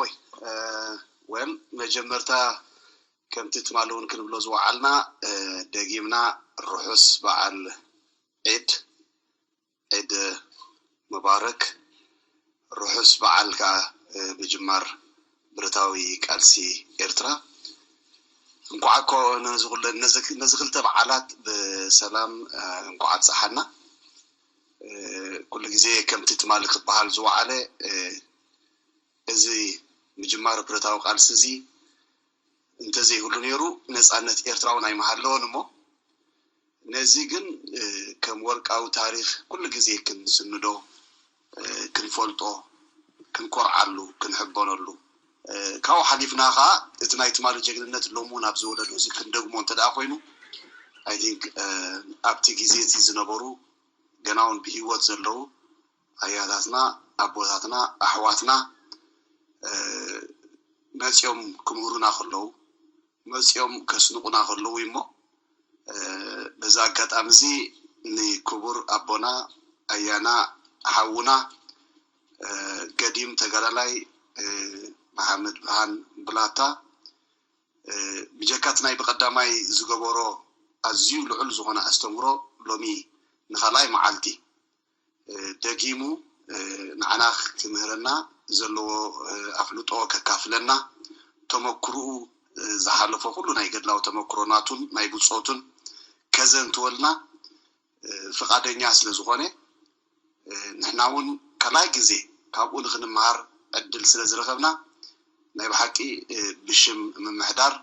ወይ ወል መጀመርታ ከምቲ ትማሊ እውን ክንብሎ ዝወዓልና ደጊምና ርሑስ በዓል ዒድ፣ ዒድ ሙባረክ፣ ርሑስ በዓል ከዓ ምጅማር ብረታዊ ቃልሲ ኤርትራ። እንኳዕ እኮ ነዚ ክልተ በዓላት ብሰላም እንኳዕ ኣብፀሓና። ኩሉ ግዜ ከምቲ ትማሊ ክበሃል ዝወዓለ እዚ ምጅማር ብረታዊ ቃልሲ እዚ እንተዘይህሉ ነይሩ ነፃነት ኤርትራ እውን ኣይምሃለወን እሞ ነዚ ግን ከም ወርቃዊ ታሪክ ኩሉ ግዜ ክንስንዶ፣ ክንፈልጦ፣ ክንኮርዓሉ፣ ክንሕበነሉ፣ ካብኡ ሓሊፍና ከዓ እቲ ናይ ትማሊ ጀግንነት ሎሚ እውን ኣብዚ ወለዶ እዚ ክንደግሞ እንተ ደኣ ኮይኑ I think ኣብቲ ግዜ እቲ ዝነበሩ ገና እውን ብህይወት ዘለዉ ኣያታትና፣ ኣቦታትና፣ ኣሕዋትና መፂኦም ክምህሩና ከለዉ፣ መፂኦም ከስንቑና ከለዉ እሞ በዚ ኣጋጣሚ እዚ ንክቡር ኣቦና ኣያና ሓውና ገዲም ተጋዳላይ መሓመድ ብርሃን ብላታ ብጀካ እቲ ናይ ብቐዳማይ ዝገበሮ ኣዝዩ ልዑል ዝኾነ ኣስተምህሮ ሎሚ ንኻልኣይ መዓልቲ ደጊሙ ንዓና ክምህረና ዘለዎ ኣፍልጦ ከካፍለና ተመክርኡ ዝሓለፎ ኩሉ ናይ ገድላዊ ተመክሮ ናቱን ናይ ብፆቱን ከዘንትወልና ፍቓደኛ ስለ ዝኾነ ንሕና እውን ካልኣይ ግዜ ካብኡ ንክንምሃር ዕድል ስለ ዝረኸብና ናይ ብሓቂ ብሽም ምምሕዳር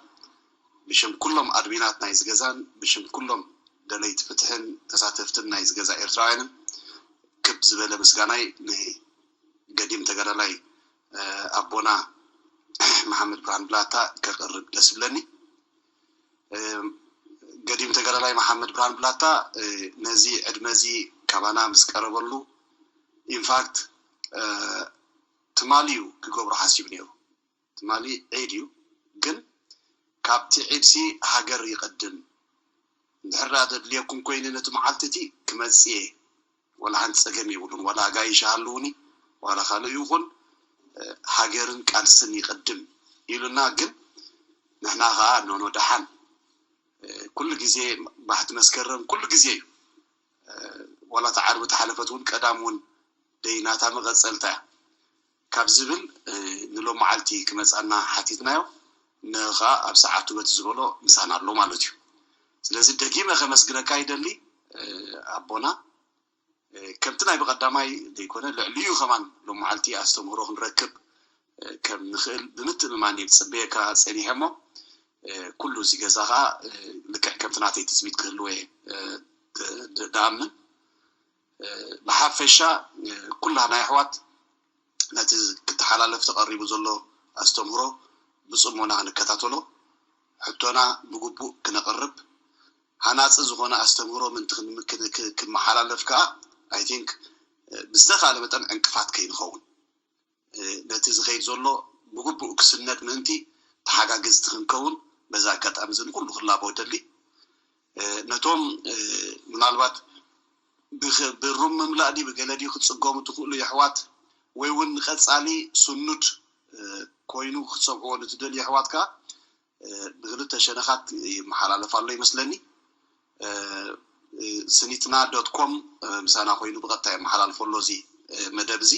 ብሽም ኩሎም ኣድሚናት ናይዚ ገዛን ብሽም ኩሎም ደለይቲ ፍትሕን ተሳተፍትን ናይዚ ገዛ ኤርትራውያንን ክብ ዝበለ ምስጋናይ ንገዲም ተጋዳላይ ኣቦና መሓመድ ብርሃን ብላታ ከቕርብ ደስ ይብለኒ። ገዲም ተጋዳላይ መሓመድ ብርሃን ብላታ ነዚ ዕድመ እዚ ካባና ምስ ቀረበሉ ኢንፋክት ትማሊ እዩ ክገብሮ ሓሲቡ ነይሩ። ትማሊ ዒድ እዩ ግን ካብቲ ዒድሲ ሃገር ይቐድም። እንድሕር ደኣ ዘድልየኩም ኮይኑ ነቲ መዓልቲ እቲ ክመጽእ እየ፣ ዋላ ሓንቲ ጸገም የብሉን፣ ዋላ ኣጋይሽ ሃልውኒ ዋላ ካልእ ይኹን ሃገርን ቃልስን ይቐድም ኢሉና። ግን ንሕና ኸዓ ኖኖ ደሓን ኩሉ ግዜ ባሕቲ መስከረም ኩሉ ግዜ እዩ። ዋላ እታ ዓርቢ ተሓለፈት እውን ቀዳም እውን ደይናታ መቐጸልታ እያ ካብ ዝብል ንሎም መዓልቲ ክመጻና ሓቲትናዮ። ንኻ ኣብ ሰዓቱ በቲ ዝበሎ ምሳና ኣሎ ማለት እዩ። ስለዚ ደጊመ ከመስግነካ ይደሊ ኣቦና። ከምቲ ናይ ብቐዳማይ ዘይኮነ ልዕሊኡ ከማን ሎም መዓልቲ ኣስተምህሮ ክንረክብ ከም ንኽእል ብምትእምማን እየ ዝፅበየካ ፀኒሐ እሞ ኩሉ እዚ ገዛ ከዓ ልክዕ ከምቲ ናተይ ትፅቢት ክህልወ እየ ደኣምን። ብሓፈሻ ኩላና ኣሕዋት ነቲ ክተሓላለፍ ተቐሪቡ ዘሎ ኣስተምህሮ ብፅሞና ክንከታተሎ ሕቶና ብግቡእ ክነቕርብ ሃናፂ ዝኾነ ኣስተምህሮ ምንቲ ክመሓላለፍ ከዓ I think ብዝተኻለ መጠን ዕንቅፋት ከይንኸውን ነቲ ዝኸይድ ዘሎ ብግቡእ ክስነድ ምእንቲ ተሓጋገዝቲ ክንከውን በዛ ኣጋጣሚ እዚ ንኩሉ ክላቦ ደሊ ነቶም ምናልባት ብሩም ምምላእ ድዩ ብገለ ድዩ ክፅገሙ ትኽእሉ የሕዋት ወይ እውን ንቀፃሊ ስኑድ ኮይኑ ክትሰምዕዎ ንትደልዩ የሕዋት ከዓ ብክልተ ሸነኻት ይመሓላለፍ ኣሎ ይመስለኒ። ስኒትና ዶት ኮም ምሳና ኮይኑ ብቐጥታ የመሓላልፎ ኣሎ እዚ መደብ እዚ።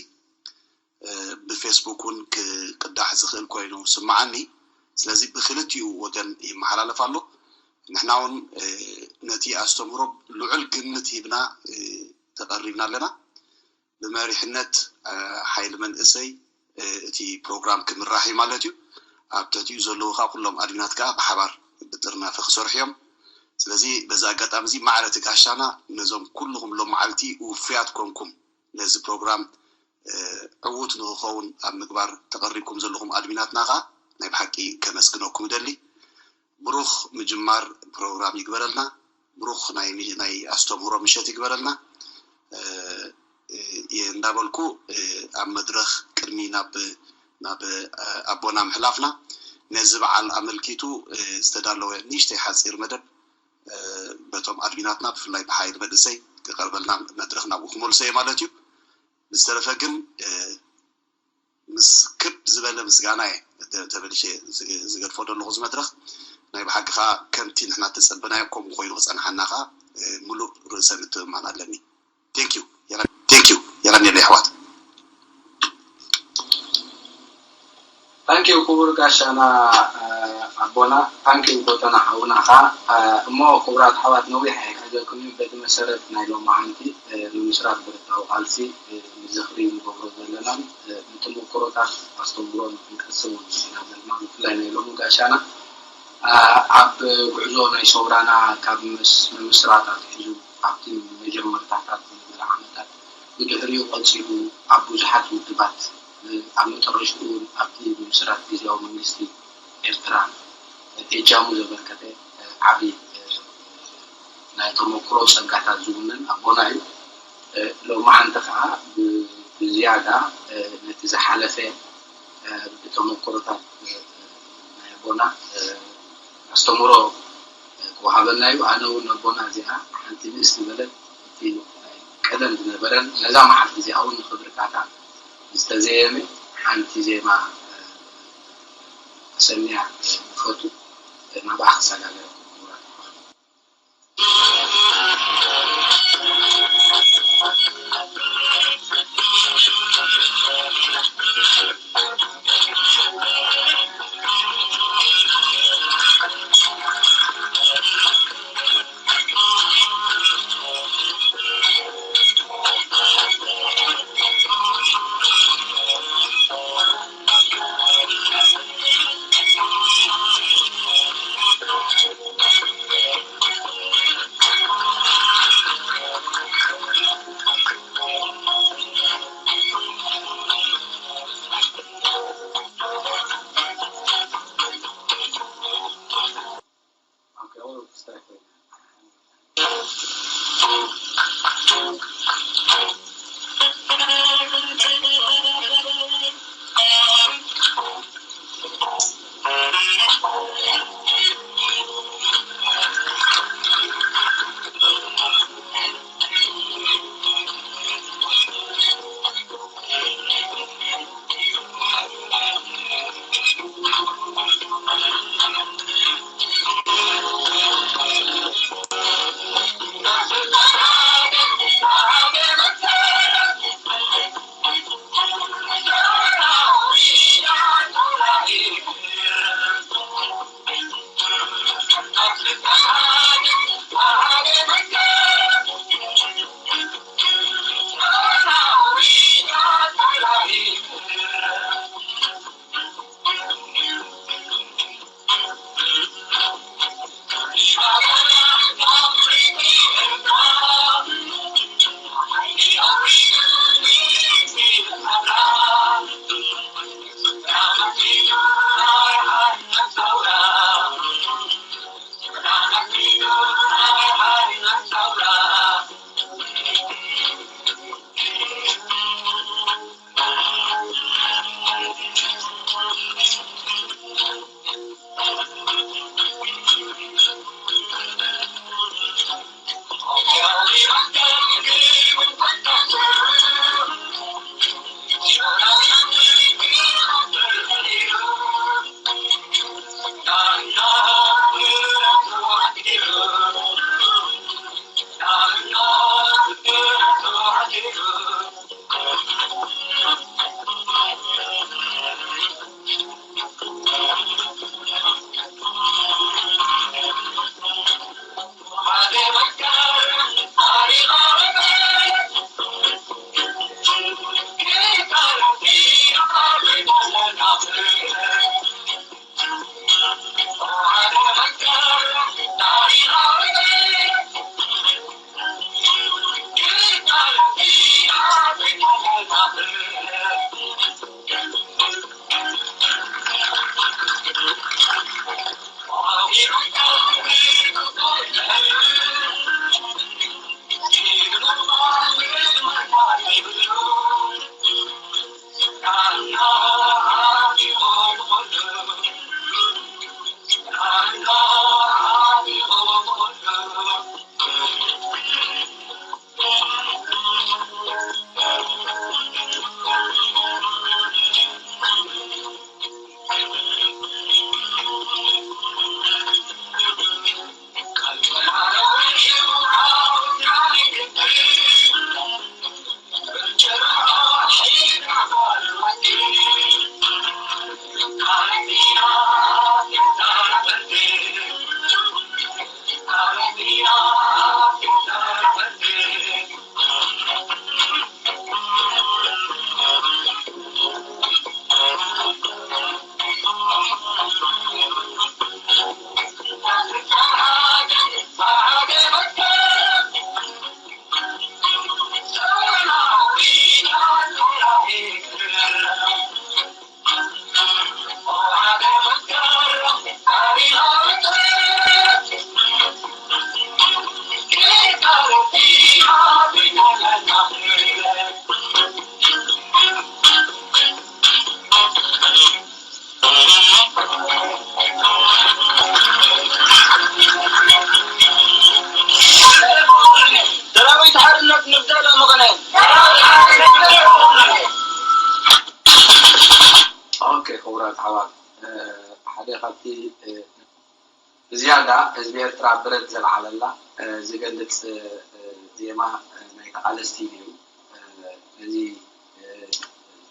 ብፌስቡክ እውን ክቅዳሕ ዝኽእል ኮይኑ ስምዓኒ። ስለዚ ብክልቲኡ ወገን ይመሓላለፍ ኣሎ። ንሕና እውን ነቲ ኣስተምህሮ ልዑል ግምት ሂብና ተቐሪብና ኣለና። ብመሪሕነት ሓይሊ መንእሰይ እቲ ፕሮግራም ክምራሕ እዩ ማለት እዩ። ኣብ ትሕቲኡ ዘለዉ ከዓ ኩሎም ኣድሚናት ከዓ ብሓባር ብጥርናፈ ክሰርሑ እዮም። ስለዚ በዚ ኣጋጣሚ እዚ ማዕረ እቲ ጋሻና ነዞም ኩልኹም ሎም መዓልቲ ውፉያት ኮንኩም ነዚ ፕሮግራም ዕዉት ንክኸውን ኣብ ምግባር ተቐሪብኩም ዘለኹም ኣድሚናትና ከዓ ናይ ብሓቂ ከመስግነኩም እደሊ። ብሩኽ ምጅማር ፕሮግራም ይግበረልና። ብሩኽ ናይ ኣስተምህሮ ምሸት ይግበረልና እየ እንዳበልኩ ኣብ መድረኽ ቅድሚ ናብ ናብ ኣቦና ምሕላፍና ነዚ በዓል ኣመልኪቱ ዝተዳለወ ንእሽተይ ሓፂር መደብ በቶም ኣድሚናትና ብፍላይ ብሓይሊ መንእሰይ ክቐርበልና መድረኽ ናብኡ ክመልሶ እየ ማለት እዩ። ብዝተረፈ ግን ምስ ክብ ዝበለ ምስጋና እየ ተ- ተመሊሸ ዝገድፎ ዘለኹ እዚ መድረኽ። ናይ ብሓቂ ከዓ ከምቲ ንሕና ተፀበናዮ ከምኡ ኮይኑ ክፀንሓና ከዓ ሙሉእ ርእሰ ምትእምማን ኣለኒ። ቴንኪዩ የቐንየለይ ኣሕዋት። ታንኪዩ ክቡር ጋሻና ኣቦና። ታንኪዩ ጎተና ሓውና ኸዓ። እሞ ክቡራት ኣሕዋት፣ ነዊሕ ኣይሕዘኩም እዩ። በቲ መሰረት ናይ ሎማዓንቲ ምምስራት ብረታዊ ቃልሲ ንዝኽሪ ንገብሮ ዘለናን ንተመክሮታት ኣስተምህሮ ንክንቀስም ኢና ዘለና። ብፍላይ ናይ ሎሚ ጋሻና ኣብ ጉዕዞ ናይ ሰውራና ካብ ምምስራት ኣትሒዙ ኣብቲ መጀመርታታት ዝነበረ ዓመታት፣ ብድሕሪኡ ቀጺሉ ኣብ ብዙሓት ውድባት፣ ኣብ መጠረሽትኡ እውን ኣብቲ ምምስራት ግዝያዊ መንግስቲ ኤርትራ እጃሙ ዘበርከተ ዓቢ ናይ ተመክሮ ጸጋታት ዝውንን ኣቦና እዩ። ሎማዓንቲ ከኣ ብዝያዳ ነቲ ዝሓለፈ ብተመክሮታት ናይ ኣቦና ኣስተምህሮ ክወሃበና እዩ። ኣነ እውን ኣቦና እዚኣ ሓንቲ ንእስ ዝበለት እቲ ናይ ቀደም ዝነበረን ነዛ መዓልቲ እዚኣ እውን ንኽብርታታ ዝተዘየመ ሓንቲ ዜማ ክሰምያ ይፈቱ። ናብኣ ክሰጋገረኩም ክቡራት ኣሕዋት። ክቡራት ኣሕዋት፣ ሓደ ካብቲ ብዝያዳ ህዝቢ ኤርትራ ብረት ዘልዓለላ ዝገልጽ ዜማ ናይ ተቓለስቲ እዩ ነይሩ። ነዚ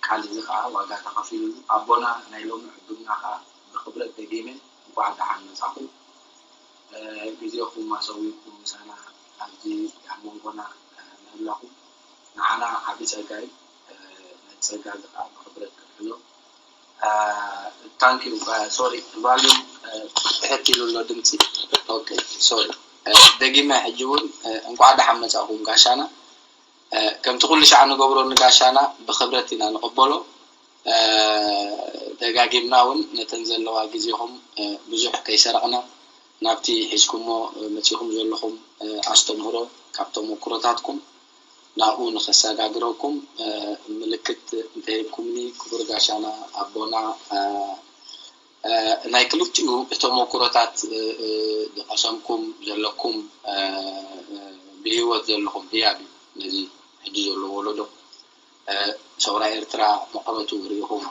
ቃል እዚ ከዓ ዋጋ ተኸፊሉሉ። ኣቦና ናይ ሎሚ ዕዱምና ከዓ ብኽብረት ደጊመ እንኳዕ ደሓን መጻኹም። ግዜኹም ኣሰዊእኩም ምሳና ኣብዚ ኣብ መንጎና ምህላኹም ንዓና ዓቢ ጸጋ እዩ። ነቲ ጸጋ እዚ ከዓ ብኽብረት ክንሕዞ። ታንክ ዩ። ሶሪ፣ ቫልዩም ትሕት ኢሉ ኣሎ ድምፂ። ኦኬ፣ ሶሪ። ደጊመ ሕጂ እውን እንኳዕ ደሓን መጻእኩም ጋሻና። ከምቲ ኩሉ ሻዕ ንገብሮ ንጋሻና ብኽብረት ኢና ንቕበሎ። ደጋጊምና እውን ነተን ዘለዋ ግዜኹም ብዙሕ ከይሰረቕና ናብቲ ሒዝኩሞ መጺኹም ዘለኹም ኣስተምህሮ ካብ ተመኩሮታትኩም ናብኡ ንኸሰጋግረኩም ምልክት እንተሂብኩምኒ ክቡር ጋሻና ኣቦና ናይ ክልቲኡ ተመኩሮታት ዝቐሰምኩም ዘለኩም ብህይወት ዘለኹም ህያብ እዩ ነዚ ሕጂ ዘሎ ወለዶ ሰውራ ኤርትራ መቐረቱ ርኢኹም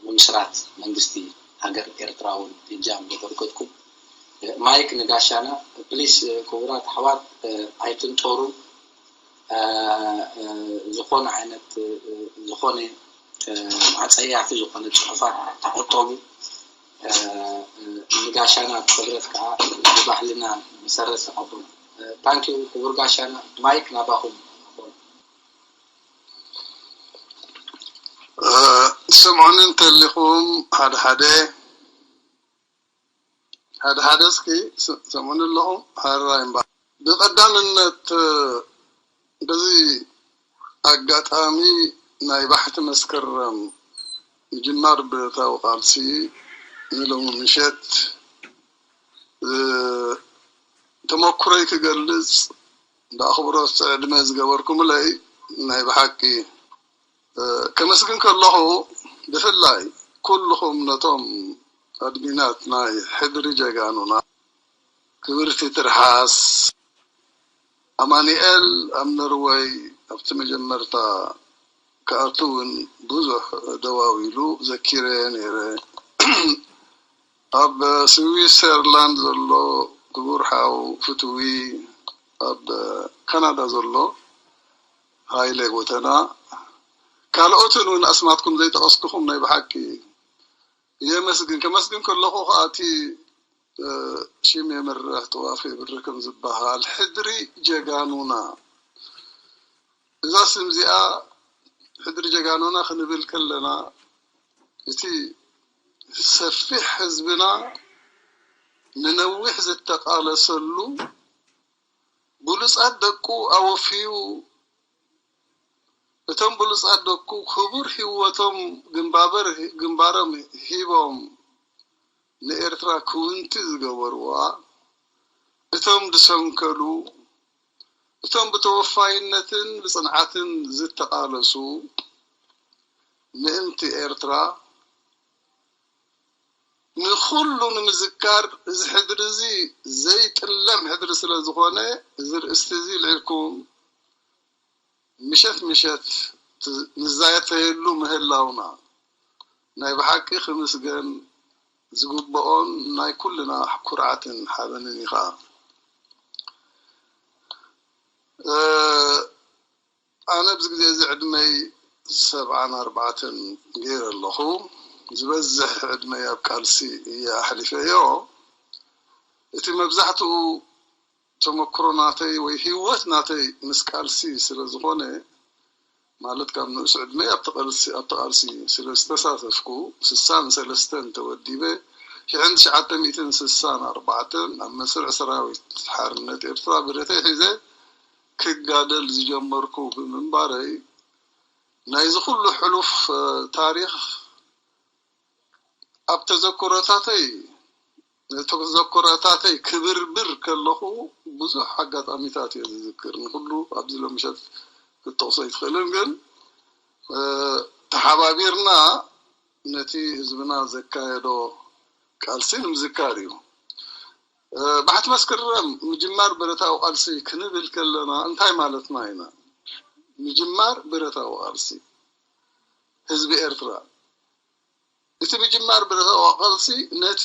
ብምስራት መንግስቲ ሃገር ኤርትራ እውን እጃም ዘበርከትኩም ማይክ ንጋሻና ፕሊስ ክቡራት ኣሕዋት ኣይትንጠሩ ዝኾነ ዓይነት ዝኾነ ኣፀያፊ ዝኾነ ፅሑፋት ተቆጠቡ ንጋሻና ክብረት ከዓ ብባህልና መሰረት ተቐበሉ ታንኪ ክቡር ጋሻና ማይክ ናባኹም ትሰምዑኒ እንተሊኹም ሓደ ሓደ ሓደ ሓደ እስኪ ሰምዑኒ ኣለኹም ሓራ እምባ ብቐዳምነት በዚ ኣጋጣሚ ናይ ባሕቲ መስከረም ምጅማር ብረታዊ ቃልሲ ንሎሚ ምሸት ተመኩሮይ ክገልፅ ብኣኽብሮት ዕድመ ዝገበርኩምለይ ናይ ብሓቂ ከመስግን ከለኹ ብፍላይ ኩልኹም ነቶም ኣድሚናት ናይ ሕድሪ ጀጋኑና ክብርቲ ትርሓስ ኣማኒኤል ኣብ ኖርወይ ኣብቲ መጀመርታ ክኣቱ እውን ብዙሕ ደዋዊሉ ዘኪረ ነይረ ኣብ ስዊሰርላንድ ዘሎ ክቡር ሓው ፍትዊ ኣብ ካናዳ ዘሎ ሃይለ ጎተና ካልኦትን እውን ኣስማትኩም ዘይጠቐስኩኹም ናይ ብሓቂ የመስግን ከመስግን ከለኹ ከዓ እቲ ሽም የምርሕ ጥዋፍ የብርህ ከም ዝበሃል ሕድሪ ጀጋኑና እዛ ስም እዚኣ ሕድሪ ጀጋኑና ክንብል ከለና እቲ ሰፊሕ ህዝብና ንነዊሕ ዝተቃለሰሉ ብሉጻት ደቁ ኣወፍዩ እቶም ብሉጻት ደቁ ክቡር ህይወቶም ግንባበር ግንባሮም ሂቦም ንኤርትራ ክውንቲ ዝገበርዋ እቶም ዝሰንከሉ እቶም ብተወፋይነትን ብጽንዓትን ዝተቓለሱ ምእንቲ ኤርትራ ንኹሉ ንምዝካር እዚ ሕድሪ እዚ ዘይጥለም ሕድሪ ስለ ዝኾነ እዚ ርእስቲ እዚ ልዒልኩም ምሸት ምሸት ንዛተየሉ ምህላውና ናይ ብሓቂ ክምስገን ዝግብኦን ናይ ኩልና ኩርዓትን ሓበንን እዩ ከዓ። ኣነ ኣብዚ ግዜ እዚ ዕድመይ ሰብዓን ኣርባዕተን ገይረ ኣለኹ። ዝበዝሕ ዕድመይ ኣብ ቃልሲ እየ ኣሕሊፈዮ። እቲ መብዛሕትኡ ተመክሮ ናተይ ወይ ህይወት ናተይ ምስ ቃልሲ ስለ ዝኾነ ማለት ካብ ንኡስ ዕድመይ ኣብቲ ቃልሲ ኣብቲ ቃልሲ ስለ ዝተሳተፍኩ ስሳን ሰለስተን ተወዲበ ሽሕን ትሽዓተ ሚእትን ስሳን ኣርባዕተን ኣብ መስርዕ ሰራዊት ሓርነት ኤርትራ ብረተይ ሒዘ ክጋደል ዝጀመርኩ ብምንባረይ ናይዚ ኩሉ ሕሉፍ ታሪኽ ኣብ ተዘክሮታተይ ተዘክሮታተይ ክብርብር ከለኹ ብዙሕ ኣጋጣሚታት እየ ዝዝክር ንኩሉ ኣብዚ ሎምሸት ክትጠቕሶ ኣይትኽእልን ግን ተሓባቢርና ነቲ ህዝብና ዘካየዶ ቃልሲ ንምዝካር እዩ ባሕቲ መስከረም ምጅማር ብረታዊ ቃልሲ ክንብል ከለና እንታይ ማለትና ኢና ምጅማር ብረታዊ ቃልሲ ህዝቢ ኤርትራ እቲ ምጅማር ብረታዊ ቃልሲ ነቲ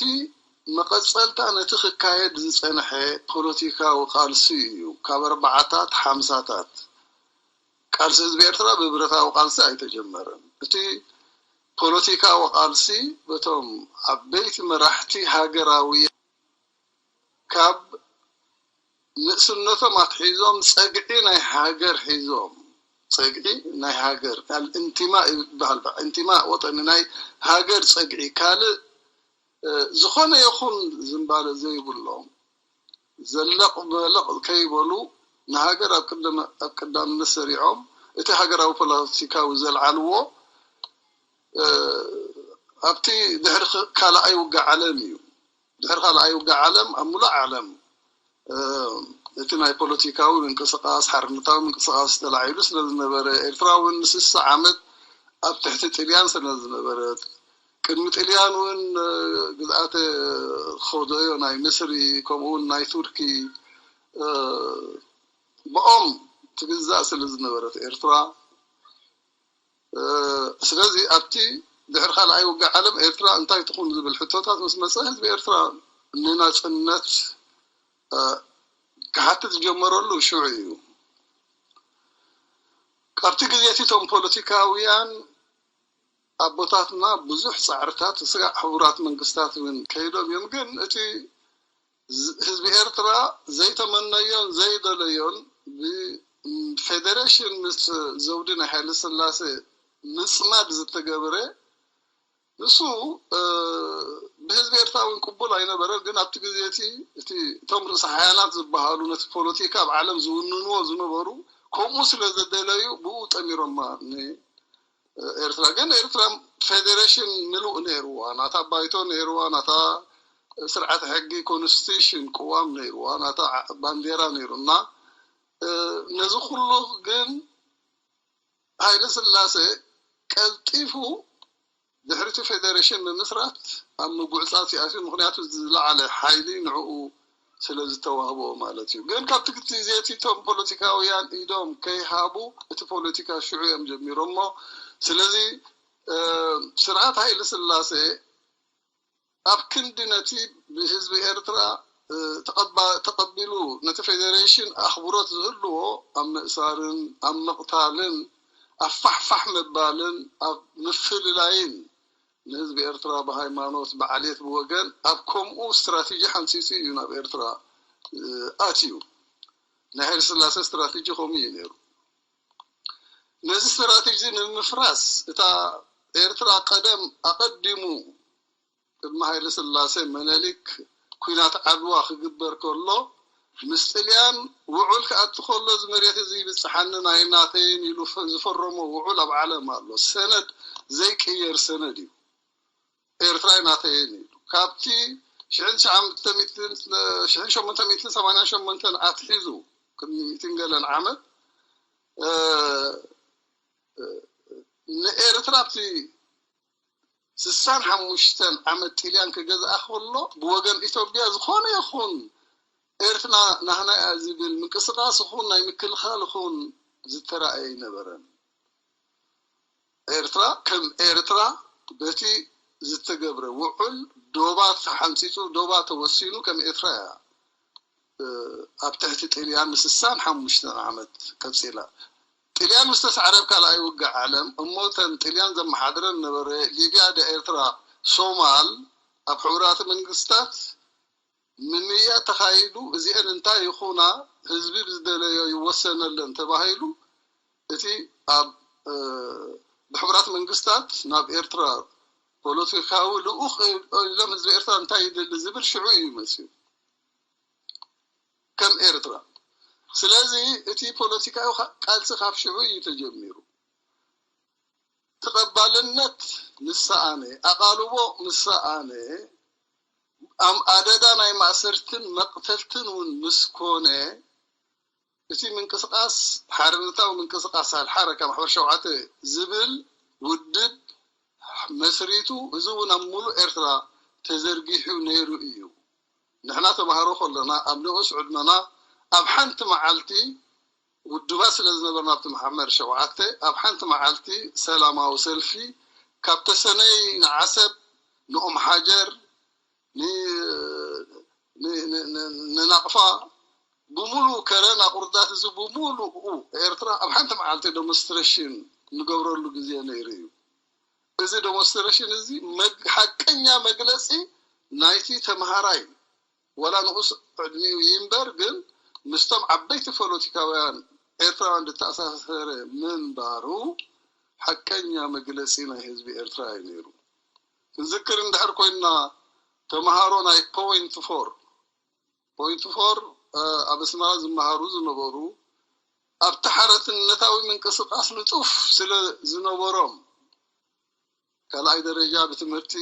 መቐጸልታ ነቲ ክካየድ ዝጸንሐ ፖለቲካዊ ቃልሲ እዩ። ካብ ኣርባዓታት ሓምሳታት ቃልሲ ህዝቢ ኤርትራ ብብረታዊ ቃልሲ ኣይተጀመረን። እቲ ፖለቲካዊ ቃልሲ በቶም ዓበይቲ መራሕቲ ሃገራዊ ካብ ንእስነቶም ኣትሒዞም ጸግዒ ናይ ሃገር ሒዞም፣ ጸግዒ ናይ ሃገር፣ ኣልእንቲማ ይበሃል፣ እንቲማ ወጠኒ፣ ናይ ሃገር ጸግዒ፣ ካልእ ዝኾነ ይኹን ዝንባለ ዘይብሎም፣ ዘለቕ መለቕ ከይበሉ ንሃገር ኣብ ቀዳምነት ሰሪዖም፣ እቲ ሃገራዊ ፖለቲካዊ ዘልዓልዎ ኣብቲ ድሕሪ ካልኣይ ውግእ ዓለም እዩ። ድሕሪ ካልኣይ ውግእ ዓለም ኣብ ሙሉእ ዓለም እቲ ናይ ፖለቲካዊ ምንቅስቃስ፣ ሓርነታዊ ምንቅስቃስ ተላዒሉ ስለ ዝነበረ፣ ኤርትራ እውን ንስሳ ዓመት ኣብ ትሕቲ ጥልያን ስለ ዝነበረት፣ ቅድሚ ጥልያን እውን ግዝኣተ ኸደዮ ናይ ምስሪ፣ ከምኡ እውን ናይ ቱርኪ ብኦም ትግዛእ ስለ ዝነበረት ኤርትራ፣ ስለዚ ኣብቲ ድሕሪ ካልኣይ ውግእ ዓለም ኤርትራ እንታይ ትኹን ዝብል ሕቶታት ምስ መጸ፣ ህዝቢ ኤርትራ ንናጽነት ክሓትት ዝጀመረሉ ሽዑ እዩ። ካብቲ ግዜ እቲ እቶም ፖለቲካውያን ኣቦታትና ብዙሕ ጻዕርታት፣ ስጋዕ ሕቡራት መንግስታት እውን ከይዶም እዮም። ግን እቲ ህዝቢ ኤርትራ ዘይተመነዮን ዘይደለዮን፣ ብፌደሬሽን ምስ ዘውዲ ናይ ሃይለ ስላሴ ምጽማድ ዝተገብረ፣ ንሱ ብህዝቢ ኤርትራ እውን ቅቡል ኣይነበረን። ግን ኣብቲ ግዜ እቲ፣ እቲ እቶም ርእሰ ሓያላት ዝበሃሉ ነቲ ፖለቲካ ኣብ ዓለም ዝውንንዎ ዝነበሩ፣ ከምኡ ስለ ዘደለዩ ብኡ ጠሚሮማ። ኤርትራ ግን፣ ኤርትራ ፌደሬሽን ምሉእ ነይርዋ፣ ናታ ባይቶ ነይርዋ፣ ናታ ስርዓተ ሕጊ፣ ኮንስቲቱሽን፣ ቅዋም ነይርዋ፣ ናታ ባንዴራ ነይሩ እና ነዚ ኩሉ ግን ሃይለ ስላሴ ቀልጢፉ ድሕሪቲ ፌደሬሽን ምምስራት ኣብ ምጉዕጻጽ ይኣትዩ። ምክንያቱ ዝለዓለ ሓይሊ ንዕኡ ስለ ዝተዋህቦ ማለት እዩ። ግን ካብቲ ግዜ እቲ እቶም ፖለቲካውያን ኢዶም ከይሃቡ እቲ ፖለቲካ ሽዑ እዮም ጀሚሮሞ። ስለዚ ስርዓት ሃይለ ስላሴ ኣብ ክንዲ ነቲ ብህዝቢ ኤርትራ ተቐቢሉ ነቲ ፌደሬሽን ኣኽብሮት ዝህልዎ ኣብ ምእሳርን ኣብ ምቕታልን ኣብ ፋሕፋሕ ምባልን ኣብ ምፍልላይን ንህዝቢ ኤርትራ ብሃይማኖት ብዓሌት ብወገን ኣብ ከምኡ ስትራቴጂ ሓንጺጹ እዩ ናብ ኤርትራ ኣትዩ። ናይ ሃይለ ስላሴ ስትራቴጂ ከምኡ እዩ ነይሩ። ነዚ ስትራቴጂ ንምፍራስ እታ ኤርትራ ቀደም ኣቐዲሙ ቅድሚ ሃይለ ስላሴ መነሊክ ኲናት ዓድዋ ክግበር ከሎ ምስ ጥልያን ውዑል ክኣቲ ከሎ እዚ መሬት እዚ ይብጽሓኒ ናይ ናተይን ኢሉ ዝፈረሞ ውዑል ኣብ ዓለም ኣሎ። ሰነድ ዘይቅየር ሰነድ እዩ። ኤርትራ ናተይን ኢሉ ካብቲ ሽሕን ሸሞንተ ሚእትን ሰማንያን ሸሞንተን ኣትሒዙ ቅድሚ ሚእትን ገለን ዓመት ንኤርትራ ኣብቲ ስሳን ሓሙሽተን ዓመት ጥልያን ክገዝኣ ከሎ ብወገን ኢትዮጵያ ዝኾነ ይኹን ኤርትራ ናህና እያ ዝብል ምንቅስቃስ ይኹን ናይ ምክልኻል ይኹን ዝተራእየ ኣይነበረን። ኤርትራ ከም ኤርትራ በቲ ዝተገብረ ውዑል ዶባ ተሓንጺጹ፣ ዶባ ተወሲኑ ከም ኤርትራ እያ ኣብ ትሕቲ ጥልያን ንስሳን ሓሙሽተን ዓመት ቀጺላ። ጥልያን ምስ ተሳዕረ ኣብ ካልኣይ ውግእ ዓለም እሞ እተን ጥልያን ዘመሓድረን ነበረ ሊብያ ደ ኤርትራ ሶማል ኣብ ሕቡራት መንግስታት ምምያ ተኻይዱ እዚአን እንታይ ይኹና ህዝቢ ብዝደለዮ ይወሰነለን ተባሂሉ እቲ ኣብ ብሕቡራት መንግስታት ናብ ኤርትራ ፖለቲካዊ ልኡኽ ኢሎም ህዝቢ ኤርትራ እንታይ ይደሊ ዝብል ሽዑ እዩ መፅዩ ከም ኤርትራ። ስለዚ እቲ ፖለቲካዊ ቃልሲ ካብ ሽዑ እዩ ተጀሚሩ። ተቐባልነት ምስ ሰኣነ፣ ኣቓልቦ ምስ ሰኣነ፣ ኣደዳ ናይ ማእሰርትን መቕተልትን እውን ምስ ኮነ፣ እቲ ምንቅስቃስ ሓርነታዊ ምንቅስቃስ ኣልሓረካ ማሕበር ሸውዓተ ዝብል ውድብ መስሪቱ፣ እዚ እውን ኣብ ሙሉእ ኤርትራ ተዘርጊሑ ነይሩ እዩ። ንሕና ተማሃሮ ከለና ኣብ ንኡስ ዕድመና ኣብ ሓንቲ መዓልቲ ውድባት ስለ ዝነበርና ኣብቲ መሓመር ሸውዓተ ኣብ ሓንቲ መዓልቲ ሰላማዊ ሰልፊ ካብ ተሰነይ ንዓሰብ ንኦም ሓጀር ንናቕፋ ብሙሉ ከረና ቁርዳት እዚ ብሙሉኡ ኤርትራ ኣብ ሓንቲ መዓልቲ ደሞንስትሬሽን ንገብረሉ ግዜ ነይሩ እዩ። እዚ ደሞንስትሬሽን እዚ ሓቀኛ መግለፂ ናይቲ ተምሃራይ ዋላ ንኡስ ዕድሚኡ ይንበር ግን ምስቶም ዓበይቲ ፖለቲካውያን ኤርትራውያን ዝተኣሳሰረ ምንባሩ ሓቀኛ መግለፂ ናይ ህዝቢ ኤርትራ እዩ ነይሩ። ክንዝክር እንድሕር ኮይንና ተምሃሮ ናይ ፖይንት ፎር ፖይንት ፎር ኣብ ኣስመራ ዝመሃሩ ዝነበሩ ኣብቲ ሓረትነታዊ ምንቅስቃስ ንጡፍ ስለ ዝነበሮም ካልኣይ ደረጃ ብትምህርቲ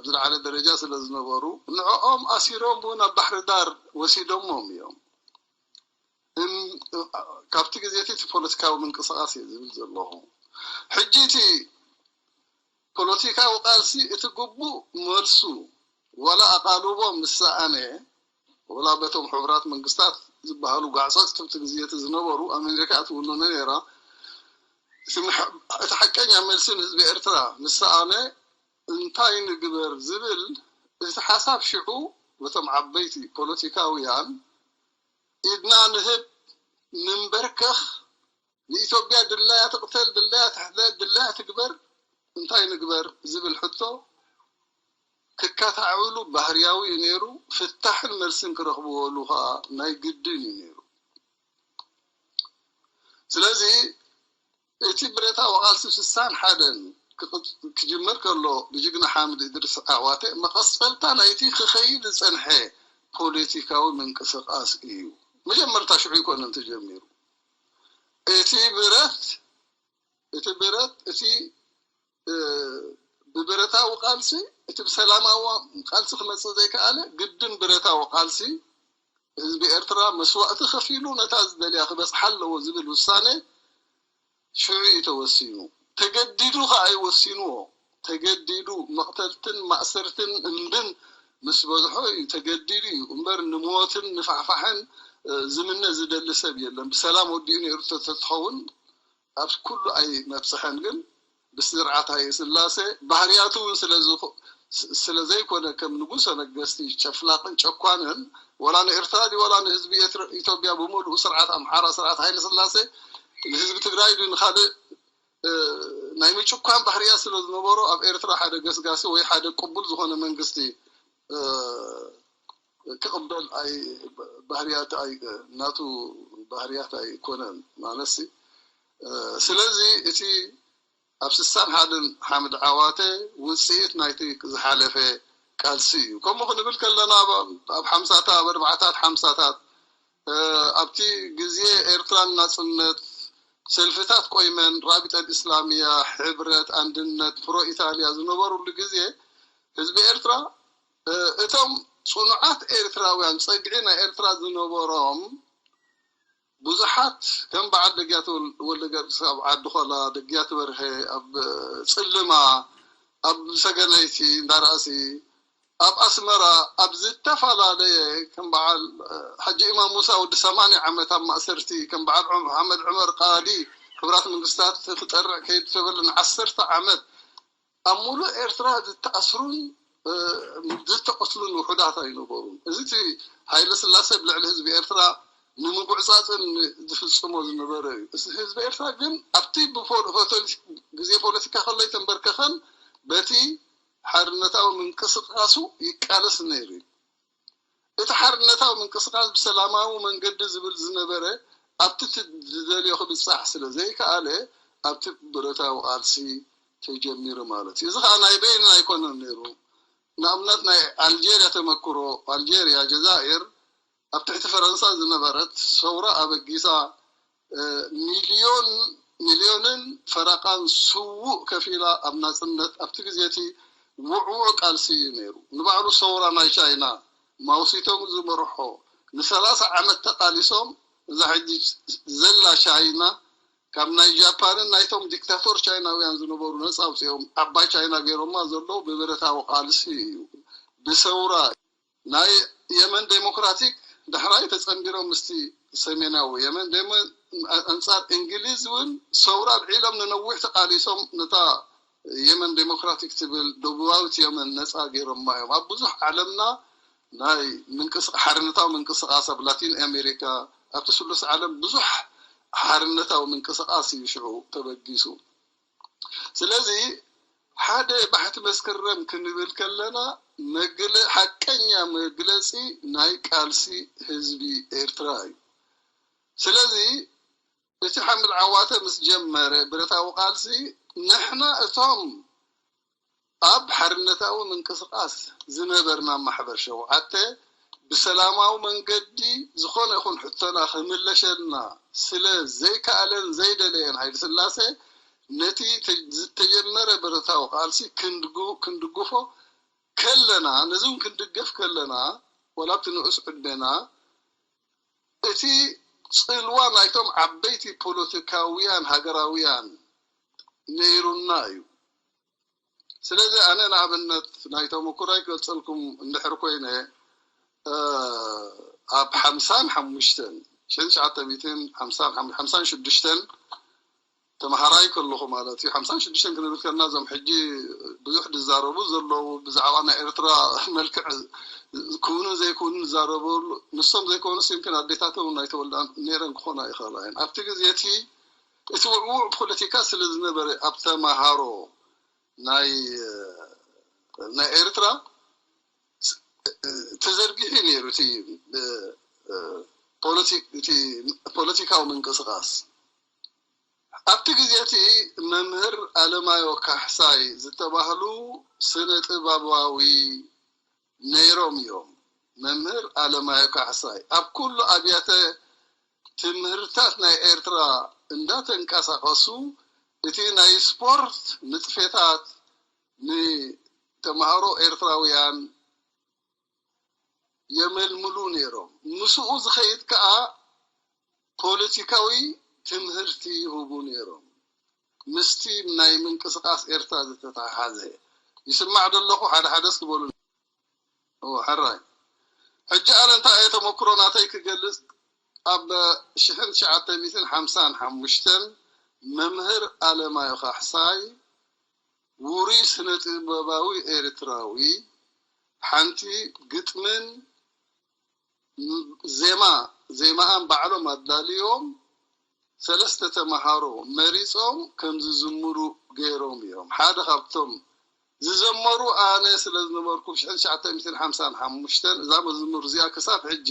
ብዝለዓለ ደረጃ ስለ ዝነበሩ ንዕኦም ኣሲሮም እውን ኣብ ባሕሪ ዳር ወሲዶሞም እዮም። ካብቲ ግዜ እቲ ፖለቲካዊ ምንቅስቃስ እየ ዝብል ዘለኹ። ሕጂ እቲ ፖለቲካዊ ቃልሲ እቲ ግቡእ መልሱ ዋላ ኣቓልቦ ምስ ሰኣነ ዋላ በቶም ሕቡራት መንግስታት ዝበሃሉ ጓዕፀፅቲ ኣብቲ ግዜ እቲ ዝነበሩ ኣሜሪካ ትውንነ ነይራ። እቲ ሓቀኛ መልሲ ንህዝቢ ኤርትራ ምስ ሰኣነ እንታይ ንግበር ዝብል እቲ ሓሳብ ሽዑ በቶም ዓበይቲ ፖለቲካውያን ኢድና ንህብ፣ ንንበርከኽ፣ ንኢትዮጵያ ድላያ ትቕተል፣ ድላያ ትሕለ፣ ድላያ ትግበር፣ እንታይ ንግበር ዝብል ሕቶ ክካታዕብሉ ባህርያዊ እዩ ነይሩ። ፍታሕን መልስን ክረኽብዎሉ ከዓ ናይ ግድን እዩ ነይሩ። ስለዚ እቲ ብረታዊ ቃልሲ ስሳን ሓደን ክጅመር ከሎ ብጅግና ሓምድ እድሪስ ዓዋተ መቐጸልታ ናይቲ ክኸይድ ዝጸንሐ ፖለቲካዊ ምንቅስቃስ እዩ። መጀመርታ ሽዑ ኣይኮነን ተጀሚሩ። እቲ ብረት እቲ ብረት እቲ ብብረታዊ ቃልሲ እቲ ብሰላማዊ ቃልሲ ክመፅእ ዘይከኣለ ግድን ብረታዊ ቃልሲ ህዝቢ ኤርትራ መስዋእቲ ከፊሉ ነታ ዝደልያ ክበፅሓ ኣለዎ ዝብል ውሳነ ሽዑ እዩ ተወሲኑ። ተገዲዱ ከዓ እዩ ወሲንዎ። ተገዲዱ መቕተልትን ማእሰርትን እምብን ምስ በዝሖ እዩ ተገዲዱ እዩ እምበር ንሞትን ንፋሕፋሕን ዝምነ ዝደሊ ሰብ የለን። ብሰላም ወዲኡ ነይሩ ተትኸውን ኣብ ኩሉ ኣይመብፅሐን። ግን ብስርዓት ሃይለ ስላሴ ባህርያቱ እውን ስለ ዘይኮነ ከም ንጉሰ ነገስቲ ጨፍላቅን ጨኳንን ወላ ንኤርትራ ድዩ ወላ ንህዝቢ ኢትዮጵያ ብምሉኡ ስርዓት ኣምሓራ ስርዓት ሃይለ ስላሴ ንህዝቢ ትግራይ ድዩ ንካልእ ናይ ምጭኳን ባህርያት ስለ ዝነበሮ ኣብ ኤርትራ ሓደ ገስጋሲ ወይ ሓደ ቅቡል ዝኾነ መንግስቲ ክቕበል ባህርያት ናቱ ባህርያት ኣይኮነን ማለት። ስለዚ እቲ ኣብ ስሳን ሓደን ሓምድ ዓዋተ ውፅኢት ናይቲ ዝሓለፈ ቃልሲ እዩ። ከምኡ ክንብል ከለና ኣብ ሓምሳታት ኣብ ኣርባዕታት ሓምሳታት ኣብቲ ግዜ ኤርትራን ናፅነት ሰልፍታት ቆይመን ራቢጠል ኢስላሚያ፣ ሕብረት፣ ኣንድነት፣ ፕሮ ኢታሊያ ዝነበሩሉ ግዜ ህዝቢ ኤርትራ እቶም ፅኑዓት ኤርትራውያን ፀግዒ ናይ ኤርትራ ዝነበሮም ብዙሓት ከም በዓል ደግያት ወልደገርግስ ኣብ ዓዲ ኾላ፣ ደግያት በርሀ ኣብ ፅልማ፣ ኣብ ሰገነይቲ እንዳራእሲ፣ ኣብ ኣስመራ ኣብ ዝተፈላለየ ከም በዓል ሓጂ ኢማም ሙሳ ወዲ ሰማንያ ዓመት ኣብ ማእሰርቲ ከም በዓል ሓመድ ዑመር ቃዲ ሕቡራት መንግስታት ትጠርዕ ከይዱ ተበለ ንዓሰርተ ዓመት ኣብ ሙሉእ ኤርትራ ዝተኣስሩን ዝተቐትሉን ውሑዳት ኣይነበሩን። እዚ እቲ ሃይለ ስላሴ ብልዕሊ ህዝቢ ኤርትራ ንምጉዕፃፅን ዝፍፅሞ ዝነበረ እዩ። ህዝቢ ኤርትራ ግን ኣብቲ ግዜ ፖለቲካ ከሎ ኣይተንበርከኸን በቲ ሓርነታዊ ምንቅስቃሱ ይቃለስ ነይሩ እዩ። እቲ ሓርነታዊ ምንቅስቃስ ብሰላማዊ መንገዲ ዝብል ዝነበረ ኣብቲ ዝደልዮ ክብፃሕ ስለ ዘይከኣለ ኣብቲ ብረታዊ ቃልሲ ተጀሚሩ ማለት እዩ። እዚ ከዓ ናይ በይንና ኣይኮነን ነይሩ። ንኣብነት ናይ ኣልጀርያ ተመክሮ ኣልጀርያ ጀዛኢር ኣብ ትሕቲ ፈረንሳ ዝነበረት ሰውራ ኣበጊሳ ሚልዮን ሚልዮንን ፈረቓን ስዉእ ከፊላ ኣብ ናፅነት ኣብቲ ግዜ እቲ ውዕዉዕ ቃልሲ እዩ ነይሩ። ንባዕሉ ሰውራ ናይ ቻይና ማውሲቶንግ ዝመርሖ ንሰላሳ ዓመት ተቓሊሶም እዛ ሕጂ ዘላ ቻይና ካብ ናይ ጃፓንን ናይቶም ዲክታቶር ቻይናውያን ዝነበሩ ነፃ ኣውፅኦም ዓባይ ቻይና ገይሮማ ዘለዉ ብብረታዊ ቃልሲ እዩ ብሰውራ ናይ የመን ዴሞክራቲክ ዳሕራይ ተጸንቢሮም ምስቲ ሰሜናዊ የመን ዴሞ ኣንጻር እንግሊዝ እውን ሰውራ ኣልዒሎም ንነዊሕ ተቓሊሶም ነታ የመን ዴሞክራቲክ ትብል ደቡባዊት የመን ነፃ ገይሮማ እዮም። ኣብ ብዙሕ ዓለምና ናይ ምንቅስቃ ሓርነታዊ ምንቅስቃስ ኣብ ላቲን ኣሜሪካ ኣብቲ ስሉስ ዓለም ብዙሕ ሓርነታዊ ምንቅስቃስ እዩ ሽዑ ተበጊሱ። ስለዚ ሓደ ባሕቲ መስከረም ክንብል ከለና መግለ ሓቀኛ መግለፂ ናይ ቃልሲ ህዝቢ ኤርትራ እዩ። ስለዚ እቲ ሓምድ ዓዋተ ምስ ጀመረ ብረታዊ ቃልሲ ንሕና እቶም ኣብ ሓርነታዊ ምንቅስቃስ ዝነበርና ማሕበር ሸውዓተ ብሰላማዊ መንገዲ ዝኾነ ይኹን ሕቶና ክምለሸልና ስለ ዘይከኣለን ዘይደለየን ሃይለ ስላሴ ነቲ ዝተጀመረ ብረታዊ ቃልሲ ክንድግፎ ከለና ነዚ እውን ክንድገፍ ከለና ወላ ኣብቲ ንኡስ ዕድሜና እቲ ፅልዋ ናይቶም ዓበይቲ ፖለቲካውያን ሃገራውያን ነይሩና እዩ። ስለዚ ኣነ ንኣብነት ናይ ተመኩራይ ክገልፀልኩም እንድሕር ኮይነ ኣብ ሓምሳን ሓሙሽተን ሽሕን ትሽዓተ ሚእትን ሓምሳን ሓምሳን ሽዱሽተን ተምሃራይ ከለኹ ማለት እዩ። ሓምሳን ሽዱሽተን ክንብል ከለና እዞም ሕጂ ብዙሕ ዝዛረቡ ዘለዉ ብዛዕባ ናይ ኤርትራ መልክዕ ክውንን ዘይክውንን ዝዛረበሉ ንሶም ዘይኮኑስ ይምክን ኣዴታቶም እውን ኣይተወልዳን ነይረን ክኾና ይኽእላ እየን። ኣብቲ ግዜ እቲ እቲ ውዕዉዕ ፖለቲካ ስለ ዝነበረ ኣብ ተምሃሮ ናይ ናይ ኤርትራ ተዘርጊሑ ነይሩ እቲ ፖለቲካዊ ምንቅስቃስ። ኣብቲ ግዜ እቲ መምህር ኣለማዮ ካሕሳይ ዝተባህሉ ስነ ጥበባዊ ነይሮም እዮም። መምህር ኣለማዮ ካሕሳይ ኣብ ኩሉ ኣብያተ ትምህርታት ናይ ኤርትራ እንዳተንቀሳቐሱ እቲ ናይ ስፖርት ንጥፌታት ንተምሃሮ ኤርትራውያን የመልምሉ ነይሮም። ምስኡ ዝኸይድ ከኣ ፖለቲካዊ ትምህርቲ ይህቡ ነይሮም። ምስቲ ናይ ምንቅስቃስ ኤርትራ ዝተተሓሓዘ ይስማዕ ደለኹ ሓደ ሓደ እስኪ በሉ። ሕራይ ሕጂ ኣነ እንታይ እየ ተመክሮ ናተይ ክገልፅ ኣብ ሽሕን ትሽዓተ ሚእትን ሓምሳን ሓሙሽተን መምህር ኣለማዮ ካሕሳይ ውሩይ ስነ ጥበባዊ ኤርትራዊ ሓንቲ ግጥምን ዜማ ዜማኣን ባዕሎም ኣዳልዮም ሰለስተ ተምሃሮ መሪፆም ከም ዝዝምሩ ገይሮም እዮም። ሓደ ካብቶም ዝዘመሩ ኣነ ስለ ዝነበርኩ ሽሕን ትሽዓተ ሚእትን ሓምሳን ሓሙሽተን እዛ መዝሙር እዚኣ ክሳብ ሕጂ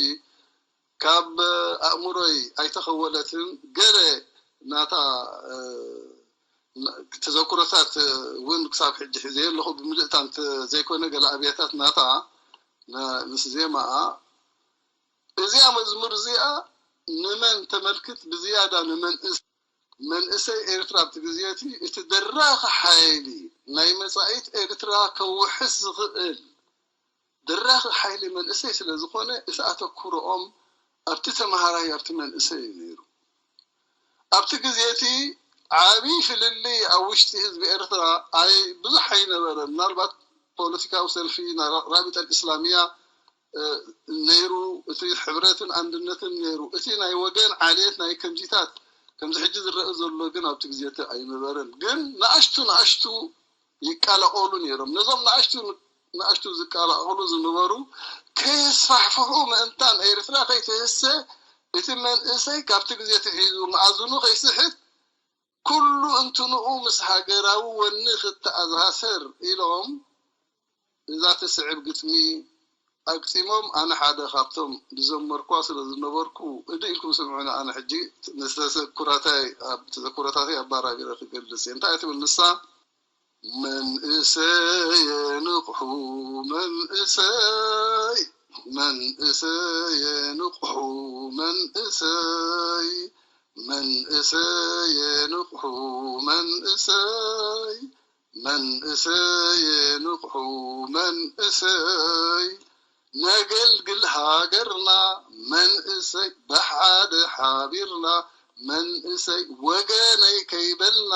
ካብ ኣእምሮይ ኣይተኸወለትን። ገለ ናታ ተዘክሮታት እውን ክሳብ ሕጂ ሒዘ ኣለኹ ብምልእታ እንተ ዘይኮነ ገለ ኣብያታት ናታ ምስ ዜማኣ እዚኣ መዝሙር እዚኣ ንመን ተመልክት ብዝያዳ ንመንእስ መንእሰይ ኤርትራ ኣብቲ ግዜ እቲ እቲ ደራኺ ሓይሊ ናይ መጻኢት ኤርትራ ከውሕስ ዝኽእል ደራኺ ሓይሊ መንእሰይ ስለ ዝኾነ እቲ ኣተኩሮኦም ኣብቲ ተምሃራይ ኣብቲ መንእሰይ እዩ ነይሩ። ኣብቲ ግዜ እቲ ዓቢ ፍልልይ ኣብ ውሽጢ ህዝቢ ኤርትራ ኣይ ብዙሕ ኣይነበረ። ምናልባት ፖለቲካዊ ሰልፊ ራቢጠል እስላሚያ ነይሩ፣ እቲ ሕብረትን ኣንድነትን ነይሩ። እቲ ናይ ወገን ዓሌት ናይ ከምዚታት ከምዚ ሕጂ ዝረአ ዘሎ ግን ኣብቲ ግዜ እቲ ኣይነበረን። ግን ንኣሽቱ ንኣሽቱ ይቃላቐሉ ነይሮም። ነዞም ንኣሽቱ ንኣሽቱ ዝቃላቐሉ ዝነበሩ ከየስፋሕፍሑ ምእንታን ኤርትራ ከይትህሰ እቲ መንእሰይ ካብቲ ግዜ ትሒዙ መኣዝኑ ከይስሕት ኩሉ እንትንኡ ምስ ሃገራዊ ወኒ ክተኣዛሰር ኢሎም እዛ ትስዕብ ግጥሚ ኣግጢሞም ኣነ ሓደ ካብቶም ዝዘመርኳ ስለ ዝነበርኩ እዲ ኢልኩም ስምዑኒ ኣነ ሕጂ ንተዘኩራታይ ኣብ ተዘኩራታተይ ኣባራቢረ ክገልጽ እየ እንታይ ትብል ንሳ መንእሰይ ንቕሑ መንእሰይ መንእሰይ ንቕሑ መንእሰይ መንእሰይ ንቕሑ መንእሰይ መንእሰይ ንቕሑ መንእሰይ ነገልግል ሃገርና መንእሰይ ብሓደ ሓቢርና መንእሰይ ወገነይ ከይበልና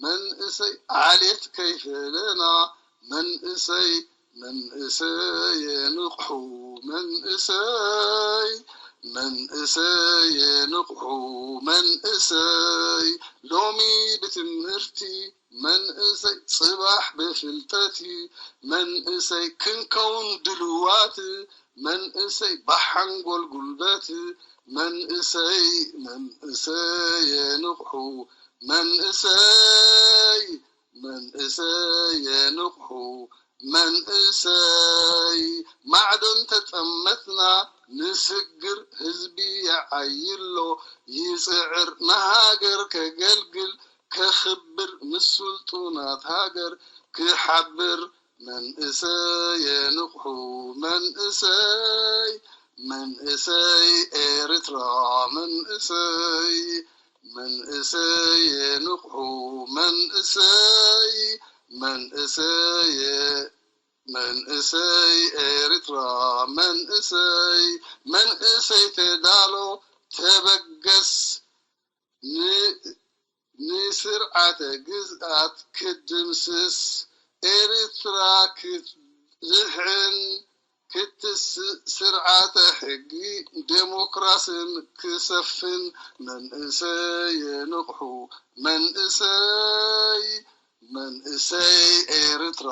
መንእሰይ ዓሌት ከይፈለና መንእሰይ መንእሰይ ንቕሑ መንእሰይ መንእሰይ የንቕሑ መንእሰይ ሎሚ ብትምህርቲ መንእሰይ ጽባሕ ብፍልጠት መንእሰይ ክንከውን ድልዋት መንእሰይ ብሓንጎል ጉልበት መንእሰይ መንእሰይ የንቕሑ መንእሰይ መንእሰይ የንቕሑ መንእሰይ ማዕዶ እንተጠመትና ንስግር ህዝቢ የዓይሎ ይጽዕር ንሃገር ከገልግል ከኽብር ምስ ስልጡናት ሃገር ክሓብር መንእሰይ የንቕሑ መንእሰይ መንእሰይ ኤርትራ መንእሰይ መንእሰይ የንቕሑ መንእሰይ መንእሰይ መንእሰይ ኤርትራ መንእሰይ መንእሰይ ተዳሎ ተበገስ ንስርዓተ ግዝኣት ክትድምስስ ኤርትራ ክትድሕን ክትስእ ስርዓተ ሕጊ ዴሞክራስን ክሰፍን መንእሰይ የንቕሑ መንእሰይ መንእሰይ ኤርትራ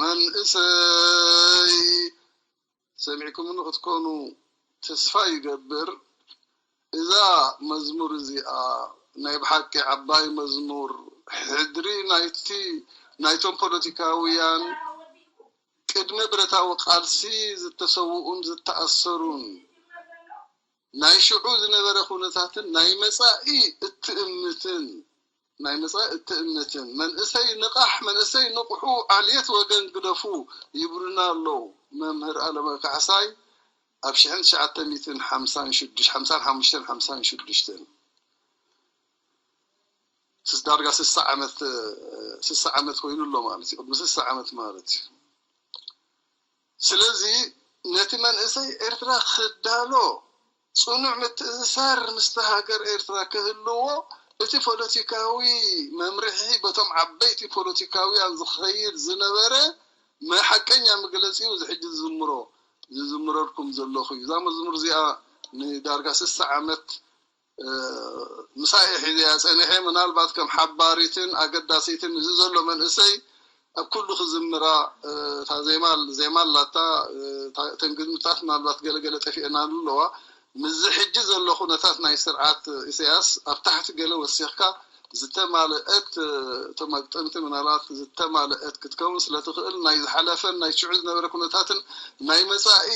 መንእሰይ ሰሚዕኩምኒ ክትኮኑ ተስፋ ይገብር። እዛ መዝሙር እዚኣ ናይ ብሓቂ ዓባይ መዝሙር ሕድሪ ናይቲ ናይቶም ፖለቲካውያን ቅድመ ብረታዊ ቃልሲ ዝተሰውኡን ዝተኣሰሩን ናይ ሽዑ ዝነበረ ኩነታትን ናይ መጻኢ እትእምትን ናይ መጻኢ እትእምትን መንእሰይ ንቓሕ መንእሰይ ንቕሑ ዓልየት ወገን ግደፉ ይብሉና ኣለዉ መምህር ኣለማዊ ካሕሳይ ኣብ ሽሕን ትሽዓተ ሚእትን ሓምሳን ሽዱሽተ ሓምሳን ሓሙሽተን ሓምሳን ሽዱሽተን ዳርጋ ስሳ ዓመት ስሳ ዓመት ኮይኑ ኣሎ ማለት እዩ ቅድሚ ስሳ ዓመት ማለት እዩ ስለዚ ነቲ መንእሰይ ኤርትራ ክዳሎ ጽኑዕ ምትእስሳር ምስቲ ሃገር ኤርትራ ክህልዎ እቲ ፖለቲካዊ መምርሒ በቶም ዓበይቲ ፖለቲካውያን ዝኸይድ ዝነበረ ሓቀኛ መግለጺ እዩ እዚ ሕጂ ዝዝምሮ ዝዝምረልኩም ዘለኹ እዩ እዛ መዝሙር እዚኣ ንዳርጋ ስሳ ዓመት ምሳይ ሒዘያ ጸኒሐ ምናልባት ከም ሓባሪትን ኣገዳሲትን እዚ ዘሎ መንእሰይ ኣብ ኩሉ ክዝምራ እታ ዜማ ዜማ ኣላታ እተን ግጥምታት ምናልባት ገለገለ ጠፊአናሉ ኣለዋ ምስዚ ሕጂ ዘሎ ኩነታት ናይ ስርዓት ኢሳያስ ኣብ ታሕቲ ገለ ወሲኽካ ዝተማልአት እቶም ኣግጠምቲ ምናልባት ዝተማልአት ክትከውን ስለትኽእል ናይ ዝሓለፈን ናይ ሽዑ ዝነበረ ኩነታትን ናይ መጻኢ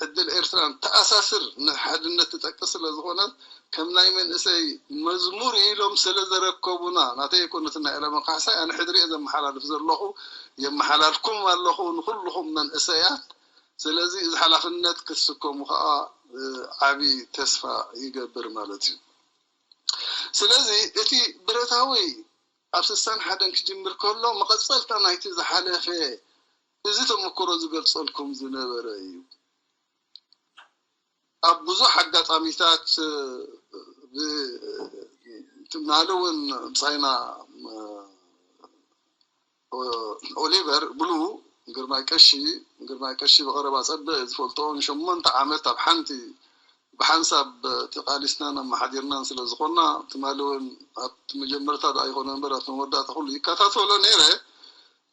ዕድል ኤርትራን ተኣሳስር ንሓድነት ትጠቅስ ስለ ዝኾነት ከም ናይ መንእሰይ መዝሙር ኢሎም ስለ ዘረከቡና ናተይ ኣይኮነትን ናይ ኤለመን ካሕሳይ ኣነ ሕድሪ እየ ዘመሓላልፍ ዘለኹ የመሓላልኩም ኣለኹ ንኩልኹም መንእሰያት ስለዚ እዚ ሓላፍነት ክትስከሙ ከዓ ዓብዪ ተስፋ ይገብር ማለት እዩ ስለዚ እቲ ብረታዊ ኣብ ስሳን ሓደን ክጅምር ከሎ መቐፀልታ ናይቲ ዝሓለፈ እዚ ተመክሮ ዝገልፀልኩም ዝነበረ እዩ ኣብ ብዙሕ ኣጋጣሚታት ትማሊ እውን ምሳይና ኦሊቨር ብሉ ግርማይ ቀሺ ግርማይ ቀሺ ብቐረባ ፀበ ዝፈልጦ ንሸሞንተ ዓመት ኣብ ሓንቲ ብሓንሳብ ተቓሊስናን ኣመሓዲርናን ስለ ዝኾንና ትማሊ እውን ኣብቲ መጀመርታ ዶ ኣይኮነ እምበር ኣብቲ መወዳእታ ኩሉ ይከታተሎ ነይረ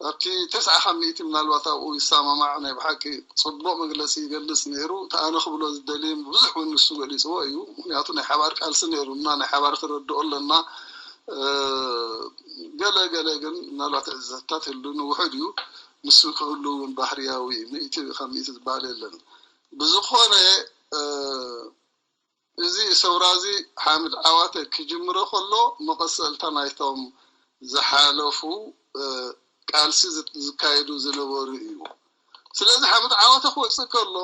ኣብቲ ተስዓ ካብ ሚእቲ ምናልባት ኣብኡ ይሰማማዕ ናይ ብሓቂ ፅቡቕ መግለፂ ይገልፅ ነይሩ ተኣነ ክብሎ ዝደልየ ብዙሕ እውን ንሱ ገሊፅዎ እዩ ምክንያቱ ናይ ሓባር ቃልሲ ነይሩና ናይ ሓባር ተረድኦ ኣለና ገለ ገለ ግን ምናልባት ዕዘታት ህሉ ንውሕድ እዩ ንሱ ክህሉ እውን ባህርያዊ እዩ ሚእቲ ካብ ሚእቲ ዝበሃል የለን ብዝኾነ እዚ ሰውራ እዚ ሓምድ ዓዋተ ክጅምሮ ከሎ መቐፀልታ ናይቶም ዝሓለፉ ቃልሲ ዝካየዱ ዝነበሩ እዩ ስለዚ ሓምድ ዓዋተ ክወፅእ ከሎ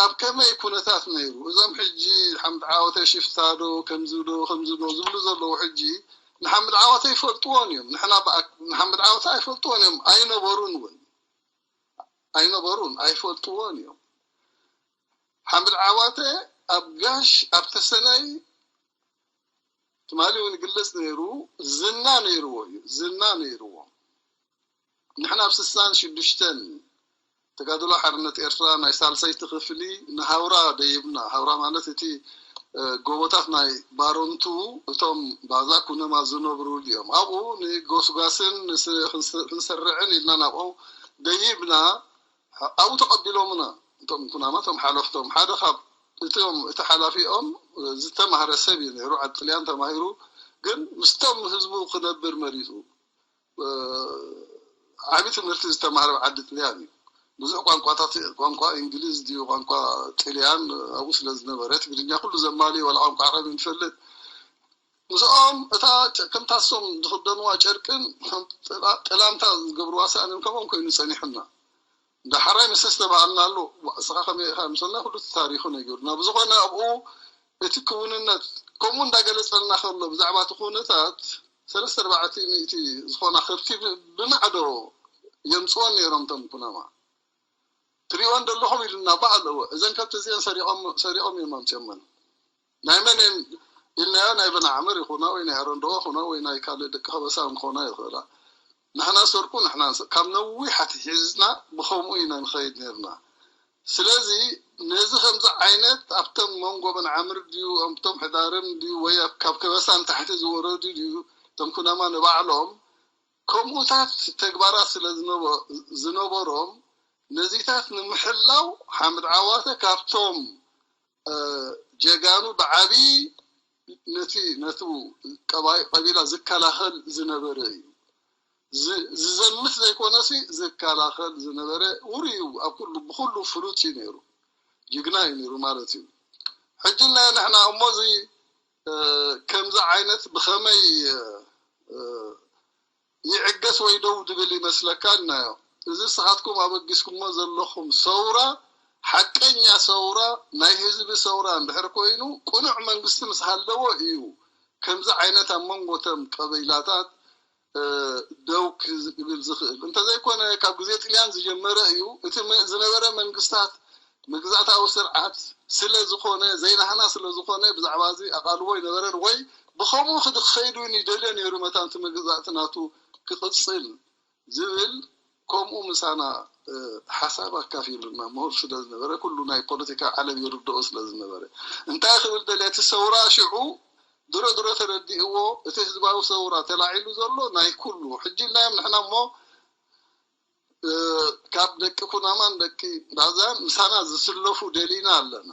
ኣብ ከመይ ኩነታት ነይሩ እዞም ሕጂ ሓምድ ዓዋተ ሽፍታ ዶ ከምዚ ዶ ከምዚ ዶ ዝብሉ ዘለዉ ሕጂ ንሓምድ ዓዋተ ይፈልጥዎን እዮም ንሕና ንሓምድ ዓዋተ ኣይፈልጥዎን እዮም ኣይነበሩን እውን ኣይነበሩን ኣይፈልጥዎን እዮም ሓምድ ዓዋተ ኣብ ጋሽ ኣብ ተሰነይ ትማሊ እውን ይግለጽ ነይሩ ዝና ነይርዎ እዩ ዝና ነይርዎ ንሕና ኣብ ስሳን ሽዱሽተን ተጋድሎ ሓርነት ኤርትራ ናይ ሳልሰይቲ ክፍሊ ንሃውራ ደይብና። ሃውራ ማለት እቲ ጎቦታት ናይ ባረንቱ፣ እቶም ባዛ ኩነማ ዝነብሩሉ እዮም። ኣብኡ ንጎስጓስን ክንሰርዕን ኢልና ናብኦም ደይብና። ኣብኡ ተቐቢሎምና እቶም ኩናማ፣ እቶም ሓለፍቶም። ሓደ ካብ እቶም እቲ ሓላፊኦም ዝተማህረ ሰብ እዩ ነይሩ፣ ዓዲ ጥልያን ተማሂሩ፣ ግን ምስቶም ህዝቡ ክነብር መሪፁ። ዓቢ ትምህርቲ ዝተማህረ ዓዲ ጥልያን እዩ። ብዙሕ ቋንቋታት፣ ቋንቋ እንግሊዝ ድዩ ቋንቋ ጥልያን ኣብኡ ስለ ዝነበረ፣ ትግርኛ ኩሉ ዘማሊ፣ ዋላ ቋንቋ ዓረብ ንፈልጥ። ምስኦም እታ ከምታሶም ዝኽደንዋ ጨርቅን ጥላምታ ዝገብርዋ ሳእንን ከምኦም ኮይኑ ጸኒሑና። ዳሕራይ ምስ ዝተባሃልና ኣሎ፣ እስኻ ከመይ ኢኻ ምስልና ኩሉ ታሪኹ ነጊሩና። ብዝኾነ ኣብኡ እቲ ክውንነት ከምኡ እንዳገለጸልና ከሎ ብዛዕባ እቲ ኩነታት ሰለስተ ኣርባዕተ ሚእቲ ዝኾና ከብቲ ብማዕዶ የምጽወን ነይሮም እቶም ኩናማ። ትሪእወን ዘለኹም ኢሉና ባህ ኣለዎ። እዘን ከብቲ እዚአን ሰሪቖም እዮም ኣምፅኦመን። ናይ መን እየን ኢልናዮ፣ ናይ በናዕምር ይኹና ወይ ናይ ኣረንደዎ ይኹና ወይ ናይ ካልእ ደቂ ከበሳ ክኾና ይኽእላ። ንሕና ሰርቁ ንሕና ካብ ነዊሕ ኣትሒዝና ብኸምኡ ኢና ንኸይድ ነርና። ስለዚ ነዚ ከምዚ ዓይነት ኣብቶም መንጎ በናዕምር ድዩ ኣብቶም ሕዳርም ድዩ ወይ ካብ ከበሳ ንታሕቲ ዝወረዱ ድዩ እቶም ኩናማ ንባዕሎም ከምኡታት ተግባራት ስለ ዝነበሮም ነዚታት ንምሕላው ሓምድ ዓዋተ ካብቶም ጀጋኑ ብዓብዪ ነቲ ነቱ ቀቢላ ዝከላኸል ዝነበረ እዩ። ዝዘምት ዘይኮነሲ ዝከላኸል ዝነበረ ውሩ እዩ። ኣብ ኩሉ ብኩሉ ፍሉጥ እዩ ነይሩ፣ ጅግና እዩ ነይሩ ማለት እዩ። ሕጂ እና ንሕና እሞ እዚ ከምዚ ዓይነት ብኸመይ ይዕገስ ወይ ደው ድብል ይመስለካ እናዮ። እዚ ንስኻትኩም ኣበጊስኩሞ ዘለኹም ሰውራ ሓቀኛ ሰውራ ናይ ህዝቢ ሰውራ እንድሕር ኮይኑ ቅኑዕ መንግስቲ ምስ ሃለዎ እዩ ከምዚ ዓይነት ኣብ መንጎ እቶም ቀቢላታት ደው ክብል ዝኽእል። እንተዘይኮነ ካብ ግዜ ጥልያን ዝጀመረ እዩ። እቲ ዝነበረ መንግስታት መግዛእታዊ ስርዓት ስለ ዝኾነ ዘይናህና ስለ ዝኾነ ብዛዕባ እዚ ኣቓልቦ ኣይነበረን ወይ ብኸምኡ ክድኸይዱ ይደልዮ ነይሩ መታን እቲ መግዛእቲ ናቱ ክቕፅል ዝብል ከምኡ ምሳና ሓሳብ ኣካፊሉና ምሁር ስለ ዝነበረ ኩሉ ናይ ፖለቲካ ዓለም ይርድኦ ስለ ዝነበረ እንታይ ክብል ደልየ እቲ ሰውራ ሽዑ ድሮ ድሮ ተረዲእዎ እቲ ህዝባዊ ሰውራ ተላዒሉ ዘሎ ናይ ኩሉ ሕጂ ኢልናዮም ንሕና እሞ ካብ ደቂ ኩናማን ደቂ ባዛን ምሳና ዝስለፉ ደሊና ኣለና።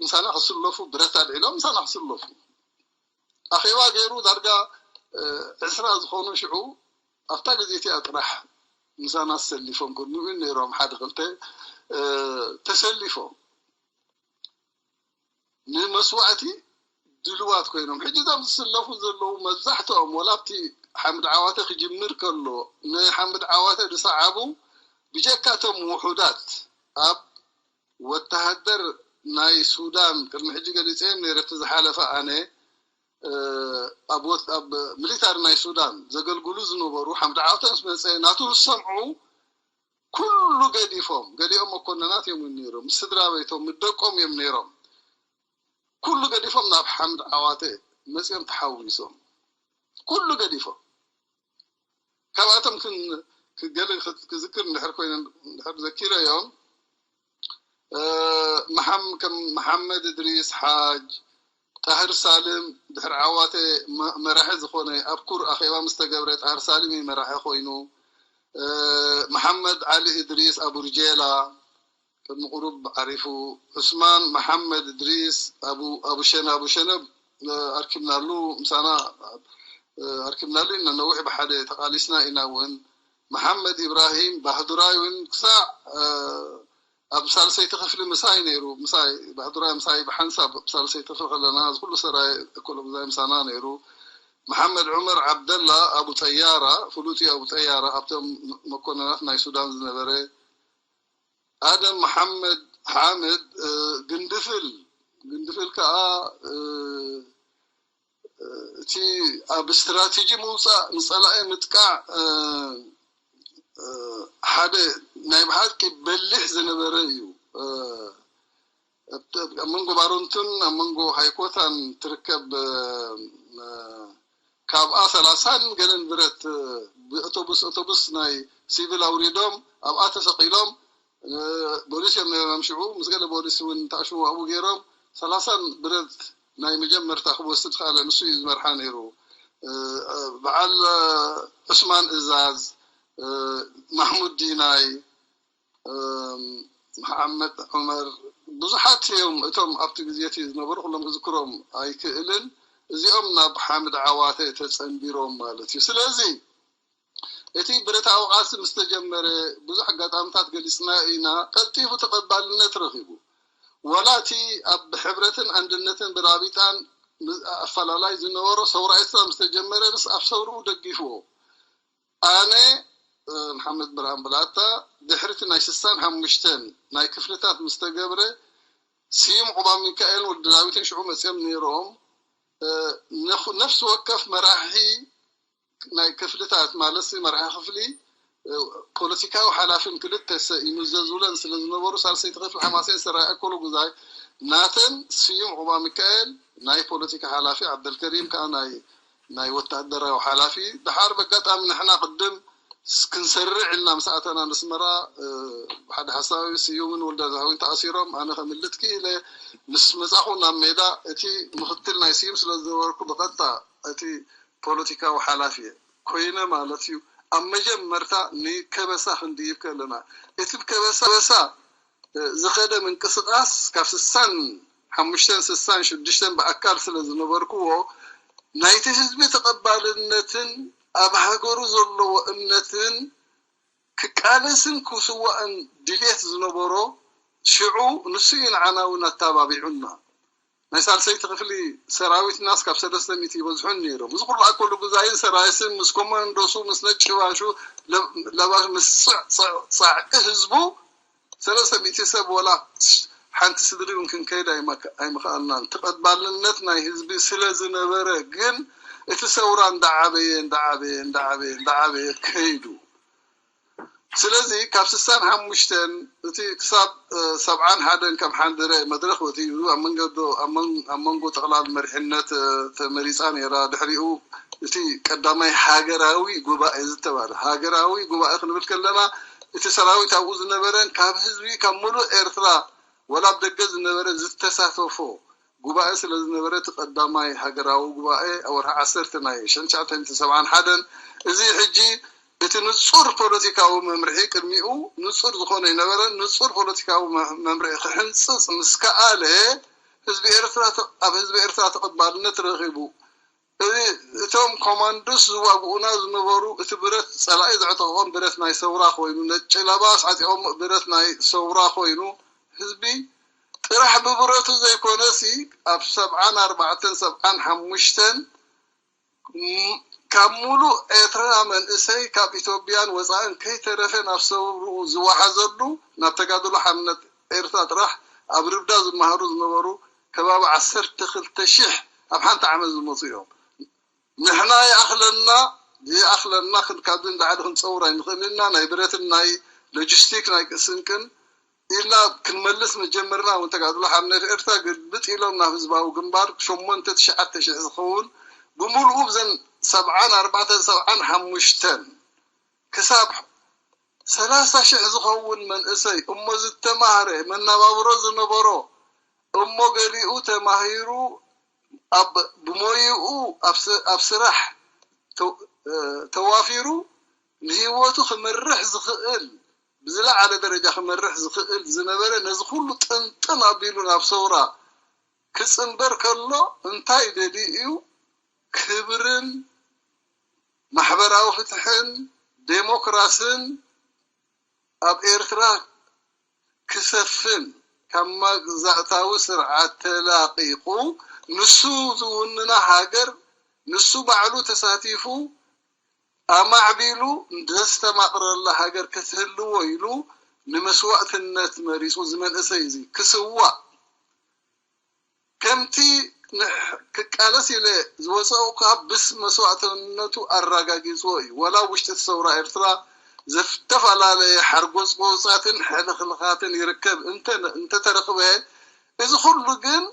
ምሳና ክስለፉ ብረት ኣልዒሎም ምሳና ክስለፉ ኣኼባ ገይሩ ዳርጋ ዕስራ ዝኾኑ ሽዑ ኣብታ ግዜ እቲኣ ጥራሕ ምሳና ተሰሊፎም ቅድሚኡ ነይሮም ሓደ ክልተ ተሰሊፎም ንመስዋእቲ ድልዋት ኮይኖም ሕጂ እዞም ዝስለፉ ዘለዉ መብዛሕትኦም ወላ ኣብቲ ሓምድ ዓዋተ ክጅምር ከሎ ንሓምድ ዓዋተ ዝሰዓቡ ብጀካቶም ውሑዳት ኣብ ወተሃደር ናይ ሱዳን ቅድሚ ሕጂ ገሊፀዮም ነይረ እቲ ዝሓለፈ ኣነ ኣብ ሚሊታሪ ናይ ሱዳን ዘገልግሉ ዝነበሩ ሓምድ ዓዋተ ምስ መፀ ናቱ ዝሰምዑ ኩሉ ገዲፎም ገሊኦም መኮነናት እዮም ነይሮም ምስ ስድራ ቤቶም ምስ ደቆም እዮም ነይሮም ኩሉ ገዲፎም ናብ ሓምድ ዓዋተ መፅኦም ተሓዊሶም ኩሉ ገዲፎም ካብኣቶም ገለ ክዝክር እንድሕር ኮይነ እንድሕር ዘኪረ እዮም ከም መሓመድ እድሪስ ሓጅ ጣህር ሳልም ድሕሪ ዓዋተ መራሒ ዝኾነ ኣብ ኩር ኣኼባ ምስ ተገብረ ጣህር ሳልም እዩ መራሒ ኮይኑ መሓመድ ዓሊ እድሪስ ኣቡርጄላ ቅድሚ ቁሩብ ዓሪፉ ዑስማን መሓመድ እድሪስ ኣቡ ሸነ ኣቡ ሸነ ኣርኪብናሉ ምሳና ኣርኪብናሉ ኢና ነዊሕ ብሓደ ተቃሊስና ኢና እውን መሓመድ ኢብራሂም ባህዱራይ እውን ክሳዕ ኣብ ሳልሰይቲ ክፍሊ ምሳይ ነይሩ ምሳይ ባህዱራይ ምሳይ ብሓንሳብ ሳልሰይቲ ክፍሊ ከለና እዚ ኩሉ ሰራይ ኮሎምዛይ ምሳና ነይሩ መሓመድ ዑመር ዓብደላ ኣቡ ጠያራ ፍሉጥ ኣቡ ጠያራ ካብቶም መኮነናት ናይ ሱዳን ዝነበረ ኣደም መሓመድ ሓምድ ግንድፍል ግንድፍል ከዓ እቲ ኣብ ስትራቴጂ ምውፃእ ንፀላኢ ምጥቃዕ ሓደ ናይ ብሓቂ በሊሕ ዝነበረ እዩ ኣብ መንጎ ባሮንቱን ኣብ መንጎ ሃይኮታን ትርከብ ካብኣ ሰላሳን ገለን ብረት ብኣውቶቡስ ኣውቶቡስ ናይ ሲቪል ኣውሪዶም ኣብኣ ተሰቒሎም። ፖሊስ እዮም ነይሮም ሽዑ፣ ምስ ገለ ፖሊስ እውን ተኣሽሙ ኣብኡ ገይሮም። ሰላሳን ብረት ናይ መጀመርታ ክወስድ ከኣለ፣ ንሱ እዩ ዝመርሓ ነይሩ። በዓል ዑስማን እዛዝ፣ ማሕሙድ ዲናይ፣ መሓመድ ዑመር፣ ብዙሓት እዮም እቶም ኣብቲ ግዜ እቲ ዝነበሩ፣ ኩሎም ክዝክሮም ኣይክእልን። እዚኦም ናብ ሓምድ ዓዋተ ተጸንቢሮም ማለት እዩ። ስለዚ እቲ ብረታዊ ቃልሲ ምስ ተጀመረ፣ ብዙሕ ኣጋጣምታት ገሊጽና ኢና፣ ቀልጢፉ ተቐባልነት ረኺቡ። ዋላ እቲ ኣብ ሕብረትን ኣንድነትን ብራቢጣን ኣፈላላይ ዝነበሮ ሰውራ ኤርትራ ምስ ተጀመረ፣ ምስ ኣብ ሰውርኡ ደጊፍዎ። ኣነ፣ መሓመድ ብርሃን ብላታ፣ ድሕሪ እቲ ናይ ስሳን ሓሙሽተን ናይ ክፍልታት ምስ ተገብረ፣ ስዩም ዑባ ሚካኤልን ወዲ ዳዊትን ሽዑ መጺኦም ነይሮም። ነፍሲ ወከፍ መራሒ ናይ ክፍልታት፣ ማለት መራሒ ክፍሊ፣ ፖለቲካዊ ሓላፍን ክልተ ሰብ ይምዘዙለን ስለ ዝነበሩ፣ ሳልሰይቲ ክፍሊ ሓማሴን ሰራይ ኣኮሎ ጉዛይ፣ ናተን ስዩም ዑባ ሚካኤል ናይ ፖለቲካ ሓላፊ፣ ዓብደልከሪም ከኣ ናይ ናይ ወታደራዊ ሓላፊ። ደሓር በጋጣሚ ንሕና ቅድም ክንሰርዕ ኢልና ምስ ኣተና ንስመራ፣ ብሓደ ሓሳብ ስዩምን ወልደዛዊን ተኣሲሮም፣ ኣነ ከምልጥ ክኢለ። ምስ መጻኹ ናብ ሜዳ፣ እቲ ምኽትል ናይ ስዩም ስለ ዝነበርኩ፣ ብቐጥታ እቲ ፖለቲካዊ ሓላፊ ኮይነ ማለት እዩ። ኣብ መጀመርታ ንከበሳ ክንድይብ ከለና፣ እቲ ከበሳ ዝኸደ ምንቅስቓስ፣ ካብ ስሳን ሓሙሽተን ስሳን ሽዱሽተን ብኣካል ስለ ዝነበርኩዎ፣ ናይቲ ህዝቢ ተቐባልነትን ኣብ ሃገሩ ዘለዎ እምነትን ክቃለስን ክስዋእን ድልየት ዝነበሮ ሽዑ፣ ንሱ እዩ ንዓና እውን ኣተባቢዑና። ናይ ሳልሰይቲ ክፍሊ ሰራዊትናስ ካብ ሰለስተ ሚእቲ ይበዝሑን ነይሮም። እዚ ኩሉ ኣኮሉ ጉዛይን ሰራይስን ምስ ኮማንዶሱ፣ ምስ ነጭ ባሹ ለባሽ፣ ምስ ጻዕቂ ህዝቡ፣ ሰለስተ ሚእቲ ሰብ፣ ወላ ሓንቲ ስድሪ እውን ክንከይድ ኣይመክ-፣ ኣይምኽኣልናን። ተቐባልነት ናይ ህዝቢ ስለ ዝነበረ ግን፣ እቲ ሰውራ እንዳዓበየ፣ እንዳዓበየ፣ እንዳዓበየ፣ እንዳዓበየ ከይዱ። ስለዚ ካብ ስሳን ሓሙሽተን እቲ ክሳብ፣ እ፣ ሰብዓን ሓደን ከም ሓንድረ መድረኽ ወትዩ ኣብ መንገዶ-፣ ኣብ መን-፣ ኣብ መንጎ ጠቕላል መሪሕነት፣ እ፣ ተመሪጻ ነይራ። ድሕሪኡ እቲ ቀዳማይ ሃገራዊ ጉባኤ ዝተባለ፣ ሃገራዊ ጉባኤ ክንብል ከለና፣ እቲ ሰራዊት ኣብኡ ዝነበረን ካብ ህዝቢ፣ ካብ ሙሉእ ኤርትራ፣ ወላ ኣብ ደገ ዝነበረ ዝተሳተፎ ጉባኤ ስለ ዝነበረ፣ እቲ ቀዳማይ ሃገራዊ ጉባኤ ኣብ ወርሒ ዓሰርተ ናይ ሽሕን ትሽዓተ ሚእትን ሰብዓን ሓደን፣ እዚ ሕጂ እቲ ንጹር ፖለቲካዊ መምርሒ፣ ቅድሚኡ ንጹር ዝኾነ ይነበረ፣ ንጹር ፖለቲካዊ መ-፣ መምርሒ ክሕንጽጽ ምስ ከኣለ፣ ህዝቢ ኤርትራ ተ-፣ ኣብ ህዝቢ ኤርትራ ተቐባልነት ረኺቡ። እዚ፣ እቶም ኮማንዶስ ዝዋግኡና ዝነበሩ፣ እቲ ብረት፣ ጸላኢ ዘዕጠቖም ብረት ናይ ሰውራ ኮይኑ፣ ነጭ ለባስ ዓጢቖም ብረት ናይ ሰውራ ኮይኑ፣ ህዝቢ ጥራሕ ብብረቱ ዘይኮነሲ፣ ኣብ ሰብዓን ኣርባዕተን ሰብዓን ሓሙሽተን፣ ም-፣ ካብ ሙሉእ ኤርትራ መንእሰይ ካብ ኢትዮጵያን ወጻእን ከይተረፈ ናብ ሰውርኡ ዝወሓዘሉ፣ ናብ ተጋድሎ ሓርነት ኤርትራ ጥራሕ ኣብ ርብዳ ዝመሃሩ ዝነበሩ ከባቢ ዓሰርተ ክልተ ሽሕ ኣብ ሓንቲ ዓመት ዝመጹ እዮም። ንሕና ይኣኽለና፣ ይኣኽለና ክን-፣ ካብዚ ንላዕሊ ክንጸውር ኣይንኽእልን ኢና። ናይ ብረትን ናይ ሎጂስቲክ ናይ ስንቅን ኢልና ክንመልስ መጀመርና እውን፣ ተጋድሎ ሓርነት ኤርትራ ግልብጥ ኢሎም ናብ ህዝባዊ ግንባር ሸሞንተ ትሽዓተ ሽሕ ዝኸውን፣ ብምሉኡ ብዘን ሰብዓን ኣርባዕተን ሰብዓን ሓሙሽተን ክሳብ ሰላሳ ሽሕ ዝኸውን መንእሰይ እሞ ዝተማህረ፣ መነባብሮ ዝነበሮ፣ እሞ ገሊኡ ተማሂሩ ኣብ፣ ብሞይኡ ኣብ ስ-፣ ኣብ ስራሕ ተ-፣ እ፣ ተዋፊሩ ንህይወቱ ክመርሕ ዝኽእል፣ ብዝለዓለ ደረጃ ክመርሕ ዝኽእል ዝነበረ፣ ነዚ ኩሉ ጥንጥን ኣቢሉ ናብ ሰውራ ክጽንበር ከሎ፣ እንታይ ደልዩ እዩ? ክብርን ማሕበራዊ ፍትሕን ዴሞክራስን ኣብ ኤርትራ ክሰፍን፣ ካብ መግዛእታዊ ስርዓት ተላቒቑ፣ ንሱ ዝውንና ሃገር፣ ንሱ ባዕሉ ተሳቲፉ ኣማዕቢሉ ዘስተማቕረላ ሃገር ክትህልዎ ኢሉ ንመስዋእትነት መሪጹ። እዚ መንእሰይ እዚ ክስዋእ፣ ከምቲ ንሕ-፣ ክቃለስ ኢለ ዝወጸኡ ካብ ብስ መስዋእትነቱ ኣረጋጊጽዎ እዩ። ወላ ኣብ ውሽጢ እቲ ሰውራ ኤርትራ ዝተፈላለየ ሓርጎጽጎጻትን ሕልኽልኻትን ይርከብ እንተ-፣ እንተተረኽበ፣ እዚ ኩሉ ግን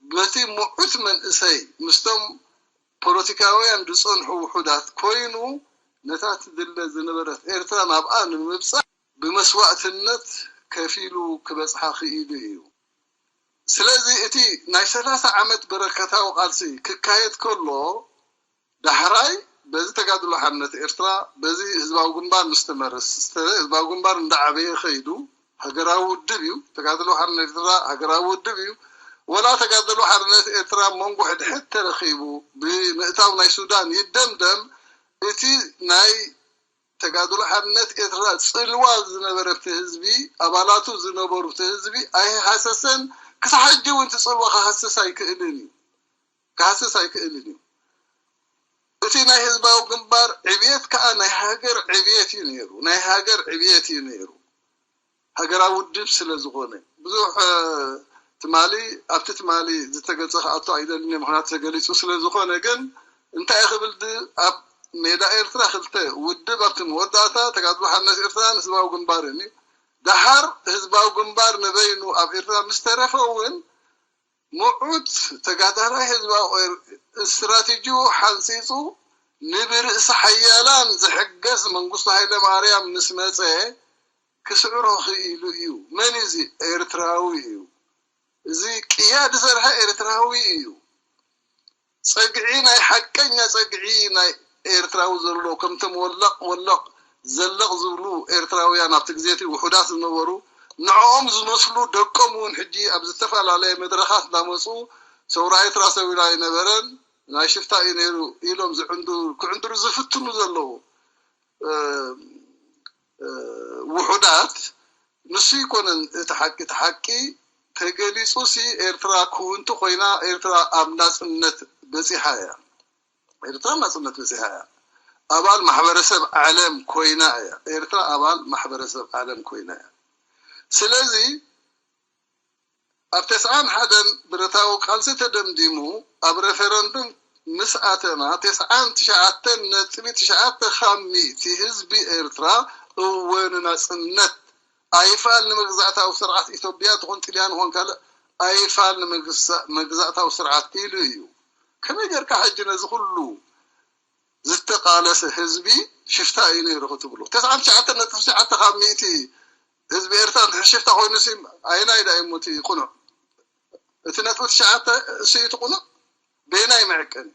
በቲ ምዑት መንእሰይ ምስቶም ፖለቲካውያን ዝጸንሑ ውሑዳት ኮይኑ፣ ነታ ትድለ ዝነበረት ኤርትራ ናብኣ ንምብጻሕ ብመስዋእትነት ከፊሉ ክበጽሓ ክኢሉ እዩ። ስለዚ እቲ ናይ ሰላሳ ዓመት በረከታዊ ቃልሲ ክካየድ ከሎ፣ ዳሕራይ በዚ ተጋድሎ ሓርነት ኤርትራ፣ በዚ ህዝባዊ ግንባር ምስ ተመረስተ፣ ህዝባዊ ግንባር እንዳዓበየ ከይዱ፣ ሃገራዊ ውድብ እዩ። ተጋድሎ ሓርነት ኤርትራ ሃገራዊ ውድብ እዩ። ወላ ተጋድሎ ሓርነት ኤርትራ መንጎ ሕድሕድ ተረኺቡ፣ ብምእታው ናይ ሱዳን ይደምደም፣ እቲ ናይ ተጋድሎ ሓርነት ኤርትራ ጽልዋ ዝነበረ እቲ ህዝቢ፣ ኣባላቱ ዝነበሩ እቲ ህዝቢ ኣይሃሰሰን። ክሳብ ሕጂ እውን እቲ ጽልዋ ክሃስስ ኣይክእልን እዩ። ክሃስስ ኣይክእልን እዩ። እቲ ናይ ህዝባዊ ግንባር ዕብየት ከኣ ናይ ሃገር ዕብየት እዩ ነይሩ። ናይ ሃገር ዕብየት እዩ ነይሩ። ሃገራዊ ውድብ ስለ ዝኾነ። ብዙሕ፣ እ፣ ትማሊ፣ ኣብቲ ትማሊ ዝተገልጸ ክኣቱ ኣይደልን እየ፣ ምኽንያቱ ተገሊጹ ስለ ዝኾነ። ግን እንታይ ክብል ድ-፣ ኣብ ሜዳ ኤርትራ ክልተ ውድብ ኣብቲ መወዳእታ ተጋድሎ ሓርነት ኤርትራን ህዝባዊ ግንባርን እዩ። ደሓር ህዝባዊ ግንባር ንበይኑ ኣብ ኤርትራ ምስ ተረፈ እውን ምዑት ተጋዳላይ ህዝባዊ ኤር-፣ ስትራቴጂኡ ሓንጺጹ ንብርእሲ ሓያላን ዝሕገዝ መንግስቱ ሃይለ ማርያም ምስ መጸ ክስዕሮ ክኢሉ እዩ። መን እዩ እዚ? ኤርትራዊ እዩ። እዚ ቅያ ዝሰርሐ ኤርትራዊ እዩ። ጸግዒ፣ ናይ ሓቀኛ ጸግዒ ናይ ኤርትራዊ ዘሎ፣ ከምቶም ወለቕ ወለቕ ዘለቕ ዝብሉ ኤርትራውያን ኣብቲ ግዜ እቲ ውሑዳት ዝነበሩ፣ ንዕኦም ዝመስሉ ደቆም እውን ሕጂ ኣብ ዝተፈላለየ መድረኻት እንዳመጹ፣ ሰውራ ኤርትራ ሰብ ኢሉ ኣይነበረን፣ ናይ ሽፍታ እዩ ነይሩ ኢሎም ዝዕንዱ-፣ ክዕንድሩ ዝፍትኑ ዘለዉ፣ እ፣ እ፣ ውሑዳት፣ ንሱ ይኮነን እቲ ሓቂ። እቲ ሓቂ ተገሊጹ ሲ ኤርትራ ክውንቲ ኮይና፣ ኤርትራ ኣብ ናጽነት በጺሓ እያ። ኤርትራ ናጽነት በጺሓ እያ። ኣባል ማሕበረሰብ ዓለም ኮይና እያ። ኤርትራ ኣባል ማሕበረሰብ ዓለም ኮይና እያ። ስለዚ ኣብ ተስዓን ሓደን ብረታዊ ቃልሲ ተደምዲሙ፣ ኣብ ሬፈረንዱም ምስ ኣተና፣ ተስዓን ትሽዓተን ነጥቢ ትሽዓተ ካብ ሚእቲ ህዝቢ ኤርትራ እወ ንናጽነት፣ ኣይፋል ንመግዛእታዊ ስርዓት ኢትዮጵያ ትኹን ጥልያን ይኹን ካልእ፣ ኣይፋል ንመግዛ-፣ መግዛእታዊ ስርዓት ኢሉ እዩ። ከመይ ጌርካ ሕጂ ነዚ ኩሉ ዝተቃለሰ ህዝቢ ሽፍታ እዩ ነይሩ ክትብሎ? ተስዓን ትሽዓተን ነጥቢ ትሽዓተ ካብ ሚእቲ ህዝቢ ኤርትራ እንድሕር ሽፍታ ኮይኑ ሲ፣ ኣየናይ ዳ እዩ እቲ ቅኑዕ? እቲ ነጥቢ ትሽዓተ እሱ እዩ እቲ ቅኑዕ? በየናይ መዐቀኒ?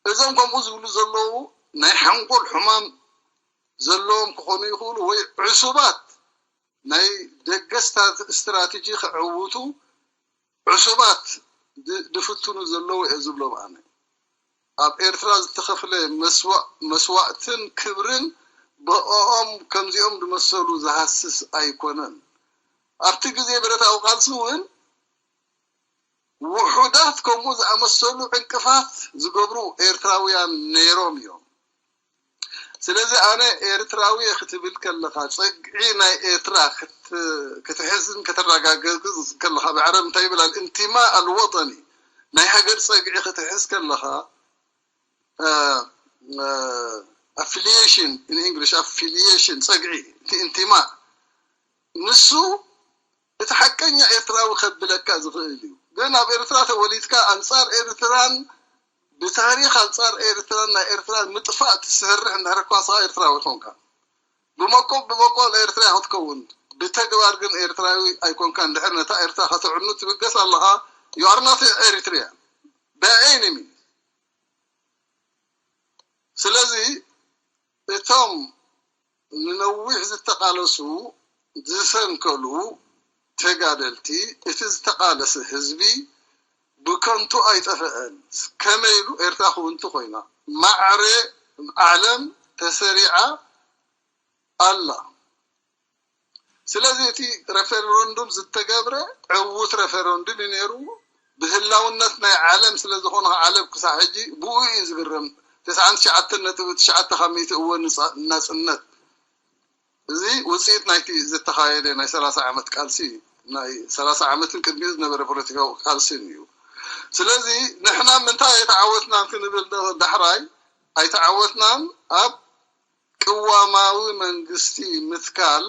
እዞም ከምኡ ዝብሉ ዘለዉ ናይ ሓንጎል ሕማም ዘለዎም ክኾኑ ይኽእሉ፣ ወይ ዕሱባት ናይ ደገ ስታ-፣ ስትራቴጂ ክዕውቱ ዕሱባት ድ-፣ ድፍትኑ ዘለዉ እየ ዝብሎም ኣነ። ኣብ ኤርትራ ዝተኸፍለ መስዋ-፣ መስዋእትን ክብርን ብኦም ከምዚኦም ዝመሰሉ ዝሃስስ ኣይኮነን። ኣብቲ ግዜ ብረታዊ ቃልሲ እውን ውሑዳት ከምኡ ዝኣመሰሉ ዕንቅፋት ዝገብሩ ኤርትራውያን ነይሮም እዮም። ስለዚ ኣነ ኤርትራዊ እየ ክትብል ከለኻ፣ ጸግዒ ናይ ኤርትራ ክት-፣ ክትሕዝን ከተረጋግጽ ከለኻ፣ ብዓረብ እንታይ ይብላል? እንቲማ ኣልወጠኒ፣ ናይ ሃገር ጸግዒ ክትሕዝ ከለኻ፣ እ፣ እ፣ affiliation፣ in English፣ affiliation፣ ጸግዒ፣ እቲ እንቲማ፣ ንሱ እቲ ሓቀኛ ኤርትራዊ ከብለካ ዝኽእል እዩ። ግን ኣብ ኤርትራ ተወሊድካ፣ ኣንጻር ኤርትራን ብታሪኽ ኣንጻር ኤርትራን ናይ ኤርትራን ምጥፋእ ትሰርሕ እንድሕር እኳ ንስኻ ኤርትራዊ ኮንካ፣ ብመቆ-፣ ብመቆል ኤርትራዊ ክትከውን፣ ብተግባር ግን ኤርትራዊ ኣይኮንካን። እንድሕር ነታ ኤርትራ ከተዕኑ ትብገስ ኣለኻ፣ you are not Eritrean by any means። ስለዚ እቶም ንነዊሕ ዝተቓለሱ፣ ዝሰንከሉ ተጋደልቲ፣ እቲ ዝተቓለሰ ህዝቢ ብከንቱ ኣይጠፈአን። ከመይ ኢሉ ኤርትራ ክውንቲ ኮይና፣ ማዕረ ዓለም ተሰሪዓ ኣላ። ስለዚ እቲ ሬፈረንዱም ዝተገብረ ዕዉት ሬፈረንዱም እዩ ነይሩ። ብህላውነት ናይ ዓለም ስለ ዝኾነ፣ ዓለም ክሳብ ሕጂ ብኡ እዩ ዝግረም። ተስዓን ትሽዓተን ነጥቢ ትሽዓተ ካብ ሚእቲ እወ ንጻ-፣ ናጽነት። እዚ ውጽኢት ናይቲ ዝተኻየደ ናይ ሰላሳ ዓመት ቃልሲ እዩ። ናይ ሰላሳ ዓመትን ቅድሚኡ ዝነበረ ፖለቲካዊ ቃልስን እዩ። ስለዚ ንሕና ምንታይ ኣይተዓወትናን ክንብል ዶ-፣ ዳሕራይ ኣይተዓወትናን። ኣብ ቅዋማዊ መንግስቲ ምትካል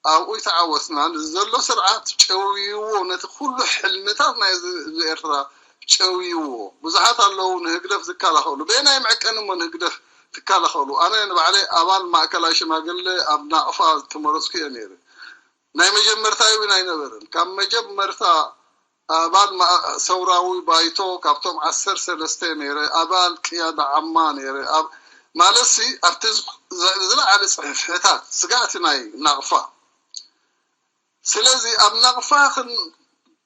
ኣብኡ ኣይተዓወትናን። እዚ ዘሎ ስርዓት ጨውይዎ፣ ነቲ ኩሉ ሕልምታት ናይ እዚ፣ እዚ ኤርትራ ጨውይዎ። ብዙሓት ኣለዉ ንህግደፍ ዝከላኸሉ። በየናይ መዐቀኒ እሞ ንህግደፍ ትከላኸሉ? ኣነ ንባዕለይ ኣባል ማእከላይ ሽማግለ ኣብ ናቕፋ ዝተመረጽኩ እየ ነይረ። ናይ መጀመርታ እውን ኣይነበረን። ካብ መጀመርታ ኣባል ሰውራዊ ባይቶ ካብቶም ዓሰርተ ሰለስተ ነይረ፣ ኣባል ቅያዳ ዓማ ነይረ። ማለትሲ ኣብቲ ዝለዓለ ፅፍሕታት ስጋእቲ ናይ ናቕፋ። ስለዚ ኣብ ናቕፋ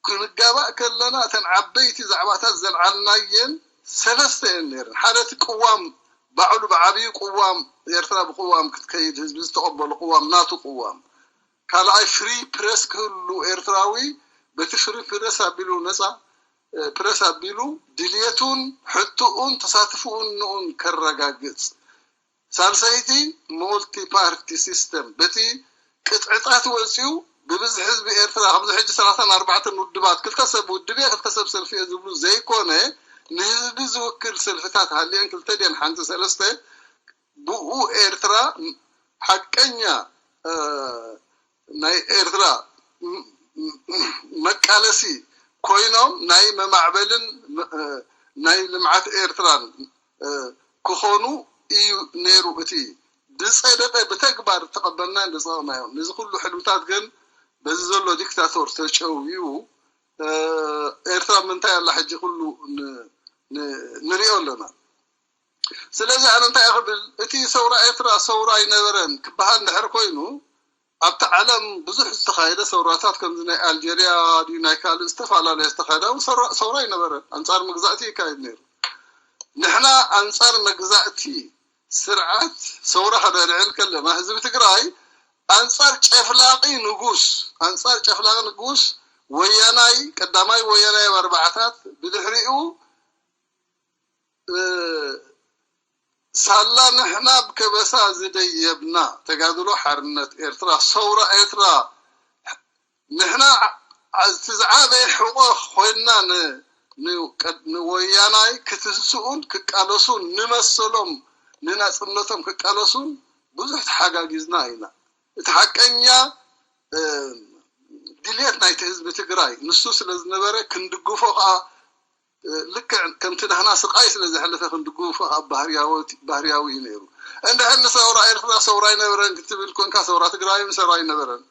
ክንጋባእ ከለና እተን ዓበይቲ ዛዕባታት ዘልዓልናየን ሰለስተ እየን ነይረን። ሓደ እቲ ቅዋም ባዕሉ ብዓብዩ ቅዋም ኤርትራ ብቅዋም ክትከይድ ህዝቢ ዝተቐበሉ ቅዋም ናቱ ቅዋም፣ ካልኣይ ፍሪ ፕረስ ክህሉ ኤርትራዊ በቲ ፍሪ ፕረስ ኣቢሉ ነፃ ፕረስ ኣቢሉ ድልየቱን ሕትኡን ተሳትፍኡን ንኡን ከረጋግፅ። ሳልሰይቲ ሞልቲ ፓርቲ ሲስተም በቲ ቅጥዕታት ወፂኡ ብብዝሒ ህዝቢ ኤርትራ ከምዚ ሕጂ ሰላሳን ኣርባዕተን ውድባት ክልተ ሰብ ውድብ እየ ክልተ ሰብ ሰልፊ እየ ዝብሉ ዘይኮነ ንህዝቢ ዝውክል ሰልፍታት ሃልየን ክልተ ድየን ሓንቲ ሰለስተ ብኡ ኤርትራ ሓቀኛ ናይ ኤርትራ መቃለሲ ኮይኖም ናይ መማዕበልን ናይ ልምዓት ኤርትራን ክኾኑ እዩ ነይሩ እቲ ዝፀደቀ ብተግባር ተቐበልናን ዝፀቕናዮ። ነዚ ኩሉ ሕልምታት ግን በዚ ዘሎ ዲክታቶር ተጨውዩ ኤርትራ ምንታይ ኣላ ሕጂ ኩሉ ንሪኦ ኣለና። ስለዚ ኣነ እንታይ ክብል እቲ ሰውራ ኤርትራ ሰውራ ኣይነበረን ክበሃል እንድሕር ኮይኑ ኣብቲ ዓለም ብዙሕ ዝተኻየደ ሰውራታት ከምዚ ናይ ኣልጀርያ ድዩ ናይ ካልእ ዝተፈላለየ ዝተኻየደ ሰውራ ኣይነበረን። ኣንጻር መግዛእቲ ይካየድ ነይሩ። ንሕና ኣንጻር መግዛእቲ ስርዓት ሰውራ ከነልዕል ከለና ህዝቢ ትግራይ ኣንጻር ጨፍላቂ ንጉስ ኣንጻር ጨፍላቂ ንጉስ ወያናይ ቀዳማይ ወያናይ ኣብ ኣርባዓታት ብድሕሪኡ ሳላ ንሕና ብከበሳ ዝደየብና ተጋድሎ ሓርነት ኤርትራ ሰውራ ኤርትራ ንሕና እቲ ዝዓበየ ሕቆ ኮይንና ንወያናይ ክትንስኡን ክቃለሱን ንመሰሎም ንናፅነቶም ክቃለሱን ብዙሕ ተሓጋጊዝና ኢና። እቲ ሓቀኛ ድልየት ናይቲ ህዝቢ ትግራይ ንሱ ስለ ዝነበረ ክንድግፎ ከዓ ልክዕ ከምቲ ናህና ስቃይ ስለ ዘሕለፈ ክንድግፎ ከዓ ባህርያዊ እዩ ነይሩ። እንድሕር ንሰውራ ኤርትራ ሰውራ ኣይነበረን ክትብል ኮንካ ሰውራ ትግራይ ሰውራ ኣይነበረን።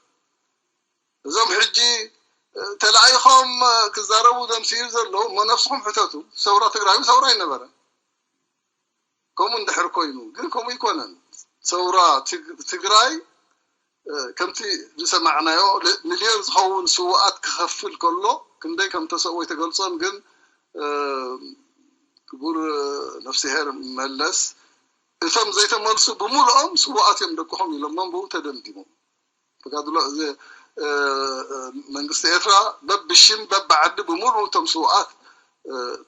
እዞም ሕጂ ተላኢኾም ክዛረቡ ዘምስዩ ዘለዉ እሞ ነብስኹም ሕተቱ። ሰውራ ትግራይ ሰውራ ኣይነበረን። ከምኡ እንድሕር ኮይኑ ግን ከምኡ ይኮነን። ሰውራ ትግራይ ከምቲ ዝሰማዕናዮ ሚልዮን ዝኸውን ስውኣት ክኸፍል ከሎ ክንደይ ከም ተሰወ ኣይተገልጾን። ግን ክቡር ነፍስሄር መለስ እቶም ዘይተመልሱ ብምልኦም ስውኣት እዮም ደቅኹም ኢሎሞም ብኡ ተደምዲሞም። ተጋድሎ መንግስቲ ኤርትራ በብሽም በብዓዲ ብምሉእ እቶም ስውኣት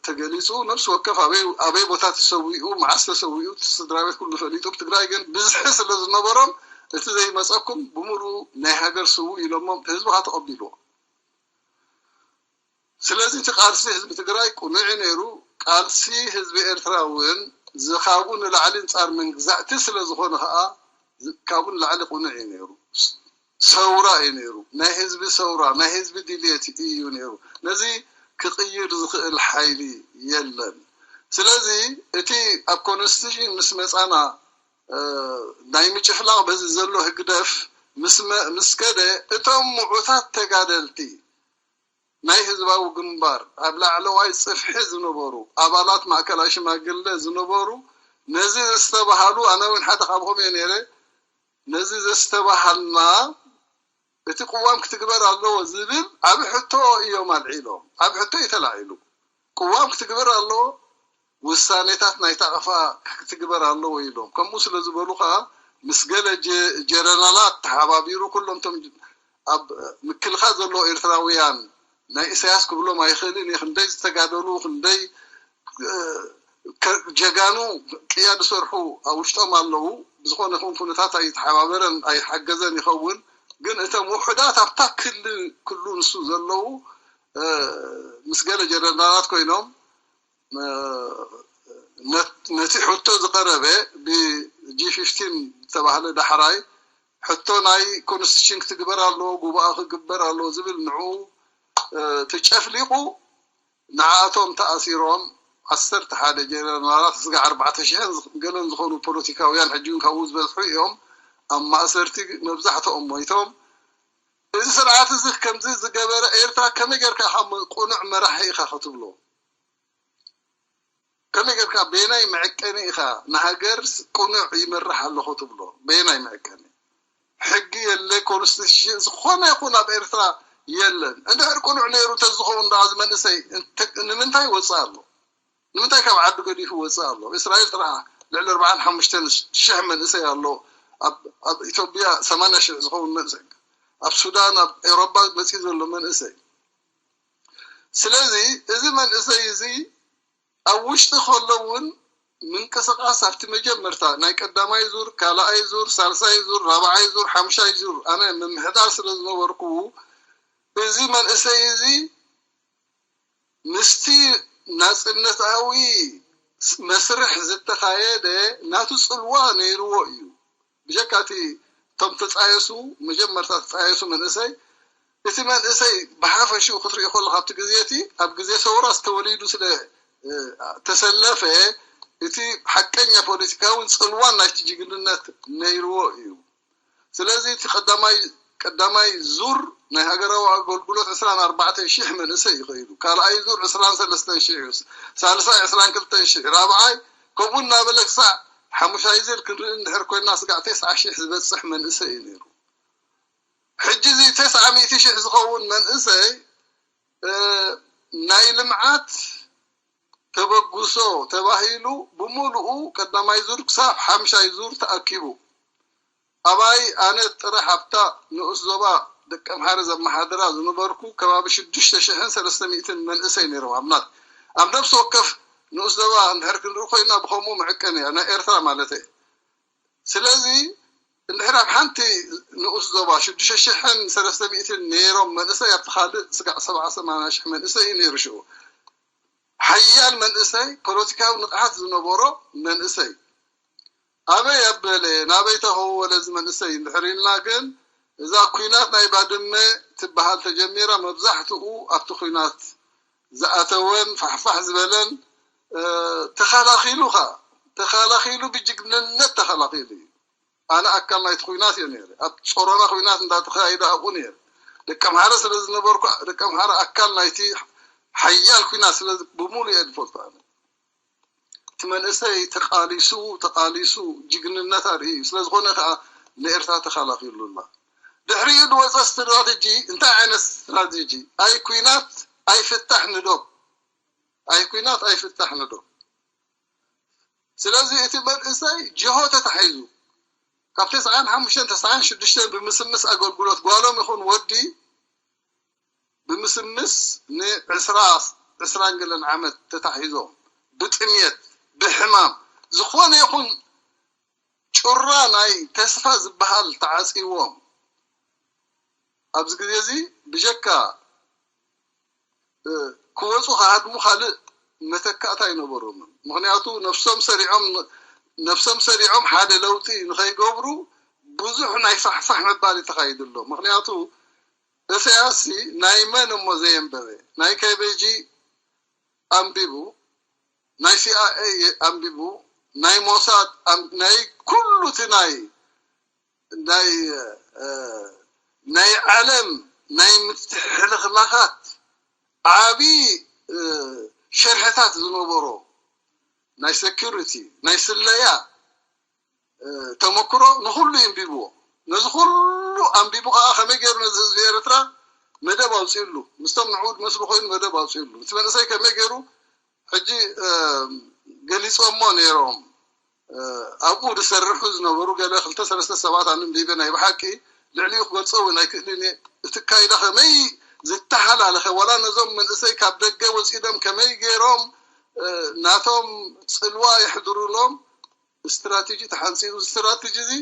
ተገሊፁ። ነብሲ ወከፍ ኣበይ ቦታ ተሰዊኡ፣ መዓስ ተሰዊኡ፣ ስድራ ቤት ኩሉ ፈሊጡ። ብትግራይ ግን ብዝሒ ስለ ዝነበሮም እቲ ዘይመፀኩም ብምሉእ ናይ ሃገር ስውእ ኢሎሞም ህዝቢ ከዓ ተቐቢልዎ። ስለዚ እቲ ቃልሲ ህዝቢ ትግራይ ቁኑዕ እዩ ነይሩ። ቃልሲ ህዝቢ ኤርትራ እውን ካብኡ ንላዕሊ ንፃር መግዛእቲ ስለ ዝኾነ ከዓ ካብኡ ንላዕሊ ቁኑዕ እዩ ነይሩ። ሰውራ እዩ ነይሩ። ናይ ህዝቢ ሰውራ ናይ ህዝቢ ድልየት እዩ ነይሩ። ነዚ ክቕይር ዝኽእል ሓይሊ የለን። ስለዚ እቲ ኣብ ኮንስቲቱሽን ምስ መፃና ናይ ምጭፍላቕ በዚ ዘሎ ህግደፍ ምስ ከደ እቶም ምዑታት ተጋደልቲ ናይ ህዝባዊ ግንባር ኣብ ላዕለዋይ ፅፍሒ ዝነበሩ ኣባላት ማእከላይ ሽማግለ ዝነበሩ ነዚ ዘስተባሃሉ ኣነ እውን ሓደ ካብኦም እየ ነይረ። ነዚ ዘስተባሃልና እቲ ቅዋም ክትግበር ኣለዎ ዝብል ዓብ ሕቶ እዮም ኣልዒሎም። ዓብ ሕቶ እዩ ተላዒሉ። ቅዋም ክትግበር ኣለዎ፣ ውሳኔታት ናይ ታቕፋ ክትግበር ኣለዎ ኢሎም። ከምኡ ስለ ዝበሉ ከዓ ምስ ገለ ጀነራላት ተሓባቢሩ ኩሎም ቶም ኣብ ምክልኻል ዘለዉ ኤርትራውያን ናይ ኢሳያስ ክብሎም ኣይኽእልን እየ። ክንደይ ዝተጋደሉ ክንደይ ጀጋኑ ቅያ ዝሰርሑ ኣብ ውሽጦም ኣለዉ። ብዝኾነ ይኹን ኩነታት ኣይተሓባበረን ኣይሓገዘን ይኸውን። ግን እቶም ውሑዳት ኣብታ ክሊ ክሉ ንሱ ዘለዉ ምስ ገለ ጀነራላት ኮይኖም ነቲ ሕቶ ዝቐረበ ብጂ ፊፍቲን ዝተባህለ ዳሕራይ ሕቶ ናይ ኮንስቲቱሽን ክትግበር ኣለዎ፣ ጉባኣ ክግበር ኣለዎ ዝብል ንዕኡ ተጨፍሊቑ ንዓኣቶም ተኣሲሮም ዓሰርተ ሓደ ጀነራላት፣ ስጋዕ ኣርባዕተ ሽሕን ገለን ዝኾኑ ፖለቲካውያን ሕጂ እውን ካብኡ ዝበዝሑ እዮም ኣብ ማእሰርቲ፣ መብዛሕትኦም ሞይቶም። እዚ ስርዓት እዚ ከምዚ ዝገበረ ኤርትራ ከመይ ጌርካ ኢኻ ቁኑዕ መራሒ ኢኻ ክትብሎ? ከመይ ጌርካ በየናይ መዐቀኒ ኢኻ ንሃገር ቁኑዕ ይመርሕ ኣለኹ ትብሎ? በየናይ መዐቀኒ? ሕጊ የለ፣ ኮንስቲቱሽን ዝኾነ ይኹን ኣብ ኤርትራ የለን። እንድሕር ቁኑዕ ነይሩ እንተዝኸውን ደኣ እዚ መንእሰይ እንተ- ንምንታይ ወፅእ ኣሎ? ንምንታይ ካብ ዓዱ ገዲፉ ወፅእ ኣሎ? ኣብ እስራኤል ጥራሕ ልዕሊ ኣርባዓን ሓሙሽተን ሽሕ መንእሰይ ኣሎ። ኣብ ኣብ ኢትዮጵያ ሰማንያ ሽሕ ዝኸውን መንእሰይ፣ ኣብ ሱዳን፣ ኣብ ኤውሮጳ መፂኡ ዘሎ መንእሰይ። ስለዚ እዚ መንእሰይ እዚ ኣብ ውሽጢ ከሎ እውን ምንቅስቃስ ኣብቲ መጀመርታ ናይ ቀዳማይ ዙር፣ ካልኣይ ዙር፣ ሳልሳይ ዙር፣ ራብዓይ ዙር፣ ሓምሻይ ዙር ኣነ ምምሕዳር ስለ ዝነበርኩ እዚ መንእሰይ እዚ ምስቲ ናጽነታዊ መስርሕ ዝተኻየደ ናቱ ጽልዋ ነይርዎ እዩ። ብጀካ እቲ እቶም ተጻየሱ፣ መጀመርታ ተጻየሱ መንእሰይ፣ እቲ መንእሰይ ብሓፈሽኡ ክትሪኦ ከለኻ ኣብቲ ግዜ እቲ ኣብ ግዜ ሰውራ ዝተወሊዱ ስለ እ፣ ተሰለፈ፣ እቲ ሓቀኛ ፖለቲካውን ጽልዋን ናይቲ ጅግንነት ነይርዎ እዩ። ስለዚ እቲ ቀዳማይ ቀዳማይ ዙር ናይ ሃገራዊ ኣገልግሎት ዕስራን ኣርባዕተን ሽሕ መንእሰይ እዩ ከይዱ። ካልኣይ ዙር ዕስራን ሰለስተን ሽሕ እዩ። ሳልሳይ ዕስራን ክልተን ሽሕ፣ ራብዓይ ከምኡ እናበለ ክሳዕ ሓሙሻይ ዙር ክንርኢ እንድሕር ኮይና ስጋዕ ተስዓ ሽሕ ዝበጽሕ መንእሰይ እዩ ነይሩ። ሕጂ እዚ ተስዓ ሚእቲ ሽሕ ዝኸውን መንእሰይ እ፣ ናይ ልምዓት ተበግሶ ተባሂሉ ብምሉኡ ቀዳማይ ዙር ክሳብ ሓምሻይ ዙር ተኣኪቡ። ኣባይ ኣነ ጥራሕ ኣብታ ንኡስ ዞባ ደቀምሓረ ዘመሓድራ ዝነበርኩ ከባቢ ሽዱሽተ ሽሕን ሰለስተ ሚእትን መንእሰይ ነይሮም ኣብናት ኣብ ነፍሲ ወከፍ ንኡስ ዞባ እንድሕር ክንርኢ ኮይና ብኸምኡ መዐቀኒ እያ ናይ ኤርትራ ማለት እየ። ስለዚ እንድሕር ኣብ ሓንቲ ንኡስ ዞባ ሽዱሽተ ሽሕን ሰለስተ ሚእትን ነይሮም መንእሰይ ኣብቲ ካልእ ስጋዕ ሰብዓ ሰማንያ ሽሕ መንእሰይ እዩ ነይሩ ሽዑ። ሓያል መንእሰይ ፖለቲካዊ ንቕሓት ዝነበሮ መንእሰይ ኣበይ ኣበለ ናበይ ተኸወለ እዚ መንእሰይ እንድሕር ኢልና ግን እዛ ኩናት ናይ ባድመ ትበሃል ተጀሚራ መብዛሕትኡ ኣብቲ ኩናት ዝኣተወን ፋሕፋሕ ዝበለን ተኸላኺሉ ኸዓ ተኸላኺሉ ብጅግንነት ተኸላኺሉ እዩ። ኣነ ኣካል ናይቲ ኩናት እየ ነይረ። ኣብ ጾሮና ኩናት እንዳተኻየደ ኣብኡ ነይረ። ደቂ ኣምሓረ ስለ ዝነበርኩ ደቂ ኣምሓረ ኣካል ናይቲ ሓያል ኩናት ስለ ብምሉእ እየ ዝፈልጦ ኣነ። እቲ መንእሰይ ተቓሊሱ ተቓሊሱ ጅግንነት ኣርእዩ እዩ። ስለ ዝኾነ ከዓ ንኤርትራ ተኸላኺሉላ። ድሕሪኡ ዝወፀ ስትራተጂ እንታይ ዓይነት ስትራተጂ? ኣይ ኩናት ኣይ ፍታሕ ንዶብ ኣይ ኩናት ኣይ ፍታሕ ንዶብ። ስለዚ እቲ መንእሰይ ጅሆ ተታሒዙ ካብ ተስዓን ሓሙሽተን ተስዓን ሽዱሽተን ብምስምስ ኣገልግሎት ጓሎም ይኹን ወዲ ብምስምስ ንዕስራ ዕስራን ገለን ዓመት ተታሒዞም ብጥምየት ብሕማም ዝኾነ ይኹን ጩራ ናይ ተስፋ ዝበሃል ተዓፂዎም ኣብዚ ግዜ እዚ ብጀካ ክወፁ ክሃድሙ ካልእ መተካእታ ኣይነበሮምን። ምክንያቱ ነብሶም ሰሪዖም ነብሶም ሰሪዖም ሓደ ለውጢ ንኸይገብሩ ብዙሕ ናይ ፋሕፋሕ ምባል ተኻይዱ ኣሎ። ምክንያቱ እሰያስ ናይ መን እሞ ዘየንበበ ናይ ከቤጂ ኣንቢቡ ናይ ሲኣይኤ ኣንቢቡ ናይ ሞሳድ ናይ ኩሉ እቲ ናይ ናይ ናይ ዓለም ናይ ምትሕልኽላኻት ዓብዪ ሸርሕታት ዝነበሮ ናይ ሴኩሪቲ ናይ ስለያ ተመክሮ ንኹሉ ይንቢብዎ። ነዚ ኩሉ ኣንቢቡ ከዓ ከመይ ገይሩ ነዚ ህዝቢ ኤርትራ መደብ ኣውፅእሉ ምስቶም ንዕኡ ዝመስሉ ኮይኑ መደብ ኣውፅእሉ እቲ መንእሰይ ከመይ ገይሩ ሕጂ ገሊፆሞ ነይሮም ኣብኡ ዝሰርሑ ዝነበሩ ገለ ክልተ ሰለስተ ሰባት ኣንቢበ ናይ ብሓቂ ልዕሊኡ ክገልፆ እውን ኣይክእልን እየ። እቲ ኣካይዳ ከመይ ዝተሓላለኸ ዋላ ነዞም መንእሰይ ካብ ደገ ወፂዶም ከመይ ገይሮም ናቶም ፅልዋ የሕድሩሎም ስትራቴጂ ተሓንፂቡ ስትራቴጂ እዚ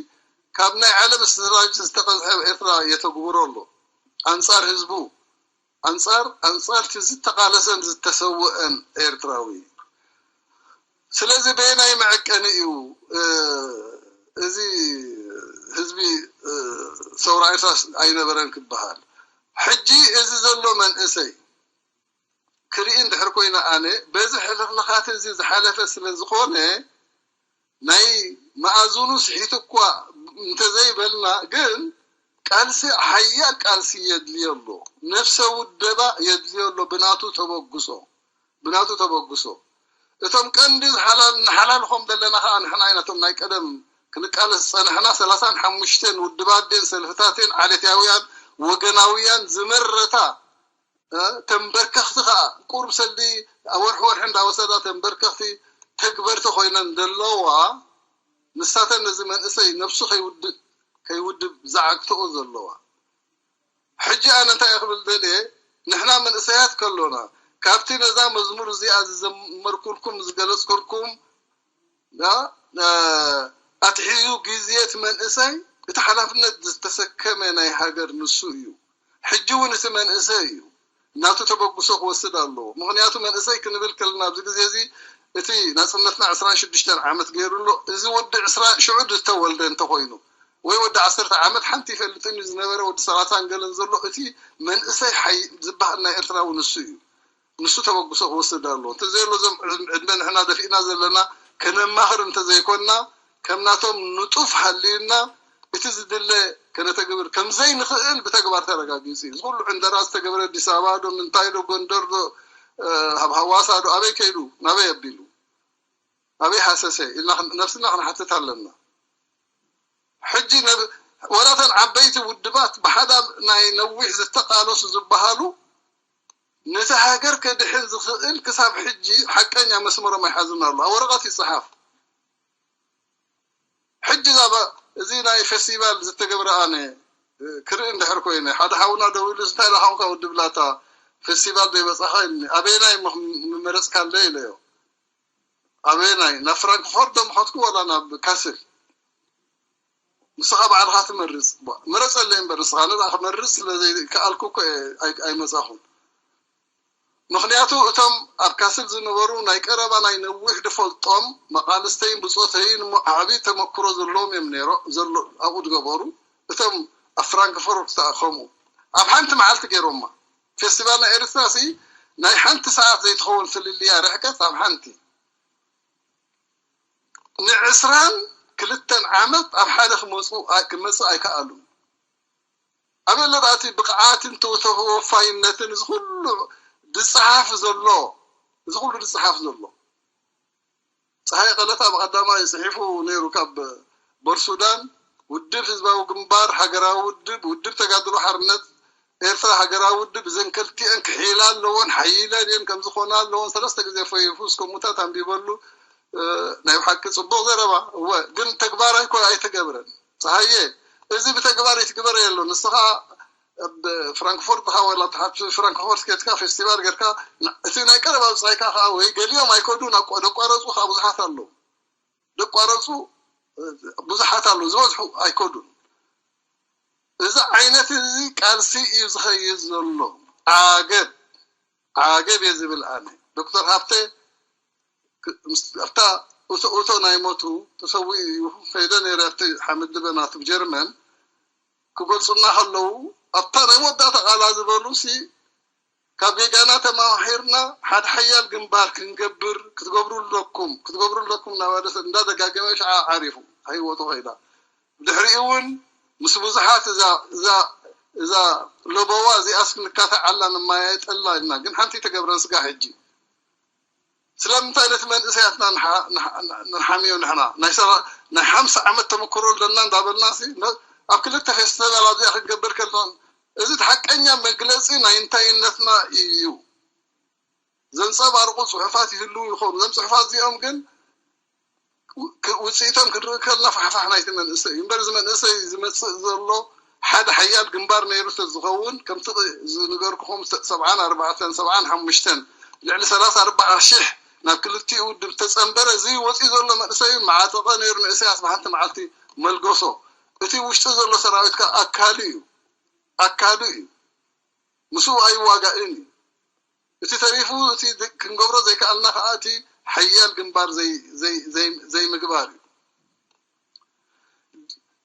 ካብ ናይ ዓለም ስትራቴጂ ዝተቐዝሐ ኤርትራ የተግብሮ ኣሎ ኣንፃር ህዝቡ ኣንፃር ኣንፃር እቲ ዝተቓለሰን ዝተሰወአን ኤርትራዊ። ስለዚ በየናይ መዐቀኒ እዩ እዚ ህዝቢ ሰውራ ኤርትራ ኣይነበረን ክበሃል? ሕጂ እዚ ዘሎ መንእሰይ ክርኢ እንድሕር ኮይነ ኣነ በዚ ሕልኽልኻት እዚ ዝሓለፈ ስለ ዝኾነ ናይ መኣዝኑ ስሒቱ እኳ እንተዘይበልና ግን ቃልሲ ሓያል ቃልሲ የድልዮ ኣሎ። ነፍሰ ውደባ የድልዮ ኣሎ ብናቱ ተበግሶ ብናቱ ተበግሶ እቶም ቀንዲ ዝሓላል ንሓላልኾም ዘለና ከዓ ንሕና ኢና። እቶም ናይ ቀደም ክንቃለስ ዝፀናሕና ሰላሳን ሓሙሽተን ውድባትን ሰልፍታትን ዓሌታውያን ወገናውያን ዝመረታ ተንበርከኽቲ ከዓ ቁሩብ ሰልዲ ወርሒ ወርሒ እንዳወሰዳ ተንበርከኽቲ ተግበርቲ ኮይነን ዘለዋ ንሳተን ነዚ መንእሰይ ነብሱ ከይውድእ ከይውድብ ዝዓግተኦ ዘለዋ። ሕጂ ኣነ እንታይ ክብል ደልየ፣ ንሕና መንእሰያት ከሎና ካብቲ ነዛ መዝሙር እዚኣ ዝዘመርኩልኩም ዝገለጽኩልኩም ኣትሒዙ ግዜ እቲ መንእሰይ እቲ ሓላፍነት ዝተሰከመ ናይ ሃገር ንሱ እዩ። ሕጂ እውን እቲ መንእሰይ እዩ ናቱ ተበግሶ ክወስድ ኣለዎ። ምክንያቱ መንእሰይ ክንብል ከለና ኣብዚ ግዜ እዚ እቲ ናፅነትና ዕስራን ሽዱሽተን ዓመት ገይሩ ኣሎ። እዚ ወዲ ዕስራ ሽዑ ዝተወልደ እንተኮይኑ ወይ ወዲ ዓሰርተ ዓመት ሓንቲ ይፈልጥን እዩ ዝነበረ ወዲ ሰላሳን ገለን ዘሎ እቲ መንእሰይ ዝበሃል ናይ ኤርትራዊ ንሱ እዩ። ንሱ ተበግሶ ክወስድ ኣለዎ። እንተዘየሎ እዞም ዕድመ ንሕና ደፊእና ዘለና ከነማኽር እንተዘይኮንና ከም ናቶም ንጡፍ ሃልዩና እቲ ዝድለ ከነተግብር ከምዘይንኽእል ብተግባር ተረጋጊፁ እዩ። እዚ ኩሉ ዕንደራ ዝተገብረ ኣዲስ ኣበባ ዶ ምንታይ ዶ ጎንደር ዶ ኣብ ሃዋሳ ዶ ኣበይ ከይዱ ናበይ ኣቢሉ ኣበይ ሃሰሰ ኢልና ነብስና ክንሓትት ኣለና። ሕጂ ወላተን ዓበይቲ ውድባት ብሓዳር ናይ ነዊሕ ዝተቃለሱ ዝበሃሉ ነቲ ሃገር ከድሕን ዝኽእል ክሳብ ሕጂ ሓቀኛ መስመሮም ኣይሓዙን ኣሎ። ኣብ ወረቐት ይፅሓፍ። ሕጂ ዛባ እዚ ናይ ፌስቲቫል ዝተገብረ ኣነ ክርኢ እንድሕር ኮይነ ሓደ ሓውና ደው ኢሉ እንታይ ኢላካ ውድብ ላታ ፌስቲቫል ዘይበፃኻ ኢልኒ ኣበየናይ ምመረፅካለ ኢለዮ ኣበየናይ ናብ ፍራንክፎርት ዶ ምኸድኩ ዋላ ናብ ካስል ንስኻ ባዕልኻ ትመርፅ ምረፀለይ እምበር ንስኻ ንኣ ክመርፅ ስለ ዘይከኣልኩ እኮ ኣይመፃኹን ምኽንያቱ እቶም ኣብ ካስል ዝነበሩ ናይ ቀረባ ናይ ነዊሕ ድፈልጦም መቓልስተይን ብፆተይን እሞ ዓብዪ ተመክሮ ዘለዎም እዮም ነይሮ ዘሎ ኣብኡ ዝገበሩ እቶም ኣብ ፍራንክፈርት ከምኡ ኣብ ሓንቲ መዓልቲ ገይሮማ ፌስቲቫል ናይ ኤርትራ ሲ ናይ ሓንቲ ሰዓት ዘይትኸውን ፍልልያ ርሕቀት ኣብ ሓንቲ ንዕስራን ክልተን ዓመት ኣብ ሓደ ክመፁ ክመፅእ ኣይከኣሉን ኣበለ እቲ ብቕዓትን ተወፋይነትን እዚ ኩሉ ዝፀሓፍ ዘሎ እዚ ኩሉ ዝፀሓፍ ዘሎ ፀሃይ ቀለታ ብቐዳማይ ፅሒፉ ነይሩ ካብ በርሱዳን ውድብ ህዝባዊ ግንባር ሃገራዊ ውድብ ውድብ ተጋድሎ ሓርነት ኤርትራ ሃገራዊ ውድብ እዘን ከልቲአን ክሒላ ኣለዎን ሓይለን እየን ከምዝኾና ኣለዎን ሰለስተ ግዜ ፈይፉ እስከሙታት ኣንቢበሉ ናይ ብሓቂ ፅቡቕ ዘረባ እወ ግን ተግባራይ ኮ ኣይተገብረን ፀሃየ እዚ ብተግባር ይትግበር የሎ ንስኻ ኣብ ፍራንክፎርት ካ ወላ ኣብ ፍራንክፎርት ኬድካ ፌስቲቫል ጌርካ እቲ ናይ ቀረባ ብፃይካ ከዓ ወይ ገሊኦም ኣይከዱን ደቋረፁ ከዓ ብዙሓት ኣለዉ ደቋረፁ ብዙሓት ኣለዉ ዝበዝሑ ኣይከዱን እዚ ዓይነት እዚ ቃልሲ እዩ ዝኸይድ ዘሎ ዓገብ ዓገብ እየ ዝብል ኣነ ዶክተር ሃብተ ኣብታ እቶ ናይ ሞቱ ተሰዊኡ እዩ ከይደ ነይረ ኣብቲ ሓመድ ልበናቱ ጀርመን ክገልፁና ከለዉ ኣብታ ናይ መወዳእታ ቃላ ዝበሉ ሲ ካብ ጌጋና ተማሂርና ሓደ ሓያል ግንባር ክንገብር ክትገብሩ ኣለኩም ክትገብሩ ኣለኩም እናበለ እንዳደጋገመ ሸዓ ዓሪፉ ሃይወቱ ከይዳ ድሕሪኡ እውን ምስ ብዙሓት እዛ እዛ እዛ ለበዋ እዚኣስ ክንካታዕ ኣላ ንማያየጠላ ኢልና ግን ሓንቲ ተገብረን ስጋ ሕጂ ስለምንታይ ነቲ መንእሰያትና ንሓምዮ ንሕና ናይ ሓምሳ ዓመት ተመክሮ ኣለና እንዳበልና ኣብ ክልተ ፌስቲቫል ኣብዚኣ ክንገብር ከለና እዚ ሓቀኛ መግለፂ ናይ እንታይነትና እዩ ዘንፀባርቁ ፅሑፋት ይህልው ይኾኑ እዞም ፅሑፋት እዚኦም ግን ውፅኢቶም ክንርኢ ከለና ፋሕፋሕ ናይቲ መንእሰይ እዩ እምበር እዚ መንእሰይ ዝመፅእ ዘሎ ሓደ ሓያል ግንባር ነይሩ ተዝኸውን ከምቲ ዝንገርኩኹም ሰብዓን ኣርባዕተን ሰብዓን ሓሙሽተን ልዕሊ ሰላሳ ኣርባዓ ሽሕ ናብ ክልቲኡ ውድብ ተፀንበረ እዚ ወፂኡ ዘሎ መንእሰይ እዩ መዓጠቐ ነይሩ ንእሰያስ ብሓንቲ መዓልቲ መልገሶ እቲ ውሽጢ ዘሎ ሰራዊት ከዓ ኣካሉ እዩ ኣካሉ እዩ ምስኡ ኣይዋጋእን እዩ እቲ ተሪፉ እቲ ክንገብሮ ዘይከኣልና ከዓ እቲ ሓያል ግንባር ዘይምግባር እዩ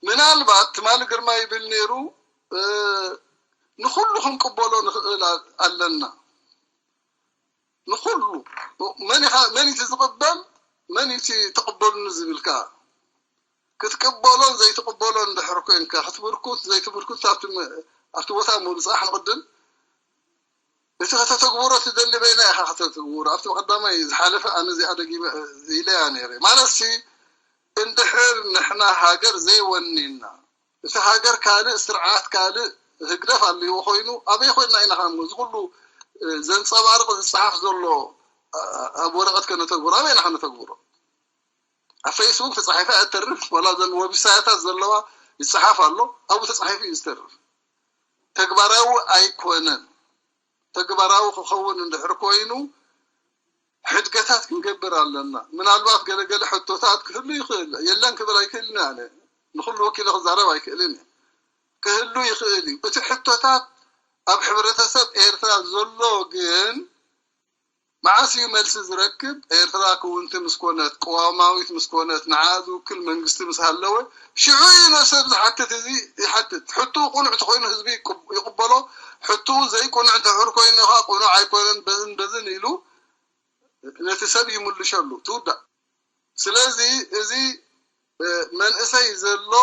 ምናልባት ትማሊ ግርማ ይብል ነይሩ ንኩሉ ክንቅበሎ ንኽእል ኣለና ንኹሉ መን ኢኻ መን እቲ ዝቕበል መን እቲ ተቕበሉኒ ዝብል ከኣ ክትቅበሎን ዘይትቕበሎን እንድሕር ኮንካ ክትብርኩት ዘይትብርኩት ኣብቲ መ- ኣብቲ ቦታ ምብጻሕ ንቕድም እቲ ከተተግብሮ ትደሊ በይና ኢኻ ከተተግብሮ ኣብቲ ቀዳማይ ዝሓለፈ ኣነ እዚኣ ደጊመ ኢለያ ነይረ ማለት ሲ እንድሕር ንሕና ሃገር ዘይወኒና እቲ ሃገር ካልእ ስርዓት ካልእ ህግደፍ ኣለዎ ኮይኑ ኣበይ ኮይና ኢና ካብ እዚ ኩሉ ዘንፀባርቕ ዝፀሓፍ ዘሎ ኣብ ወረቐት ከነተግብሮ ኣበይ ኢና ከነተግብሮ ኣብ ፌስቡክ ተፃሒፋ እያ ተርፍ ወላ ዘን ወብሳይታት ዘለዋ ይፀሓፍ ኣሎ ኣብኡ ተፃሒፉ እዩ ዝተርፍ ተግባራዊ ኣይኮነን ተግባራዊ ክኸውን እንድሕር ኮይኑ ሕድገታት ክንገብር ኣለና ምናልባት ገለገለ ሕቶታት ክህሉ ይኽእል የለን ክብል ኣይክእልን ኣነ ንኩሉ ወኪለ ክዛረብ ኣይክእልን ክህሉ ይኽእል እዩ እቲ ሕቶታት ኣብ ሕብረተሰብ ኤርትራ ዘሎ ግን መዓስ እዩ መልሲ ዝረክብ ኤርትራ ክውንቲ ምስ ኮነት ቅዋማዊት ምስ ኮነት ንዓ ዝውክል መንግስቲ ምስ ሃለወ ሽዑ እዩ ነሰብ ዝሓትት እዚ ይሓትት ሕቱ ቁኑዕ ተኮይኑ ህዝቢ ይቅበሎ ሕቱ ዘይቁኑዕ እንተሕር ኮይኑ ካ ቁኑዕ ኣይኮነን በዝን በዝን ኢሉ ነቲ ሰብ ይምልሸሉ ትውዳእ ስለዚ እዚ መንእሰይ ዘሎ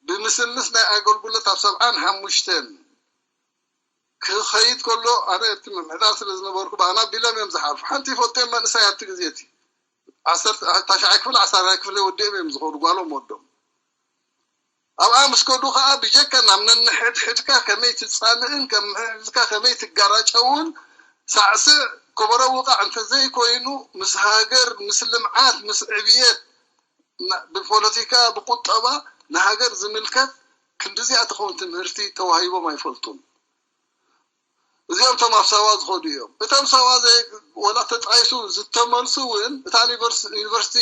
ብምስምስ ናይ ኣገልግሎት ኣብ ሰብዓን ሓሙሽተን ክኸይድ ከሎ ኣነ እቲ ምምሕዳር ስለ ዝነበርኩ ብኣና ቢሎም እዮም ዝሓልፉ ሓንቲ ይፈልጦ እዮም መንእሰይ ኣብቲ ግዜ እቲ ዓሰርተ ታሽዓይ ክፍሊ ዓሰርተ ክፍሊ ወዲኦም እዮም ዝኸዱ ጓሎም ወዶም ኣብኣ ምስ ከዱ ከዓ ብጀካ ናብ ነንሕድሕድካ ከመይ ትፃልእን ከምሕድካ ከመይ ትጋራጨውን ሳዕስዕ ከበሮ ውቃዕ እንተዘይኮይኑ ምስ ሃገር ምስ ልምዓት ምስ ዕብየት ብፖለቲካ ብቁጠባ ንሃገር ዝምልከት ክንድዚኣ ትኸውን ትምህርቲ ተዋሂቦም ኣይፈልጡን እዚኦም እቶም ኣብ ሳዋ ዝኸዱ እዮም እቶም ሳዋ ወላ ተጣይሱ ዝተመልሱ እውን እታ ዩኒቨርሲቲ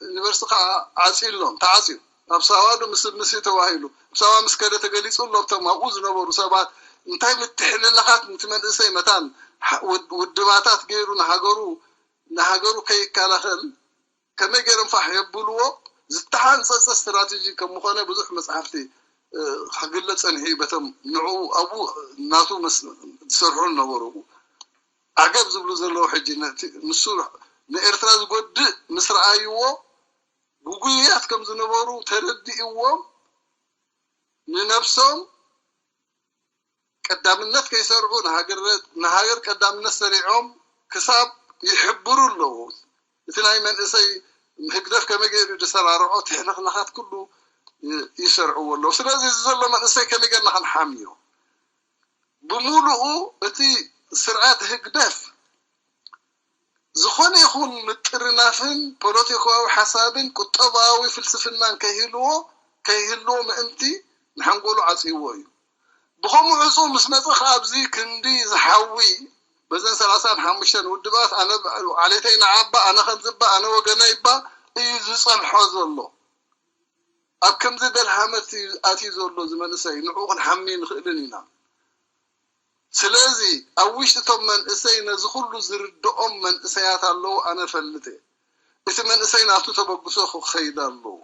ዩኒቨርሲቲ ከዓ ዓፂሎም ተዓፅዩ ኣብ ሳዋ ዶ ምስ ምስ ተዋሂሉ ኣብ ሳዋ ምስ ከደ ተገሊፁ ኣሎ እቶም ኣብኡ ዝነበሩ ሰባት እንታይ ምትሕልላኻት ንቲ መንእሰይ መታን ውድባታት ገይሩ ንሃገሩ ንሃገሩ ከይከላኸል ከመይ ገይሮም ፋሕ የብልዎ ዝተሓንፀፀ ስትራቴጂ ከም ምኾነ ብዙሕ መፅሓፍቲ ክግለፅ ፀኒሑ እዩ በቶም ንዕኡ ኣብኡ ናቱ ዝሰርሑ ዝነበሩ ዓገብ ዝብሉ ዘለዉ ሕጂ ንሱ ንኤርትራ ዝጎድእ ምስ ረኣይዎ ጉጉያት ከም ዝነበሩ ተረዲእዎም ንነብሶም ቀዳምነት ከይሰርዑ ንሃገር ቀዳምነት ሰሪዖም ክሳብ ይሕብሩ ኣለዉ እቲ ናይ መንእሰይ ህግደፍ ከመይ ገይሩ ዝሰራርዖ ትሕልኽልኻት ኩሉ ይሰርዕዎ ኣለዉ ስለዚ እዚ ዘሎ መንእሰይ ከመይ ገርና ክንሓምዮ ብምሉኡ እቲ ስርዓት ህግደፍ ዝኾነ ይኹን ምጥርናፍን ፖለቲካዊ ሓሳብን ቁጠባዊ ፍልስፍናን ከይህልዎ ከይህልዎ ምእንቲ ንሓንጎሉ ዓፅይዎ እዩ። ብኸምኡ ዕፁ ምስ መፀ ከዓ ኣብዚ ክንዲ ዝሓዊ በዘን ሰላሳን ሓሙሽተን ውድባት ኣነ ዓሌተይ ንዓባ ኣነ ከምዝባ ኣነ ወገነይባ እዩ ዝፀንሖ ዘሎ። ኣብ ከምዚ ደልሃመት ኣትዩ ዘሎ እዚ መንእሰይ ንዕኡ ክንሓሚ ንኽእልን ኢና። ስለዚ ኣብ ውሽጢ እቶም መንእሰይ ነዚ ኩሉ ዝርድኦም መንእሰያት ኣለዉ ኣነ እፈልጥ እየ። እቲ መንእሰይ ናቱ ተበግሶ ክኸይድ ኣለዎ።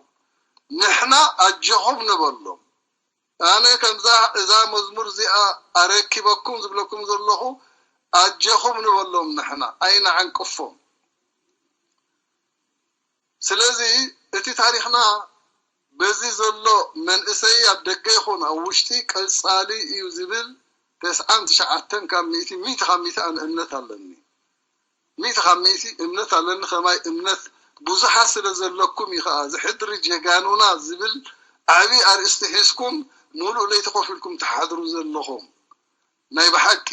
ንሕና ኣጆኹም ንበሎም። ኣነ ከምዛ እዛ መዝሙር እዚኣ ኣረኪበኩም ዝብለኩም ዘለኹ ኣጆኹም ንበሎም ንሕና ኣይንዓንቅፎም። ስለዚ እቲ ታሪኽና በዚ ዘሎ መንእሰይ ኣብ ደገ ይኹን ኣብ ውሽጢ ቀጻሊ እዩ ዝብል ተስዓን ትሽዓተን ካብ ሚእቲ ሚእቲ ካብ ሚእቲ ኣነ እምነት ኣለኒ። ሚእቲ ካብ ሚእቲ እምነት ኣለኒ ከማይ እምነት ብዙሓት ስለ ዘለኩም እዩ ከዓ ዝሕድሪ ጀጋኑና ዝብል ዓብዪ ኣርእስቲ ሒዝኩም ሙሉእ ለይቲ ኮፍ ኢልኩም ትሓድሩ ዘለኹም ናይ ብሓቂ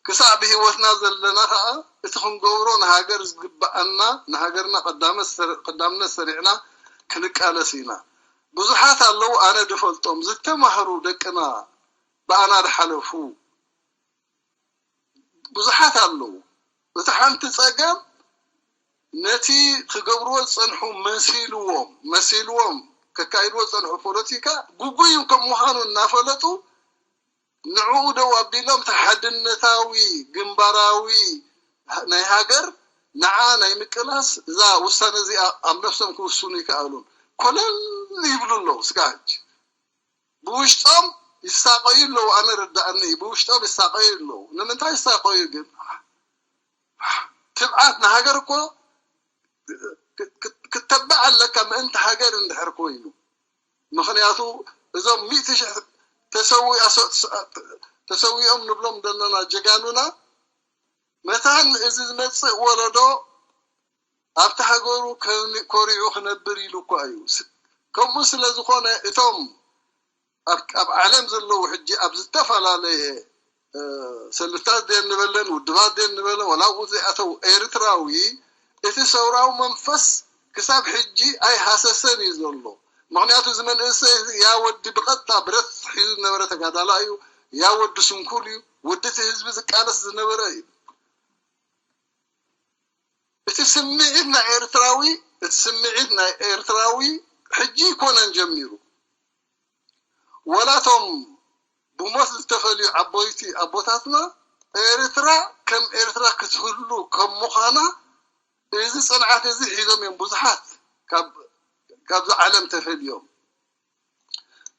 ክሳዕ ብህይወትና ዘለና ከዓ እቲ ክንገብሮ ንሃገር ዝግበኣና ንሃገርና ቀዳምነት ሰሪዕና ክንቃለስ ኢና። ብዙሓት ኣለዉ ኣነ ድፈልጦም ዝተማህሩ ደቅና ብኣና ድሓለፉ ብዙሓት ኣለዉ። እቲ ሓንቲ ፀገም ነቲ ክገብርዎ ዝፀንሑ መሲልዎም መሲልዎም ከካይድዎ ዝፀንሑ ፖለቲካ ጉጉይ ከም ምዃኑ እናፈለጡ ንዕኡ ደው ኣቢሎም እቲ ሓድነታዊ ግንባራዊ ናይ ሃገር ንዓ ናይ ምቅላስ እዛ ውሳነ እዚኣ ኣብ ነፍሶም ክውስኑ ይከኣሉን ኮለል ይብሉ ኣለዉ ስጋጅ ብውሽጦም ይሳቀዩ ኣለዉ ኣነ ርዳእኒ ብውሽጦም ይሳቀዩ ኣለዉ ንምንታይ ይሳቀዩ ግን ትብዓት ንሃገር እኮ ክትተብዕ ኣለካ፣ ምእንቲ ሃገር እንድሕር ኮይኑ። ምኽንያቱ እዞም ሚእቲ ሽሕ ተሰዊኦም ንብሎም ዘለና ጀጋኑና፣ መታን እዚ ዝመፅእ ወለዶ ኣብቲ ሃገሩ ኮሪዑ ክነብር ኢሉ እኳ እዩ። ከምኡ ስለ ዝኾነ እቶም ኣብ ዓለም ዘለዉ ሕጂ ኣብ ዝተፈላለየ ሰልፍታት ደን ንበለን ውድባት ደን ንበለ ወላ ኣብኡ ዘይኣተው ኤርትራዊ እቲ ሰውራዊ መንፈስ ክሳብ ሕጂ ኣይሃሰሰን እዩ ዘሎ። ምኽንያቱ እዚ መንእሰይ ያ ወዲ ብቐጥታ ብረት ሒዙ ዝነበረ ተጋዳላ እዩ። ያ ወዲ ስንኩል እዩ። ወዲ እቲ ህዝቢ ዝቃለስ ዝነበረ እዩ። እቲ ስምዒት ናይ ኤርትራዊ እቲ ስምዒት ናይ ኤርትራዊ ሕጂ ይኮነን ጀሚሩ። ወላቶም ብሞት ዝተፈልዩ ዓቦይቲ ኣቦታትና ኤርትራ ከም ኤርትራ ክትህሉ ከም ምዃና እዚ ፅንዓት እዚ ሒዞም እዮም ብዙሓት ካብዚ ዓለም ተፈልዮም።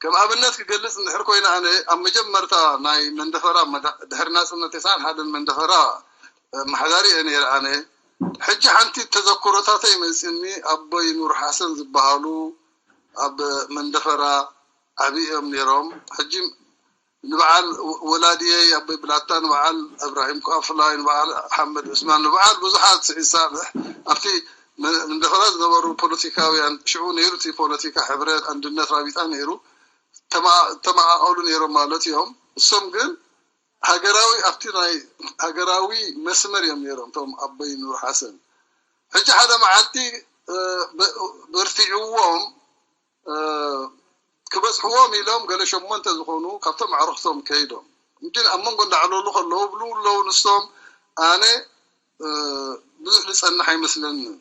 ከም ኣብነት ክገልፅ እንድሕር ኮይነ ኣነ ኣብ መጀመርታ ናይ መንደፈራ ድሕሪ ናፅነት ተስዓን ሓደን መንደፈራ ኣመሓዳሪ እየ ነይረ ኣነ። ሕጂ ሓንቲ ተዘክሮታተይ መፂኒ ኣቦይ ኑር ሓሰን ዝበሃሉ ኣብ መንደፈራ ዓብይ እዮም ነይሮም። ሕጂ ንበዓል ወላድየይ ኣቦይ ብላታ ንበዓል እብራሂም ቋፍላይ ንበዓል ሓመድ ዑስማን ንበዓል ብዙሓት ስዒድ ሳልሕ ኣብቲ መንደፈራ ዝነበሩ ፖለቲካውያን ሽዑ ነይሩ እቲ ፖለቲካ ሕብረት ኣንድነት ራቢጣ ነይሩ ተመቃቀሉ ነይሮም ማለት እዮም። እሶም ግን ሃገራዊ ኣብቲ ናይ ሃገራዊ መስመር እዮም ነይሮም እቶም ኣቦይ ኑር ሓሰን። ሕጂ ሓደ መዓልቲ በርቲዕዎም ክበፅሕዎም ኢሎም ገለ ሸሞንተ ዝኾኑ ካብቶም ኣዕሩኽቶም ከይዶም እንጂ ኣብ መንጎ እንዳዕለሉ ከለዉ ብሉ ኣለዉ ንሶም ኣነ ብዙሕ ዝፀንሕ ኣይመስለንን።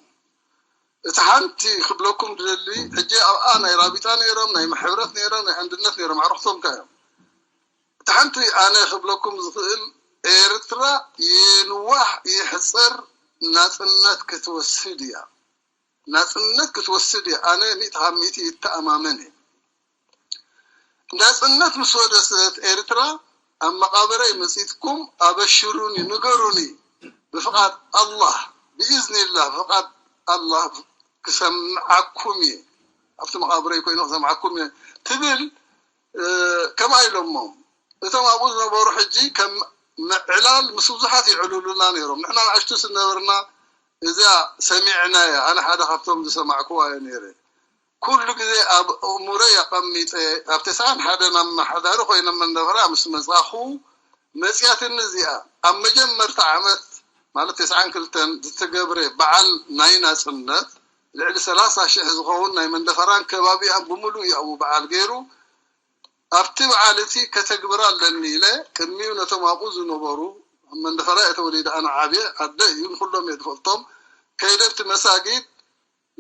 እቲ ሓንቲ ክብለኩም ዝደሊ ሕጂ ኣብኣ ናይ ራቢጣ ነይሮም ናይ ማሕበረት ነይሮም ናይ ኣንድነት ነይሮም ኣዕሩኽቶም ከ እዮም። እቲ ሓንቲ ኣነ ክብለኩም ዝኽእል ኤርትራ ይንዋሕ ይሕፀር ናፅነት ክትወስድ እያ። ናፅነት ክትወስድ እያ። ኣነ ሚእቲ ካብ ሚእቲ ይተኣማመን እየ። ናፅነት ምስ ወደሰት ኤርትራ ኣብ መቃብረይ መፂትኩም ኣበሽሩኒ ንገሩኒ ብፍቃድ ኣላህ ብኢዝኒላህ ብፍቃድ ኣላህ ክሰምዓኩም እየ። ኣብቲ መቃብረይ ኮይኑ ክሰምዓኩም እየ ትብል ከምኣ ኢሎሞም። እቶም ኣብኡ ዝነበሩ ሕጂ ከም ምዕላል ምስ ብዙሓት ይዕልሉና ነይሮም። ንሕና ንኣሽቱ ዝነበርና እዚኣ ሰሚዕናያ። ኣነ ሓደ ካብቶም ዝሰማዕኩዋ እየ ነይረ። ኩሉ ግዜ ኣብ ኣእምሮይ ኣቐሚጠ ኣብ ተስዓን ሓደን ኣመሓዳሪ ኮይነ መንደፈራ ምስ መጻኹ መጽያትኒ እዚኣ። ኣብ መጀመርታ ዓመት ማለት ተስዓን ክልተን ዝተገብረ በዓል ናይ ናጽነት ልዕሊ ሰላሳ ሽሕ ዝኸውን ናይ መንደፈራን ከባቢኣን ብምሉእ እዩ ኣብኡ በዓል ገይሩ። ኣብቲ በዓል እቲ ከተግብር ኣለኒ ኢለ ቅድሚኡ ነቶም ኣብኡ ዝነበሩ ኣብ መንደፈራ እየ ተወሊደ ኣነ ዓብየ ኣደ እዩ ንኩሎም እየ ዝፈልጦም ከይደ ኣብቲ መሳጊድ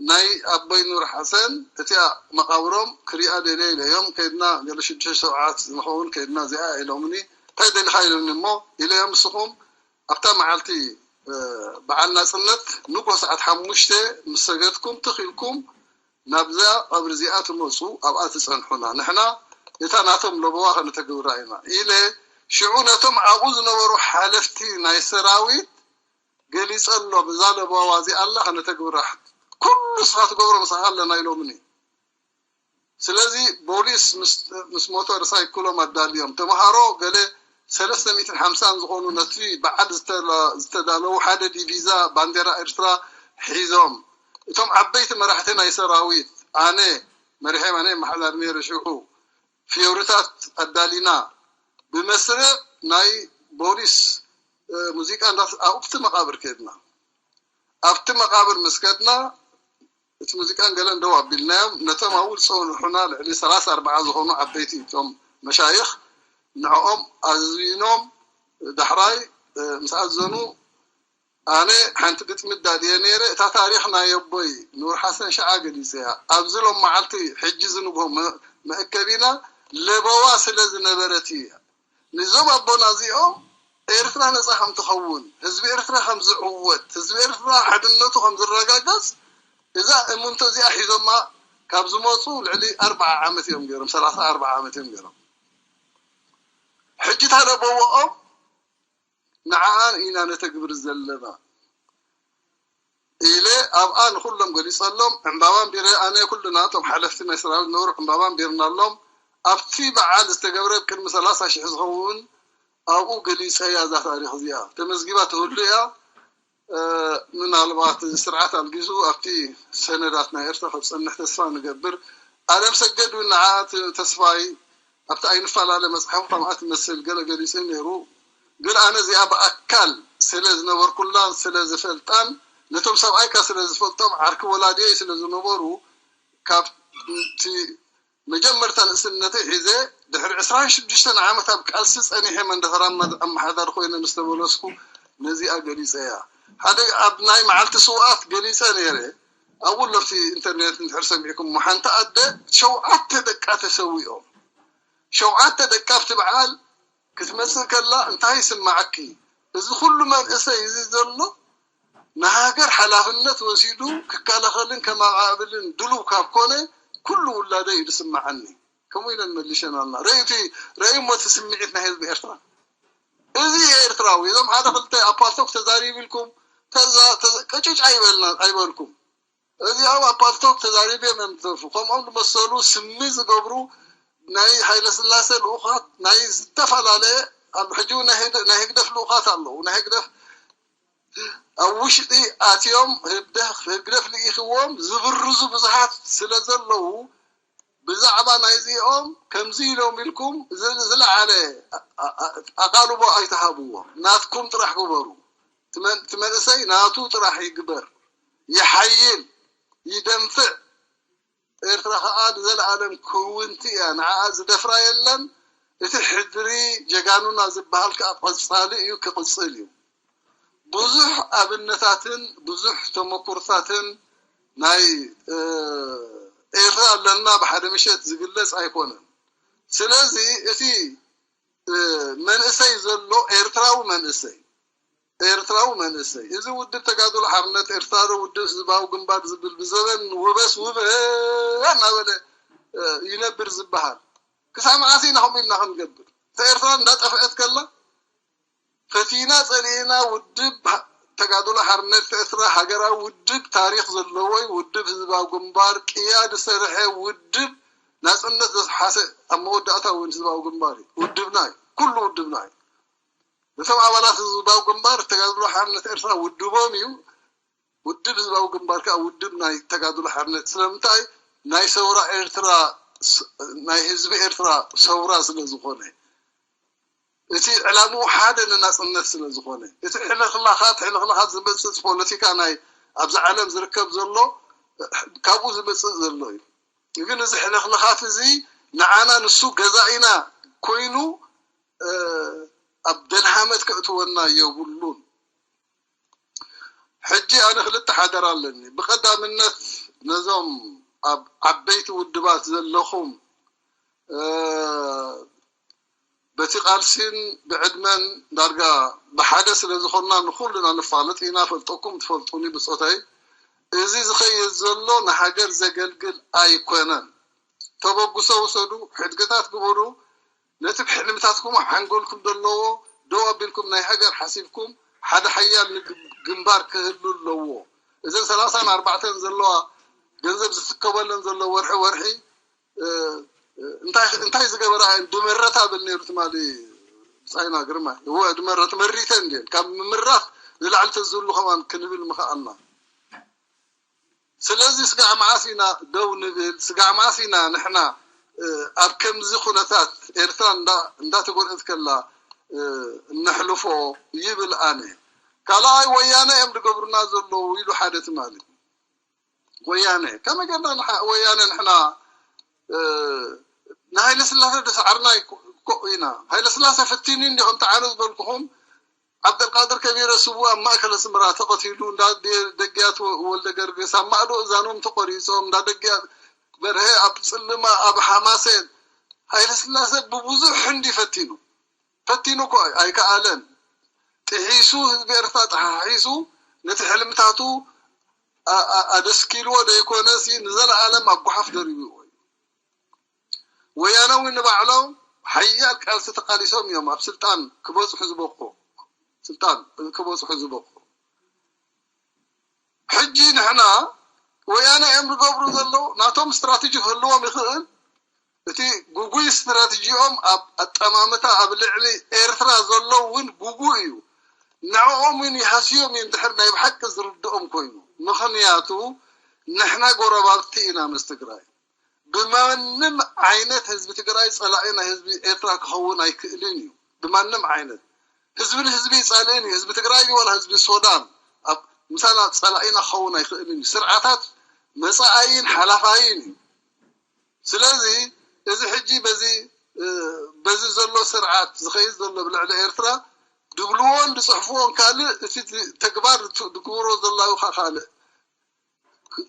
ናይ ኣቦይ ኑር ሓሰን እቲኣ መቃብሮም ክሪኣ ደልየ ኢለዮም ከይድና ገለ ሽዱሽተ ሰብዓት ንኸውን ከይድና እዚኣ ኢሎምኒ እንታይ ደሊኻ ኢሎምኒ እሞ ኢለዮም ንስኹም ኣብታ መዓልቲ በዓል ናፅነት ንጎ ሰዓት ሓሙሽተ ምስ ሰገድኩም ትኽ ኢልኩም ናብዛ ቀብሪ እዚኣ ትመፁ ኣብኣ ትፀንሑና ንሕና እታ ናቶም ለበዋ ከነተግብራ ኢና ኢለ ሽዑ ነቶም ኣብኡ ዝነበሩ ሓለፍቲ ናይ ሰራዊት ገሊፀሎም እዛ ለበዋ እዚኣ ኣላ ከነተግብራ ኩሉ ንስኻ ትገብሮ ምሳኻ ኣለና ኢሎምኒ። ስለዚ ቦሊስ ምስ ሞተር ሳይክሎም ኣዳልዮም ተምሃሮ ገለ ሰለስተ ሚእትን ሓምሳን ዝኾኑ ነቲ በዓል ዝተዳለዉ ሓደ ዲቪዛ ባንዴራ ኤርትራ ሒዞም እቶም ዓበይቲ መራሕቲ ናይ ሰራዊት ኣነ መሪሐም ኣነ የመሓዳር ነይረ ሽዑ ፍዮሪታት ኣዳሊና ብመስርዕ ናይ ቦሊስ ሙዚቃ ኣብቲ መቃብር ከድና ኣብቲ መቃብር ምስ ከድና እቲ ሙዚቃን ገለን ደው ኣቢልናዮም ነቶም ኣብኡ ዝፀንሑና ልዕሊ ሰላሳ ኣርባዓ ዝኾኑ ዓበይቲ እቶም መሻይኽ ንዕኦም ኣዝኖም ዳሕራይ ምስ ኣዘኑ ኣነ ሓንቲ ግጥሚ ኣዳልየ ነይረ እታ ታሪኽ ናይ ኣቦይ ኑር ሓሰን ሸዓ ገሊፀያ ኣብዚ ሎም መዓልቲ ሕጂ ዝንግሆ መእከቢና ለበዋ ስለ ዝነበረት እያ ንዞም ኣቦና እዚኦም ኤርትራ ነፃ ከም ትኸውን ህዝቢ ኤርትራ ከም ዝዕወት ህዝቢ ኤርትራ ሓድነቱ ከም ዝረጋገፅ እዛ እምንቶ እዚኣ ሒዞማ ካብ ዝመፁ ልዕሊ ኣርባዓ ዓመት እዮም ገይሮም ሰላሳ ኣርባዓ ዓመት እዮም ገይሮም ሕጂ ታለበወኦም ንዓኣን ኢና ነተግብር ዘለና ኢለ ኣብኣ ንኩሎም ገሊፀሎም። ዕምባባ ኣንቢረ፣ ኣነ፣ ኩልና እቶም ሓለፍቲ ናይ ሰራዊት ነበሩ ዕምባባ ኣንቢርናሎም። ኣብቲ በዓል ዝተገብረ ቅድሚ ሰላሳ ሽሕ ዝኸውን ኣብኡ ገሊፀያ። እዛ ታሪክ እዚኣ ተመዝጊባ ትህሉ እያ። ምናልባት ስርዓት ኣልጊዙ ኣብቲ ሰነዳት ናይ ኤርትራ ከብፀንሕ ተስፋ ንገብር። ኣለም ሰገድ እውን ንዓ ተስፋይ ኣብቲ ኣይንፈላለ መፅሓፉ ከምኣ ትመስል ገለ ገሊፁ ነይሩ። ግን ኣነ እዚኣ ብኣካል ስለ ዝነበርኩላን ስለ ዝፈልጣን ነቶም ሰብኣይካ ስለ ዝፈልጦም ዓርኪ ወላድየይ ስለ ዝነበሩ ካብቲ መጀመርታ ንእስነተይ ሒዘ ድሕሪ ዕስራን ሽዱሽተን ዓመት ኣብ ቃልሲ ፀኒሐ መንደፈራ ኣመሓዳሪ ኮይነ ምስ ተመለስኩ ነዚኣ ገሊፀ እያ። ሓደ ኣብ ናይ መዓልቲ ስውኣት ገሊፀ ነይረ። ኣብኡ ለፍቲ ኢንተርኔት እንድሕር ሰሚዕኩም ሓንቲ ኣደ ሸውዓተ ደቃ ተሰዊኦም። ሸውዓተ ደቃ ኣብቲ በዓል ክትመፅእ ከላ እንታይ ይስማዓኪ? እዚ ኩሉ መንእሰይ እዚ ዘሎ ንሃገር ሓላፍነት ወሲዱ ክከላኸልን ከማዕብልን ድሉው ካብ ኮነ ኩሉ ውላደ እዩ ዝስምዓኒ። ከምኡ ኢለን መሊሸናልና። ረእዩቲ ረእዩ ሞቲ ስምዒት ናይ ህዝቢ ኤርትራ እዚ ኤርትራዊ እዞም ሓደ ክልተ ኣፓልቶክ ተዛሪብ ኢልኩም ቀጭጭ ኣይበልኩም። እዚኦም ኣፓልቶክ ተዛሪብ እዮም እዮም ዝደርፉ። ከምኦም ዝመሰሉ ስሚ ዝገብሩ ናይ ሃይለስላሴ ልኡኻት ናይ ዝተፈላለየ ኣብ ሕጂ ናይ ህግደፍ ልኡኻት ኣለዉ። ናይ ህግደፍ ኣብ ውሽጢ ኣትዮም ህግደፍ ልኢኽዎም ዝብርዙ ብዙሃት ስለ ዘለዉ ብዛዕባ ናይዚኦም ከምዚ ኢሎም ኢልኩም ዝለዓለ ኣቓልቦ ኣይትሃብዎ። ናትኩም ጥራሕ ግበሩ። እቲ መንእሰይ ናቱ ጥራሕ ይግበር፣ ይሓይል፣ ይደንፍዕ። ኤርትራ ከዓ ንዘለኣለም ክውንቲ እያ። ንዓኣ ዝደፍራ የለን። እቲ ሕድሪ ጀጋኑና ዝበሃል ከዓ ቀፃሊ እዩ፣ ክቕፅል እዩ። ብዙሕ ኣብነታትን ብዙሕ ተመኩርታትን ናይ ኤርትራ ኣለና ብሓደ ምሸት ዝግለፅ ኣይኮነን። ስለዚ እቲ መንእሰይ ዘሎ ኤርትራዊ መንእሰይ ኤርትራዊ መንእሰይ እዚ ውድብ ተጋድሎ ሓርነት ኤርትራ ዶ ውድብ ህዝባዊ ግንባር ዝብል ብዘበን ውበስ ውበ እናበለ ይነብር ዝበሃል ክሳብ መዓስ ኢና ከምኡ ኢልና ክንገብር? እታ ኤርትራ እንዳጠፍአት ከላ ፈቲና ጸሊእና ውድብ ተጋድሎ ሓርነት ኤርትራ ሃገራዊ ውድብ ታሪኽ ዘለዎ እዩ። ውድብ ህዝባዊ ግንባር ቅያ ዝሰርሐ ውድብ ናጽነት ዘስሓሰ ኣብ መወዳእታ እውን ህዝባዊ ግንባር እዩ። ውድብና እዩ። ኩሉ ውድብና እዩ። ነቶም ኣባላት ህዝባዊ ግንባር ተጋድሎ ሓርነት ኤርትራ ውድቦም እዩ። ውድብ ህዝባዊ ግንባር ከዓ ውድብ ናይ ተጋድሎ ሓርነት ስለምንታይ ናይ ሰውራ ኤርትራ ናይ ህዝቢ ኤርትራ ሰውራ ስለ ዝኾነ እቲ ዕላምኡ ሓደ ንናፅነት ስለ ዝኾነ እቲ ሕልኽላኻት ሕልኽላኻት ዝመፅእ ፖለቲካ ናይ ኣብዚ ዓለም ዝርከብ ዘሎ ካብኡ ዝመፅእ ዘሎ እዩ። ግን እዚ ሕልኽላኻት እዚ ንዓና ንሱ ገዛኢና ኮይኑ ኣብ ደልሃመት ከእትወና የብሉን። ሕጂ ኣነ ክልተ ሓደራ ኣለኒ። ብቐዳምነት ነዞም ኣብ ዓበይቲ ውድባት ዘለኹም በቲ ቃልሲን ብዕድመን ዳርጋ ብሓደ ስለ ዝኾንና ንኹልና ንፋለጥ ኢና። ፈልጠኩም ትፈልጡኒ ብፆተይ። እዚ ዝኸይድ ዘሎ ንሃገር ዘገልግል ኣይኮነን። ተበግሶ ውሰዱ፣ ሕድገታት ግበሩ። ነቲ ብሕልምታትኩም ሓንጎልኩም ዘለዎ ደው ኣቢልኩም ናይ ሃገር ሓሲብኩም ሓደ ሓያል ግንባር ክህሉ ኣለዎ። እዘን ሰላሳን ኣርባዕተን ዘለዋ ገንዘብ ዝትከበለን ዘሎ ወርሒ ወርሒ እንታይ ዝገበራ ድመረታ ብል ነይሩ ትማሊ ብፃይና ግርማ እወ ድመረት መሪተን እንዲን ካብ ምምራት ንላዕሊ ተዝህሉ ከማን ክንብል ምኽኣልና። ስለዚ ስጋዕ መዓስ ኢና ደው ንብል? ስጋዕ መዓስ ኢና ንሕና ኣብ ከምዚ ኩነታት ኤርትራ እንዳተጎድአት ከላ እነሕልፎ ይብል ኣነ። ካልኣይ ወያነ እዮም ዝገብሩና ዘለዉ ኢሉ ሓደ ትማሊ። ወያነ ከመይ ገርና ወያነ ንሕና ንሃይለ ስላሴ ደስዓርና ኢና። ሃይለ ስላሴ ፈቲኑ እንዲ ከምቲ ኣነ ዝበልኩኹም ዓብደልቃድር ከቢረ ስቡ ኣብ ማእከል ኣስመራ ተቐቲሉ እንዳ ደግያት ወልደ ገርግስ ኣብ ማእዶ እዛኖም ተቆሪጾም እንዳ ደግያት በርሀ ኣብ ጽልማ ኣብ ሓማሴን ሃይለ ስላሴ ብብዙሕ እንዲ ፈቲኑ ፈቲኑ እኮ ኣይከኣለን። ጥሒሱ ህዝቢ ኤርትራ ጠሓሒሱ ነቲ ሕልምታቱ ኣደስኪልዎ ዘይኮነሲ ንዘለኣለም ኣብ ጓሓፍ ደሪብዎ እዩ። ወያነ እውን ንባዕሎም ሓያል ቃልሲ ተቃሊሶም እዮም ኣብ ስልጣን ክበፅሑ ዝበቁ ስልጣን ክበፅሑ ዝበቁ ሕጂ ንሕና ወያነ እዮም ዝገብሩ ዘለዉ። ናቶም ስትራቴጂ ክህልዎም ይኽእል። እቲ ጉጉይ ስትራቴጂኦም ኣብ ኣጠማምታ ኣብ ልዕሊ ኤርትራ ዘሎ እውን ጉጉ እዩ። ንዕኦም እውን ይሃስዮም እዩ እንድሕር ናይ ብሓቂ ዝርድኦም ኮይኑ። ምኽንያቱ ንሕና ጎረባብቲ ኢና ምስ ትግራይ። ብማንም ዓይነት ህዝቢ ትግራይ ጸላኢ ናይ ህዝቢ ኤርትራ ክኸውን ኣይክእልን እዩ። ብማንም ዓይነት ህዝቢ ንህዝቢ ይጸልእን እዩ። ህዝቢ ትግራይ ዋላ ህዝቢ ሱዳን ኣብ ምሳና ጸላኢና ክኸውን ኣይክእልን እዩ። ስርዓታት መጻኣይን ሓላፋይን እዩ። ስለዚ እዚ ሕጂ በዚ በዚ ዘሎ ስርዓት ዝኸይድ ዘሎ ብልዕሊ ኤርትራ ድብልዎን ዝፅሕፍዎን ካልእ፣ እቲ ተግባር ዝግብሮ ዘላዩ ካልእ።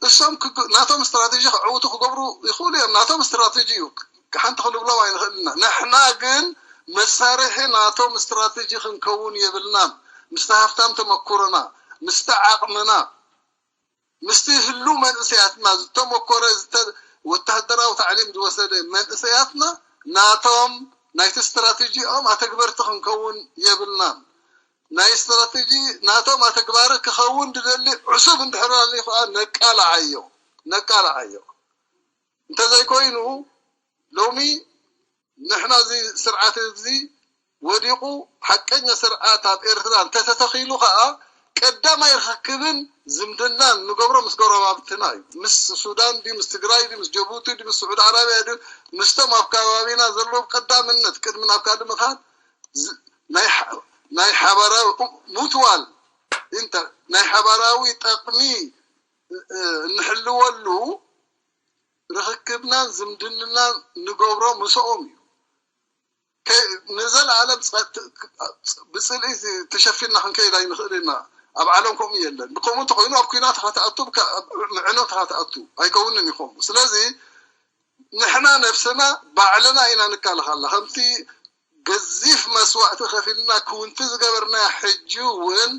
እሶም ናቶም ስትራቴጂ ክዕውቱ ክገብሩ ይኽእሉ እዮም። ናቶም ስትራቴጂ እዩ፣ ሓንቲ ክንብሎም ኣይንኽእልና። ንሕና ግን መሳርሒ ናቶም ስትራቴጂ ክንከውን የብልናን። ምስቲ ሃፍታም ተመኩሮና፣ ምስቲ ዓቕምና፣ ምስቲ ህሉ መንእሰያትና ዝተመኮረ፣ ወታደራዊ ታዕሊም ዝወሰደ መንእሰያትና ናቶም ናይቲ ስትራቴጂኦም ኣተግበርቲ ክንከውን የብልናን። ናይ ስትራቴጂ ናቶም ኣተግባሪ ክኸውን ዝደሊ ዕሱብ እንድሕር ኣልዩ ከዓ ነቃልዓዮ፣ ነቃልዓዮ። እንተዘይኮይኑ ሎሚ ንሕና እዚ ስርዓት እዚ ወዲቑ ሓቀኛ ስርዓት ኣብ ኤርትራ እንተተተኺሉ ከዓ ቀዳማይ ርክክብን ዝምድናን ንገብሮ ምስ ጎረባብትና እዩ። ምስ ሱዳን ድዩ፣ ምስ ትግራይ ድዩ፣ ምስ ጀቡቲ ድዩ፣ ምስ ስዑዲ ዓረብያ ድዩ፣ ምስቶም ኣብ ከባቢና ዘለዉ ቀዳምነት ቅድሚ ናብ ካልእ ምኻድ ናይ ሓባራዊ ሙትዋል ኢንተር ናይ ሓባራዊ ጠቕሚ እንሕልወሉ ርኽክብናን ዝምድንናን ንገብሮ ምስኦም እዩ። ንዘለኣለም ብፅልኢ ተሸፊንና ክንከይድ ኣይንኽእል ኢና። ኣብ ዓለም ከምኡ የለን። ብከምኡ እንተኮይኑ ኣብ ኩናት ኢኻ ትኣቱ፣ ምዕኖት ኢኻ ትኣቱ፣ ኣይከውንን እዩ ከምኡ። ስለዚ ንሕና ነብስና ባዕልና ኢና ንካልኻላ። ከምቲ ገዚፍ መስዋእቲ ከፊልና ክውንቲ ዝገበርና ሕጂ እውን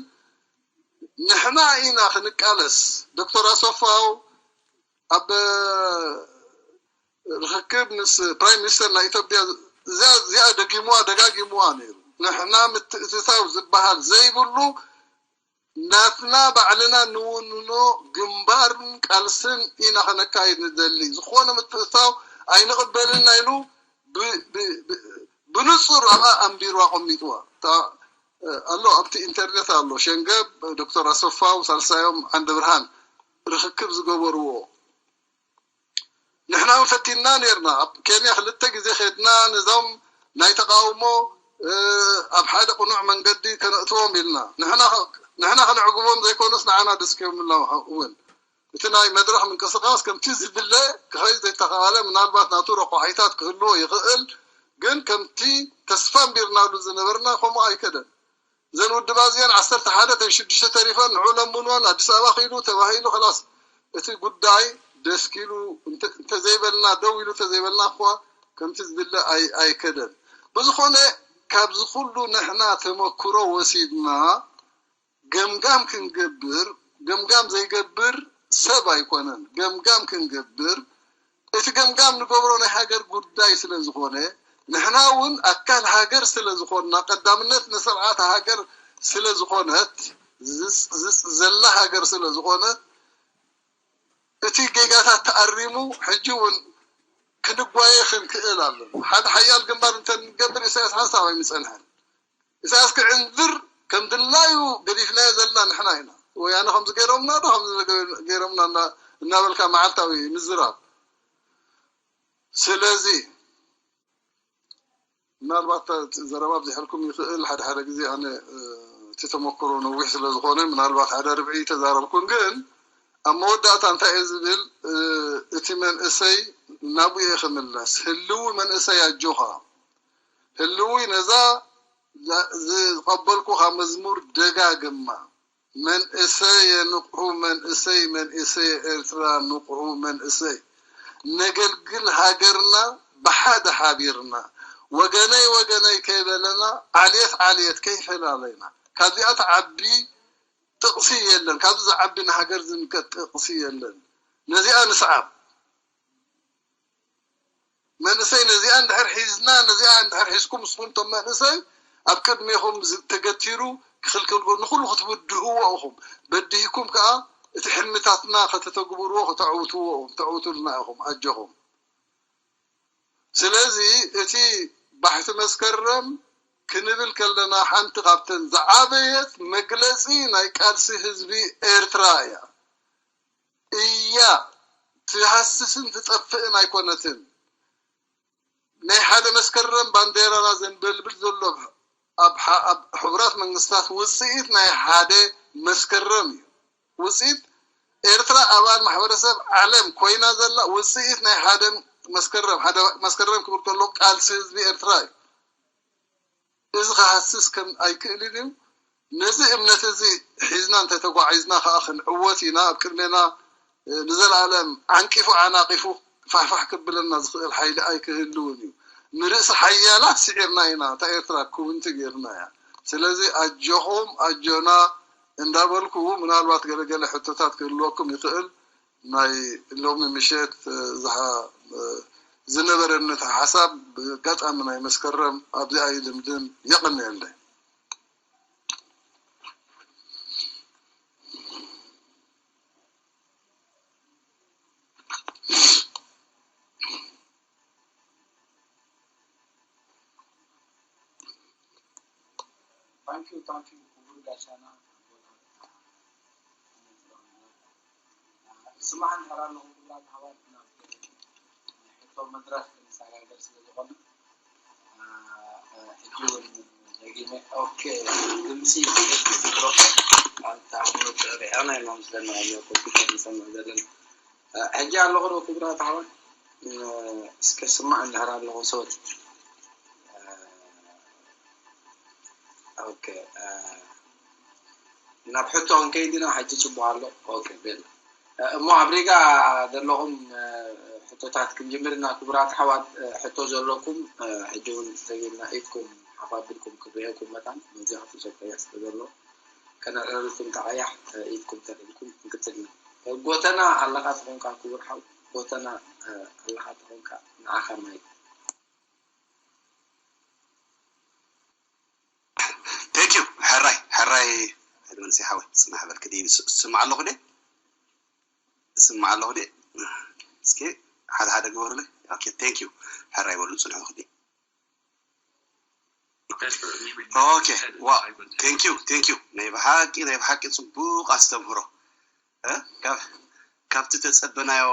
ንሕና ኢና ክንቃለስ። ዶክተር ኣሰፋው ኣብ ርክክብ ምስ ፕራይም ሚኒስተር ናይ ኢትዮጵያ እዚኣ ደጊምዋ ደጋጊምዋ ነይሩ። ንሕና ምትእትታው ዝበሃል ዘይብሉ ናትና ባዕልና ንውንኖ ግንባርን ቃልስን ኢና ከነካይድ ንደሊ። ዝኾነ ምትእትታው ኣይንቕበልን ኢና ኢሉ ብንጹር ኣብኣ ኣንቢሩ ኣቐሚጥዋ ኣሎ። ኣብቲ ኢንተርኔት ኣሎ። ሸንገብ ዶክተር ኣሰፋው ሳልሳዮም ዓንደ ብርሃን ርክክብ ዝገበርዎ ንሕና እውን ፈቲንና ነርና። ኣብ ኬንያ ክልተ ግዜ ከድና ነዞም ናይ ተቃውሞ ኣብ ሓደ ቅኑዕ መንገዲ ከነእትዎም ኢልና ንሕና ከነዕግቦም ዘይኮኑስ ንዓና ደስኪዮምና እውን እቲ ናይ መድረኽ ምንቅስቃስ ከምቲ ዝድለ ክኸይድ ዘይተኻለ ምናልባት ናቱ ረቋሒታት ክህልዎ ይኽእል፣ ግን ከምቲ ተስፋ ኣንቢርናሉ ዝነበርና ከምኡ ኣይከደን። እዘን ውድባ እዚአን ዓሰርተ ሓደ ተን ሽዱሽተ ተሪፈን ንዑ ለምንወን ኣዲስ ኣበባ ኪዱ ተባሂሉ ከላስ እቲ ጉዳይ ደስኪሉ እንተዘይበልና ደው ኢሉ እንተዘይበልና እኳ ከምቲ ዝድለ ኣይከደን። ብዝኾነ ካብዚ ኩሉ ንሕና ተመክሮ ወሲድና ገምጋም ክንገብር፣ ገምጋም ዘይገብር ሰብ ኣይኮነን። ገምጋም ክንገብር እቲ ገምጋም ንገብሮ ናይ ሃገር ጉዳይ ስለ ዝኾነ ንሕና እውን ኣካል ሃገር ስለ ዝኾንና ቀዳምነት ንስርዓት ሃገር ስለ ዝኾነት ዘላ ሃገር ስለ ዝኾነት እቲ ጌጋታት ተኣሪሙ ሕጂ እውን ክንጓየ ክንክእል ኣለና። ሓደ ሓያል ግንባር እንተንገብር ኢሳያስ ሓንሳብ ኣይምፀንሐን። ኢሳያስ ክዕንዝር ከም ድላዩ ገዲፍናዮ ዘለና ንሕና ኢና። ወያነ ከምዚ ገይሮምና ዶ ከምዚ ገይሮምና እናበልካ መዓልታዊ ምዝራብ። ስለዚ ምናልባት ዘረባ ኣብዚሐልኩም ይኽእል። ሓደ ሓደ ግዜ ኣነ እቲ ተመክሮ ነዊሕ ስለ ዝኾነ ምናልባት ሓደ ርብዒ ተዛረብኩን። ግን ኣብ መወዳእታ እንታይ እየ ዝብል፣ እቲ መንእሰይ ናብኡ እየ ክምለስ። ህልዊ መንእሰይ ኣጆኻ፣ ህልዊ ነዛ ዝቐበልኩኻ መዝሙር ደጋግማ። መንእሰየ ንቕሑ፣ መንእሰይ፣ መንእሰየ ኤርትራ ንቕሑ፣ መንእሰይ። ነገልግል ሃገርና ብሓደ ሓቢርና። ወገነይ ወገነይ ከይበለና ዓልየት ዓልየት ከይፈላለና። ካብዚኣ ትዓቢ ጥቕሲ የለን፣ ካብዚ ዝዓቢ ንሃገር ዝምልከት ጥቕሲ የለን። ነዚኣ ንስዓብ። መንእሰይ ነዚኣ እንድሕር ሒዝና፣ ነዚኣ እንድሕር ሒዝኩም ንስኹም እቶም መንእሰይ ኣብ ቅድሜኹም ተገቲሩ ክኽልክል ንኹሉ ክትብድህዎ ኢኹም። በድሂኩም ከኣ እቲ ሕልምታትና ከተተግብርዎ፣ ከተዕውትዎ፣ ተዕውቱልና ኢኹም፣ ኣጆኹም። ስለዚ እቲ ባሕቲ መስከረም ክንብል ከለና ሓንቲ ካብተን ዝዓበየት መግለጺ ናይ ቃልሲ ህዝቢ ኤርትራ እያ። እያ ትሃስስን ትጠፍእን ኣይኮነትን። ናይ ሓደ መስከረም ባንዴራና ዘንበልብል ዘሎ ኣብ ሓ-፣ ኣብ ሕቡራት መንግስታት ውፅኢት ናይ ሓደ መስከረም እዩ። ውፅኢት ኤርትራ ኣባል ማሕበረሰብ ዓለም ኮይና ዘላ ውፅኢት ናይ ሓደ መስከረም፣ ሓደ መስከረም ክብል ከሎ ቃልሲ ህዝቢ ኤርትራ እዩ። እዚ ክሃስስ ከም ኣይክእልን እዩ። ነዚ እምነት እዚ ሒዝና እንተተጓዒዝና ከኣ ክንዕወት ኢና። ኣብ ቅድሜና፣ እ፣ ንዘለኣለም ዓንቂፉ ዓናቂፉ ፋሕፋሕ ክብለና ዝኽእል ሓይሊ ኣይክህልውን እዩ። ንርእሲ ሓያላት ስዒርና ኢና። እታ ኤርትራ ኩውንቲ ጌርና እያ። ስለዚ ኣጆኹም፣ ኣጆና እንዳበልኩ፣ ምናልባት ገለገለ ሕቶታት ክህልወኩም ይኽእል። ናይ ሎሚ ምሸት፣ እ፣ ዝሃ-፣ እ፣ ዝነበረኒ እቲ ሓሳብ ብኣጋጣሚ ናይ መስከረም ኣብዚኣ ይድምድም። የቐንየለይ። ታንኪዩ፣ ታንኪዩ፣ ክቡር ጋሻና። ስማዕ እንድሕር ኣለኹም ክቡራት ኣሕዋት፣ ናብ ሕቶ መድረኽ ክንሰጋገር ስለ ዝኾነ፣ ሕጂ እውን ደጊመ፣ ኦኬ፣ ድምፂ ዝድሮ ኣንታ ሙሉእ ሪኣና ኢና ምስለና ኣሎ ኮምፒውተር ንሰምዕ ዘለና። ሕጂ ኣለኹ ዶ ክቡራት ኣሕዋት? እስከ ስማዕ እንድሕር ኣለኹ ሰዎች። ኦኬ፣ ናብ ሕቶ ክንከይድ ኢና። ሕጂ ጽቡቕ ኣሎ። ኦኬ፣ ቤላ። እሞ ኣብ ሪጋ ዘለኹም ሕቶታት ክንጅምር ኢና። ክቡራት ኣሕዋት፣ ሕቶ ዘለኩም ሕጂ እውን ደጊምና ኢድኩም ሓፍ ኣቢልኩም ክንርእየኩም መታን መብዛሕትኡ ሰብ ቀይሕ ስለ ዘሎ ከነዕርረልኩም ተቐያሕ ኢድኩም ተልዒልኩም ክንቅጽል ኢና። ጎተና ኣለኻ ተኾንካ ክቡር ሓው፣ ጎተና ኣለኻ ተኾንካ ንዓኻ ማይክ። Thank you ሕራይ ሕራይ። መንስይ ሓወይ ጽናሕ በል ክዲ ስማዕ ኣለኹ ደ ስማዕ ኣለኹ ደ እስኪ ሓደ ሓደ ግበሩለይ። Okay, thank you ሕራይ በሉ ጽንሑ ክዲ። Okay, wow, thank you, thank you። ናይ ብሓቂ ናይ ብሓቂ ጽቡቕ ኣስተምህሮ። ካብ ካብቲ ተጸበናዮ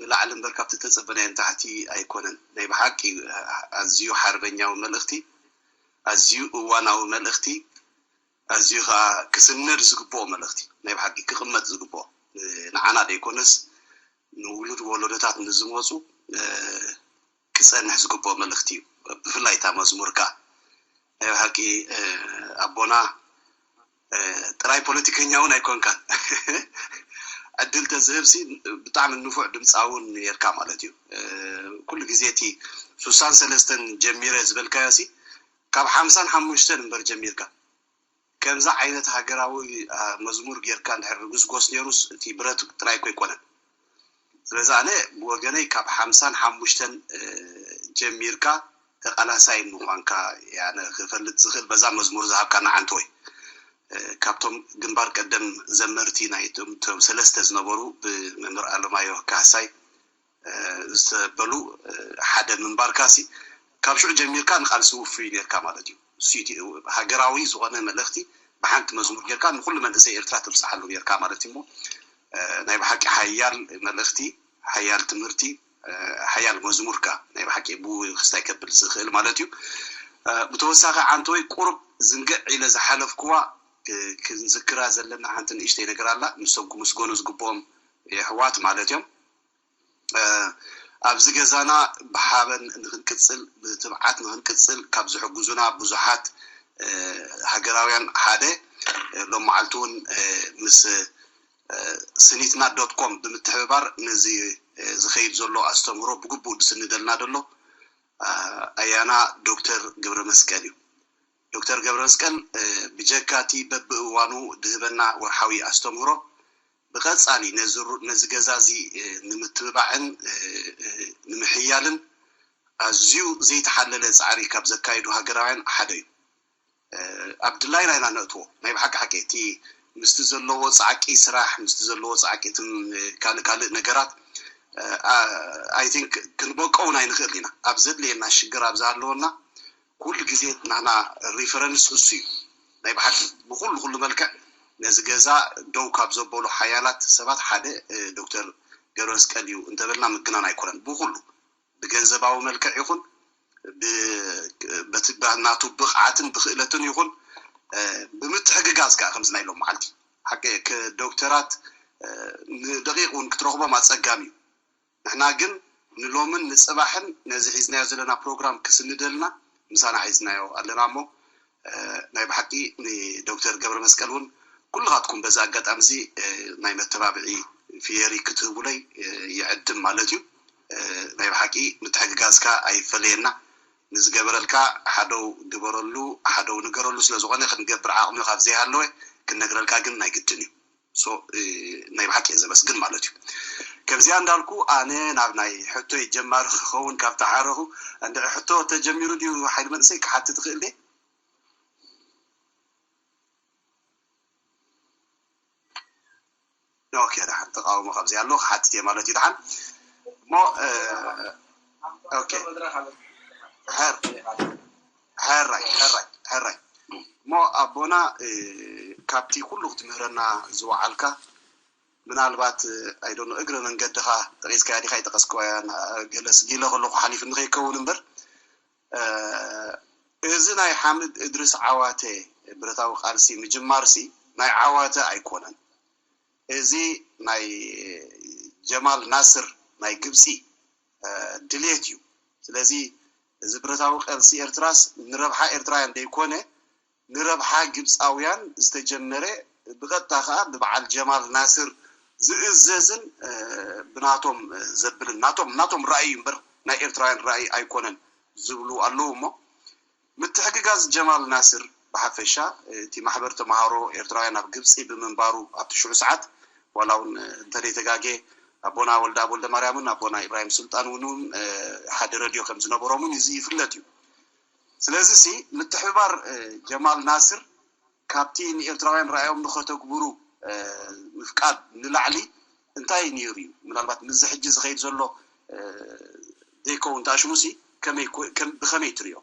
ንላዕሊ እምበር ካብቲ ተጸበናዮ ንታሕቲ ኣይኮነን። ናይ ብሓቂ ኣዝዩ ሓርበኛዊ መልእኽቲ፣ ኣዝዩ እዋናዊ መልእኽቲ፣ ኣዝዩ ከዓ ክስነድ ዝግብኦ መልእኽቲ፣ ናይ ብሓቂ ክቕመጥ ዝግብኦ፣ ንዓና ዘይኮነስ ንውሉድ ወለዶታት ንዝመፁ ክፀንሕ ዝግብኦ መልእኽቲ እዩ። ብፍላይ እታ መዝሙርካ ናይ ብሓቂ ኣቦና ጥራይ ፖለቲከኛ እውን ኣይኮንካን። ዕድል ተዝህብሲ ብጣዕሚ ንፉዕ ድምፃዊ እውን ነርካ ማለት እዩ። ኩሉ ግዜ እቲ ሱሳን ሰለስተን ጀሚረ ዝበልካዮ ሲ ካብ ሓምሳን ሓሙሽተን እምበር ጀሚርካ ከምዚ ዓይነት ሃገራዊ መዝሙር ጌርካ እንድሕር ርጉስጎስ ነይሩስ እቲ ብረት ጥራይ እኮ ኣይኮነን። ስለዚ ኣነ ብወገነይ ካብ ሓምሳን ሓሙሽተን ጀሚርካ ተቓላሳይ ምዃንካ ያነ ክፈልጥ ዝኽእል በዛ መዝሙር ዝሃብካና ዓንተወይ። ካብቶም ግንባር ቀደም ዘመርቲ ናይቶም እቶም ሰለስተ ዝነበሩ ብመምህር ኣለማዮ ካህሳይ ዝተበሉ ሓደ ምንባርካሲ ካብ ሽዑ ጀሚርካ ንቃልሲ ውፉይ ኔርካ ማለት እዩ። እሱ እቲ ሃገራዊ ዝኾነ መልእኽቲ ብሓንቲ መዝሙር ጌርካ ንኹሉ መንእሰይ ኤርትራ ተብጽሓሉ ኔርካ ማለት እዩ። እሞ ናይ ብሓቂ ሓያል መልእኽቲ፣ ሓያል ትምህርቲ፣ ሓያል መዝሙርካ ናይ ብሓቂ ብኡ ክስታይ ከብል ዝኽእል ማለት እዩ። ብተወሳኺ ዓንተወይ ቁሩብ ዝንግዕ ኢለ ዝሓለፍክዋ ክንዝክራ ዘለና ሓንቲ ንእሽተይ ነገር ኣላ። ንሶም ክምስገኑ ዝግብኦም የሕዋት ማለት እዮም። ኣብዚ ገዛና ብሓበን ንክንቅፅል ብትብዓት ንክንቅፅል ካብ ዝሕግዙና ብዙሓት ሃገራውያን ሓደ ሎም መዓልቲ እውን ምስ ስኒትና ዶት ኮም ብምትሕብባር ነዚ ዝኸይድ ዘሎ ኣስተምህሮ ብግቡእ ዝስንደልና ዘሎ ኣያና ዶክተር ገብረ መስቀል እዩ። ዶክተር ገብረ መስቀል ብጀካ እቲ በብእዋኑ ድህበና ወርሓዊ ኣስተምህሮ ብቐጻሊ ነዚ ሩ- ነዚ ገዛ እዚ እ፣ ንምትብባዕን እ፣ እ፣ ንምሕያልን ኣዝዩ ዘይተሓለለ ጻዕሪ ካብ ዘካየዱ ሃገራውያን ሓደ እዩ። እ፣ ኣብ ድላይና ኢና ነእትዎ። ናይ ብሓቂ ሓቂ እቲ ምስቲ ዘለዎ ፃዕቂ ስራሕ ምስቲ ዘለዎ ፃዕቂትን ካልእ ካልእ ነገራት I think ክንበቀውን ኣይንኽእል ኢና። ኣብ ዘድልየና ሽግር ኣብ ዝሃለወና ኩሉ ግዜ ናና ሪፈረንስ እሱ እዩ። ናይ ብሓቂ ብኩሉ ኩሉ መልክዕ ነዚ ገዛ ደው ካብ ዘበሉ ሓያላት ሰባት ሓደ ዶክተር ገብረመስቀል እዩ እንተበልና ምግናን ኣይኮነን። ብኩሉ ብገንዘባዊ መልክዕ ይኹን ናቱ ብቕዓትን ብክእለትን ይኹን ብምትሕግጋዝ ከዓ ከምዚ ናይ ሎም መዓልቲ ሓቂ ዶክተራት ንደቂቕ እውን ክትረኽቦም ኣፀጋሚ እዩ። ንሕና ግን ንሎምን ንፅባሕን ነዚ ሒዝናዮ ዘለና ፕሮግራም ክስንደልና ምሳና ሒዝናዮ ኣለና እሞ ናይ ብሓቂ ንዶክተር ገብረ መስቀል እውን ኩልኻትኩም በዚ ኣጋጣሚ እዚ ናይ መተባብዒ ፍየሪ ክትህቡለይ ይዕድም ማለት እዩ። ናይ ብሓቂ ምትሕግጋዝካ ኣይፈለየና። ንዝገበረልካ ሓደው ግበረሉ፣ ሓደው ንገረሉ። ስለ ዝኾነ ክንገብር ዓቕሚ ካብ ዘይሃለወ ክንነግረልካ ግን ናይ ግድን እዩ። ናይ ብሓቂ እየ ዘመስግን ማለት እዩ። ከምዚኣ እንዳልኩ ኣነ ናብ ናይ ሕቶይ ጀማሪ ክኸውን ካብ ተሓረኹ እንድዒ ሕቶ ተጀሚሩ ድዩ ሓይሊ መንእሰይ ክሓትት ይኽእል ድየ? ኦኬ ደሓን ተቃውሞ ካብዚ ኣሎ ክሓትት እየ ማለት እዩ ደሓን እሞ ኦኬ ሕራይ ሕራይ ሕራይ እሞ ኣቦና ካብቲ ኩሉ ክትምህረና ዝወዓልካ ምናልባት ኣይዶኖ እግረ መንገድኻ ጠቂስካያ ዲኻ ይጠቀስክዋያ ገለስ ጊለ ከለኩ ሓሊፍኒ ከይከውን እምበር እዚ ናይ ሓምድ እድሪስ ዓዋተ ብረታዊ ቃልሲ ምጅማርሲ ናይ ዓዋተ ኣይኮነን። እዚ ናይ ጀማል ናስር ናይ ግብፂ ድሌት እዩ። ስለዚ እዚ ብረታዊ ቃልሲ ኤርትራስ ንረብሓ ኤርትራውያን ዘይኮነ ንረብሓ ግብፃውያን ዝተጀመረ ብቐጥታ ከዓ ብበዓል ጀማል ናስር ዝእዘዝን ብናቶም ዘብልን ናቶም ናቶም ራእይ እምበር ናይ ኤርትራውያን ራእይ ኣይኮነን ዝብሉ ኣለዉ እሞ ምትሕግጋዝ ጀማል ናስር ብሓፈሻ እቲ ማሕበር ተምሃሮ ኤርትራውያን ኣብ ግብፂ ብምንባሩ ኣብቲ ሽዑ ሰዓት ዋላ እውን እንተደይተጋጌ ኣቦና ወልደኣብ ወልደማርያምን ኣቦና ኢብራሂም ሱልጣን እውን እውን ሓደ ረድዮ ከም ዝነበሮምን እዚ ይፍለጥ እዩ። ስለዚ ሲ ምትሕብባር ጀማል ናስር ካብቲ ንኤርትራውያን ራእዮም ንኸተግብሩ ምፍቃድ ንላዕሊ እንታይ ነይሩ እዩ? ምናልባት ምስዚ ሕጂ ዝኸይድ ዘሎ ዘይከውን ተኣሽሙሲ ብኸመይ ትሪኦ?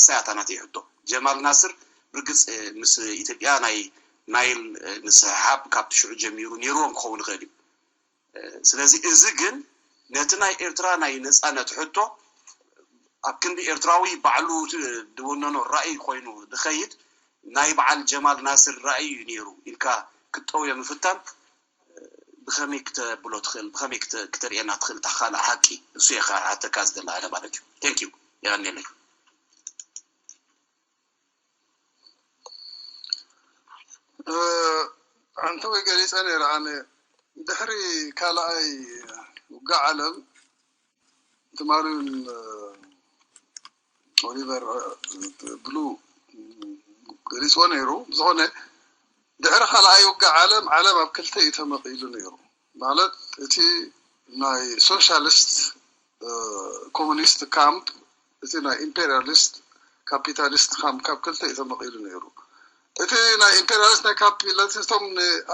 ሳያታ ናተይ ሕቶ ጀማል ናስር ብርግፅ ምስ ኢትዮጵያ ናይ ናይል ምስሕሓብ ካብቲ ሽዑ ጀሚሩ ነይርዎም ክኸውን ይኽእል እዩ። ስለዚ እዚ ግን ነቲ ናይ ኤርትራ ናይ ነፃነት ሕቶ ኣብ ክንዲ ኤርትራዊ ባዕሉ ዝወነኖ ራእይ ኮይኑ ዝኸይድ ናይ በዓል ጀማል ናስር ራእይ እዩ ነይሩ ኢልካ ክትጠውዮ ምፍታን ብኸመይ ክተብሎ ትኽእል ብኸመይ ክተርእየና ትኽእል እታ ካልእ ሓቂ እሱ እየ ክሓተካ ዝደሊ ኣነ ማለት እዩ። ቴንክ ዩ የቐንየለይ። ሓንቲ ወይ ገሊፀ ነይረ ኣነ ድሕሪ ካልኣይ ውግእ ዓለም ትማሊ እውን ኦሊቨር ብሉ ገሊፅዎ ነይሩ። ብዝኾነ ድሕሪ ካልኣይ ውግእ ዓለም ዓለም ኣብ ክልተ እዩ ተመቒሉ ነይሩ። ማለት እቲ ናይ ሶሻሊስት ኮሙኒስት ካምፕ እቲ ናይ ኢምፔሪያሊስት ካፒታሊስት ካምፕ ካብ ክልተ እዩ ተመቒሉ ነይሩ። እቲ ናይ ኢምፔሪያሊስት ናይ ካፒታሊስት እቶም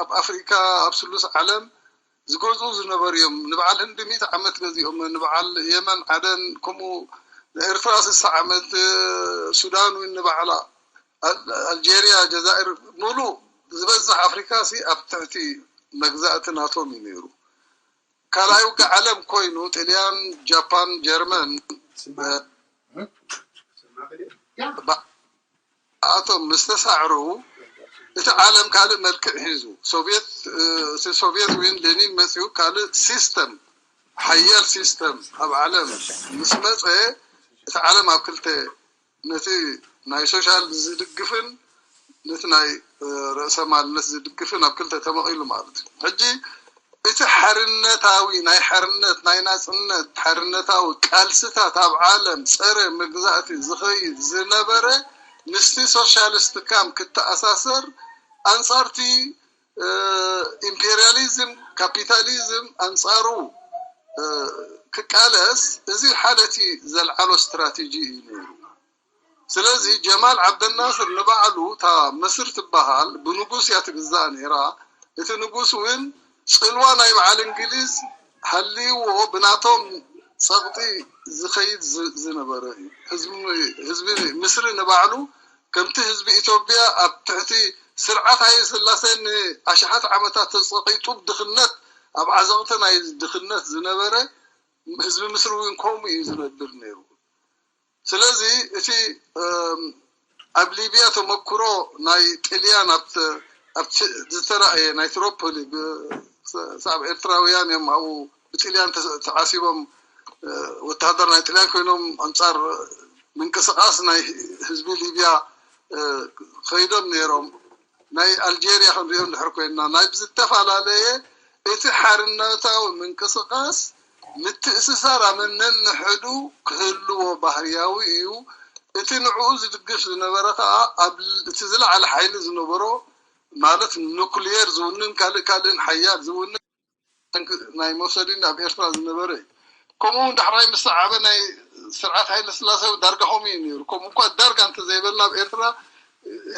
ኣብ ኣፍሪካ ኣብ ስሉስ ዓለም ዝገዝኡ ዝነበሩ እዮም። ንበዓል ህንዲ ሚእቲ ዓመት ገዚኦም፣ ንበዓል የመን ዓደን፣ ከምኡ ንኤርትራ ስሳ ዓመት፣ ሱዳን እውን ንባዕላ፣ ኣልጀርያ፣ ጀዛኢር፣ ሙሉእ ዝበዝሕ ኣፍሪካ ሲ ኣብ ትሕቲ መግዛእቲ ናቶም እዩ ነይሩ። ካልኣይ ውግእ ዓለም ኮይኑ ጥልያን፣ ጃፓን፣ ጀርመን ኣቶም ምስ ተሳዕሩ እቲ ዓለም ካልእ መልክዕ ሒዙ ሶቪየት እቲ ሶቪየት ዩኒየን ሌኒን መፂኡ ካልእ ሲስተም ሓያል ሲስተም ኣብ ዓለም ምስ መፀ እቲ ዓለም ኣብ ክልተ ነቲ ናይ ሶሻል ዝድግፍን ነቲ ናይ ርእሰ ማልነት ዝድግፍን ኣብ ክልተ ተመቒሉ ማለት እዩ። ሕጂ እቲ ሓርነታዊ ናይ ሓርነት ናይ ናፅነት ሓርነታዊ ቃልስታት ኣብ ዓለም ፀረ መግዛእቲ ዝኸይድ ዝነበረ ምስቲ ሶሻሊስት ካም ክተኣሳሰር ኣንፃርቲ ኢምፔሪያሊዝም ካፒታሊዝም ኣንፃሩ ክቃለስ እዚ ሓደ እቲ ዘልዓሎ ስትራቴጂ እዩ ነይሩ። ስለዚ ጀማል ዓብደልናስር ንባዕሉ እታ ምስር ትበሃል ብንጉስ እያ ትግዛእ ነይራ። እቲ ንጉስ እውን ጽልዋ ናይ በዓል እንግሊዝ ሃልይዎ ብናቶም ጸቕጢ ዝኸይድ ዝነበረ እዩ። ህዝቢ ምስሪ ንባዕሉ ከምቲ ህዝቢ ኢትዮጵያ ኣብ ትሕቲ ስርዓት ሃይለ ስላሴ ንኣሽሓት ዓመታት ተጸቒጡ ብድኽነት ኣብ ዓዘቕቲ ናይ ድኽነት ዝነበረ ህዝቢ ምስሪ እውን ከምኡ እዩ ዝነብር ነይሩ። ስለዚ እቲ ኣብ ሊብያ ተመክሮ ናይ ጥልያን ኣብቲ ዝተረኣየ ናይ ትሮፖሊ ሳብ ኤርትራውያን እዮም ኣብኡ ብጥልያን ተዓሲቦም ወታሃደር ናይ ጥልያን ኮይኖም ኣንፃር ምንቅስቃስ ናይ ህዝቢ ሊብያ ከይዶም ነይሮም። ናይ ኣልጀርያ ክንሪኦ እንድሕር ኮይንና ናይ ብዝተፈላለየ እቲ ሓርነታዊ ምንቅስቃስ ምትእስሳር ኣብ ነንሕዱ ክህልዎ ባህርያዊ እዩ። እቲ ንዕኡ ዝድግፍ ዝነበረ ከዓ ኣብ እቲ ዝለዓለ ሓይሊ ዝነበሮ ማለት ኑክሊየር ዝውንን ካልእ ካልእን ሓያል ዝውንን ናይ መውሰዲን ኣብ ኤርትራ ዝነበረ እዩ። ከምኡ እውን ዳሕራይ ምስ ሰዓበ ናይ ስርዓት ሃይለ ስላሴ ዳርጋ ከምኡ እዩ ነይሩ። ከምኡ እኳ ዳርጋ እንተዘይበልና ኣብ ኤርትራ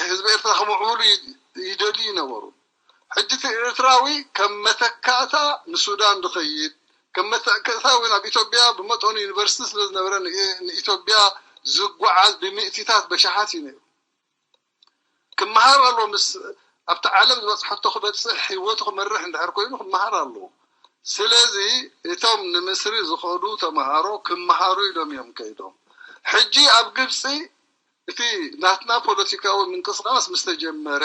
ህዝቢ ኤርትራ ክምዕብሉ ይደልዩ ይነበሩ። ሕጂ እቲ ኤርትራዊ ከም መተካእታ ንሱዳን ዝኸይድ ከም መተካእታ እውን ኣብ ኢትዮጵያ ብመጠኑ ዩኒቨርሲቲ ስለ ዝነበረ ንኢትዮጵያ ዝጓዓዝ ብምእቲታት በሻሓት እዩ ነይሩ። ክመሃር ኣለዎ ምስ ኣብቲ ዓለም ዝበፅሐቶ ክበፅሕ ህይወቱ ክመርሕ እንድሕር ኮይኑ ክመሃር ኣለዎ። ስለዚ እቶም ንምስሪ ዝኸዱ ተምሃሮ ክመሃሩ ኢሎም እዮም ከይዶም። ሕጂ ኣብ ግብፂ እቲ ናትና ፖለቲካዊ ምንቅስቃስ ምስ ተጀመረ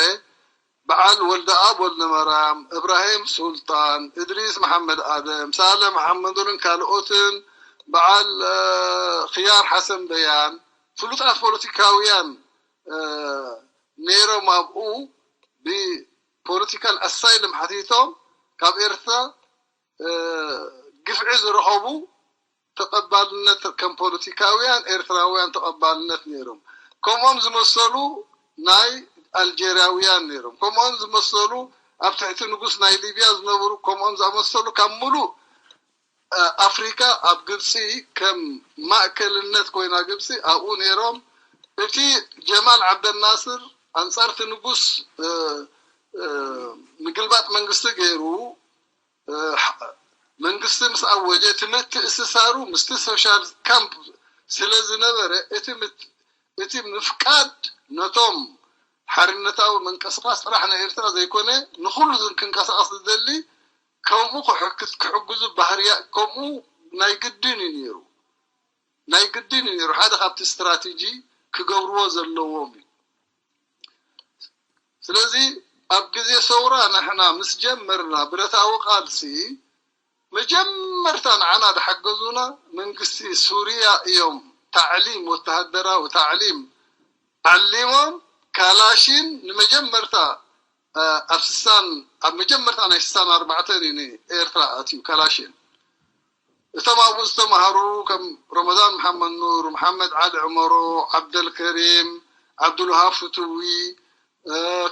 በዓል ወልደኣብ ወልደማርያም፣ እብራሂም ሱልጣን፣ እድሪስ መሓመድ ኣደም፣ ሳለ መሓመዱርን ካልኦትን በዓል ክያር ሓሰን በያን ፍሉጣት ፖለቲካውያን ነይሮም ኣብኡ ብፖለቲካል ኣሳይልም ሓቲቶም ካብ ኤርትራ ግፍዒ ዝረኸቡ ተቐባልነት ከም ፖለቲካውያን ኤርትራውያን ተቐባልነት ነይሮም። ከምኦም ዝመሰሉ ናይ ኣልጀርያውያን ነይሮም። ከምኦም ዝመሰሉ ኣብ ትሕቲ ንጉስ ናይ ሊብያ ዝነበሩ ከምኦም ዝኣመሰሉ ካብ ሙሉእ ኣፍሪካ ኣብ ግብፂ ከም ማእከልነት ኮይና ግብፂ ኣብኡ ነይሮም። እቲ ጀማል ዓብደልናስር ኣንፃርቲ ንጉስ ምግልባጥ መንግስቲ ገይሩ መንግስቲ ምስ ኣወጀ እቲ ምትእስሳሩ ምስቲ ሶሻል ካምፕ ስለ ዝነበረ እቲ ምፍቃድ ነቶም ሓርነታዊ ምንቅስቃስ ጥራሕ ናይ ኤርትራ ዘይኮነ ንኩሉ ክንቀሳቀስ ዝደሊ ከምኡ ክሕግዙ ባህርያ ከምኡ ናይ ግድን እዩ ነይሩ። ናይ ግድን እዩ ነይሩ። ሓደ ካብቲ ስትራቴጂ ክገብርዎ ዘለዎም እዩ። ስለዚ ኣብ ግዜ ሰውራ ንሕና ምስ ጀመርና ብረታዊ ቃልሲ መጀመርታ ንዓና ዝሓገዙና መንግስቲ ሱርያ እዮም። ታዕሊም ወተሃደራዊ ታዕሊም ዓሊሞም ካላሽን ንመጀመርታ ኣብ ስሳን ኣብ መጀመርታ ናይ ስሳን ኣርባዕተን እዩ ንኤርትራ ኣትዩ ካላሽን። እቶም ኣብኡ ዝተማሃሩ ከም ረመዳን መሓመድ ኑር፣ መሓመድ ዓሊ ዕመሮ፣ ዓብደልከሪም፣ ዓብዱልውሃብ ፍትዊ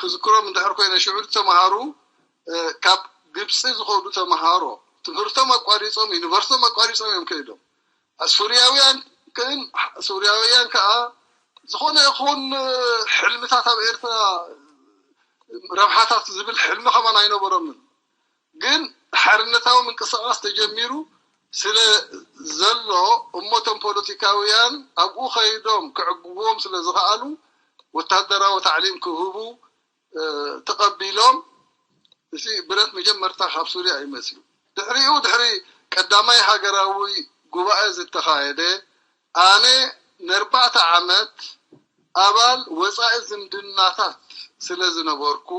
ክዝክሮም እንድሕር ኮይነ ሽዑ ዝተማሃሩ ካብ ግብፂ ዝኸዱ ተምሃሮ ትምህርቶም ኣቋሪፆም ዩኒቨርሲቶም ኣቋሪፆም እዮም ከይዶም። ሱርያውያን ግን ሱርያውያን ከዓ ዝኾነ ይኹን ሕልምታት ኣብ ኤርትራ ረብሓታት ዝብል ሕልሚ ከማን ኣይነበሮምን። ግን ሓርነታዊ ምንቅስቃስ ተጀሚሩ ስለ ዘሎ እሞቶም ፖለቲካውያን ኣብኡ ከይዶም ክዕግብዎም ስለ ዝኸኣሉ ወታደራዊ ታዕሊም ክህቡ ተቐቢሎም። እዚ ብረት መጀመርታ ካብ ሱርያ እዩ መፅዩ። ድሕሪኡ ድሕሪ ቀዳማይ ሃገራዊ ጉባኤ ዝተኻየደ ኣነ ንኣርባዕተ ዓመት ኣባል ወፃኢ ዝምድናታት ስለ ዝነበርኩ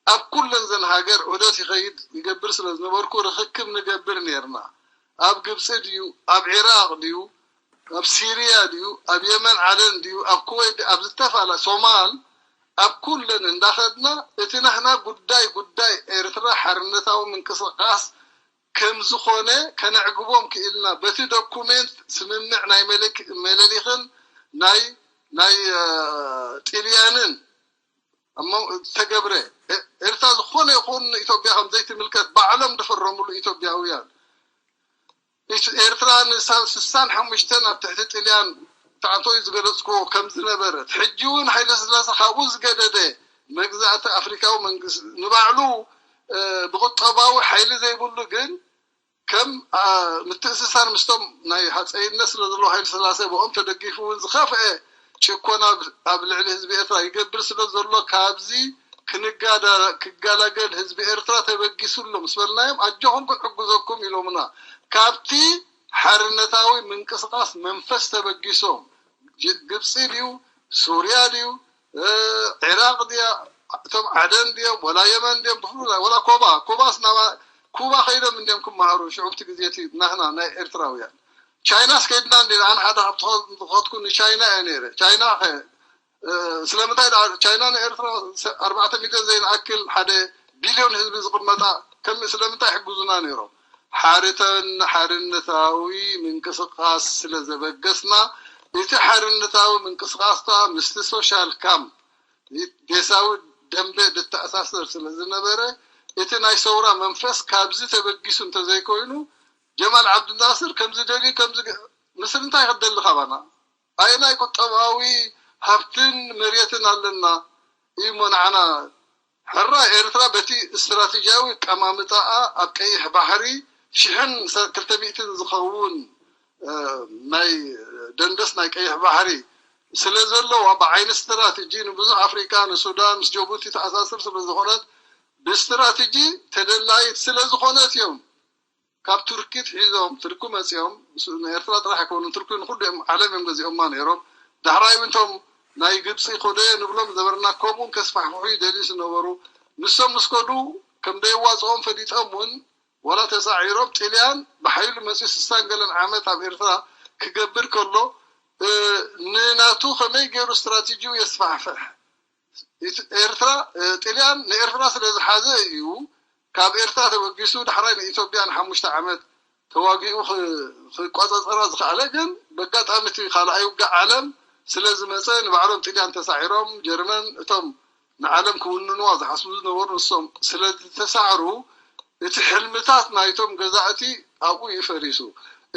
ኣብ ኩለን ዘን ሃገር ዑደት ይኸይድ ይገብር ስለ ዝነበርኩ ርኽክብ ንገብር ነርና። ኣብ ግብፂ ድዩ ኣብ ዒራቅ ድዩ ኣብ ሲርያ ድዩ ኣብ የመን ዓደን ድዩ ኣብ ኩወይት ድዩ ኣብ ዝተፋላ ሶማል ኣብ ኩለን እንዳኸድና እቲ ናህና ጉዳይ ጉዳይ ኤርትራ ሓርነታዊ ምንቅስቃስ ከም ዝኾነ ከነዕግቦም ክኢልና በቲ ዶኩሜንት ስምምዕ ናይ መለሊኽን ናይ ናይ ጥልያንን ተገብረ ኤርትራ ዝኾነ ይኹን ኢትዮጵያ ከም ዘይትምልከት ባዕሎም ዝፈረምሉ ኢትዮጵያውያን ኤርትራ ንሳብ ስሳን ሓሙሽተን ኣብ ትሕቲ ጥልያን ትዓንቶ እዩ ዝገለጽክዎ ከም ዝነበረ፣ ሕጂ እውን ሃይለ ስላሴ ካብኡ ዝገደደ መግዛእቲ ኣፍሪካዊ መንግስቲ ንባዕሉ ብቁጠባዊ ሓይሊ ዘይብሉ ግን ከም ምትእስሳር ምስቶም ናይ ሃፀይነት ስለ ዘለዎ ሃይለ ስላሴ ብኦም ተደጊፉ እውን ዝኸፍአ ጭኮና ኣብ ልዕሊ ህዝቢ ኤርትራ ይገብር ስለ ዘሎ ካብዚ ክጋላገል ህዝቢ ኤርትራ ተበጊሱ ኣሎ ምስ በልናዮም ኣጆኹም ክንሕግዘኩም ኢሎምና ካብቲ ሓርነታዊ ምንቅስቃስ መንፈስ ተበጊሶም ግብፂ ድዩ ሱርያ ድዩ ዒራቅ ድያ እቶም ዓደን ድዮም ወላ የመን ድዮም ብፍሉይ ወላ ኮባ ኮባስ ናባ ኩባ ከይዶም እንድዮም ክመሃሩ ሽዑ እቲ ግዜ እቲ ናህና ናይ ኤርትራውያን ቻይናስ ከይድና እንዲና ኣነ ሓደ ካብ ዝኸድኩ ንቻይና እየ ነይረ ቻይና ስለምንታይ ቻይና ንኤርትራ ኣርባዕተ ሚልዮን ዘይንኣክል ሓደ ቢልዮን ህዝቢ ዝቕመጣ ከም ስለምንታይ ይሕግዙና ነይሮም ሓርተን ሓርነታዊ ምንቅስቃስ ስለ ዘበገስና እቲ ሓርነታዊ ምንቅስቃስ ከዓ ምስቲ ሶሻል ካምፕ ዴሳዊ ደንበ ዝተኣሳሰር ስለ ዝነበረ እቲ ናይ ሰውራ መንፈስ ካብዚ ተበጊሱ እንተዘይኮይኑ ጀማል ዓብዱልናስር ከምዚ ደልዩ ከምዚ ምስ እንታይ ክትደሊ ካባና ኣየናይ ቁጠባዊ ሃብትን መሬትን ኣለና እሞ ንዓና ሕራይ ኤርትራ በቲ ስትራቴጂያዊ ኣቀማምጣኣ ኣብ ቀይሕ ባሕሪ ሽሕን ክልተ ሚእትን ዝኸውን ናይ ደንደስ ናይ ቀይሕ ባሕሪ ስለ ዘለዋ ብዓይኒ ስትራቴጂ ንብዙሕ ኣፍሪካ ንሱዳን ምስ ጀቡቲ ተኣሳስር ስለ ዝኾነት ብስትራቴጂ ተደላይት ስለ ዝኾነት እዮም ካብ ቱርኪ ትሒዞም ትርኪ መፂኦም ንኤርትራ ጥራሕ ኣይኮኑን ትርኪ ንኩሉ እዮም ዓለም እዮም ገዚኦማ ነይሮም ዳሕራይ እቶም ናይ ግብፂ ኮደ ንብሎም ነበርና ከምኡን ከስፋሕፍሑ ይደልዩ ዝነበሩ ንሶም ምስ ከዱ ከም ደየዋፅኦም ፈሊጦም እውን ዋላ ተሳዒሮም ጥልያን ብሓይሉ መፂኡ ስሳን ገለን ዓመት ኣብ ኤርትራ ክገብር ከሎ ንናቱ ከመይ ገይሩ ስትራቴጂው የስፋሕፍሕ ኤርትራ ጥልያን ንኤርትራ ስለ ዝሓዘ እዩ ካብ ኤርትራ ተበጊሱ ዳሕራይ ንኢትዮጵያ ንሓሙሽተ ዓመት ተዋጊኡ ክቋፃፀራ ዝኸኣለ ግን በጋጣሚ እቲ ካልኣይ ውግእ ዓለም ስለ ዝመፀ ንባዕሎም ጥልያን ተሳዒሮም ጀርመን እቶም ንዓለም ክውንንዋ ዝሓስቡ ዝነበሩ ንሶም ስለ ዝተሳዕሩ እቲ ሕልምታት ናይቶም ገዛእቲ ኣብኡ እዩ ፈሪሱ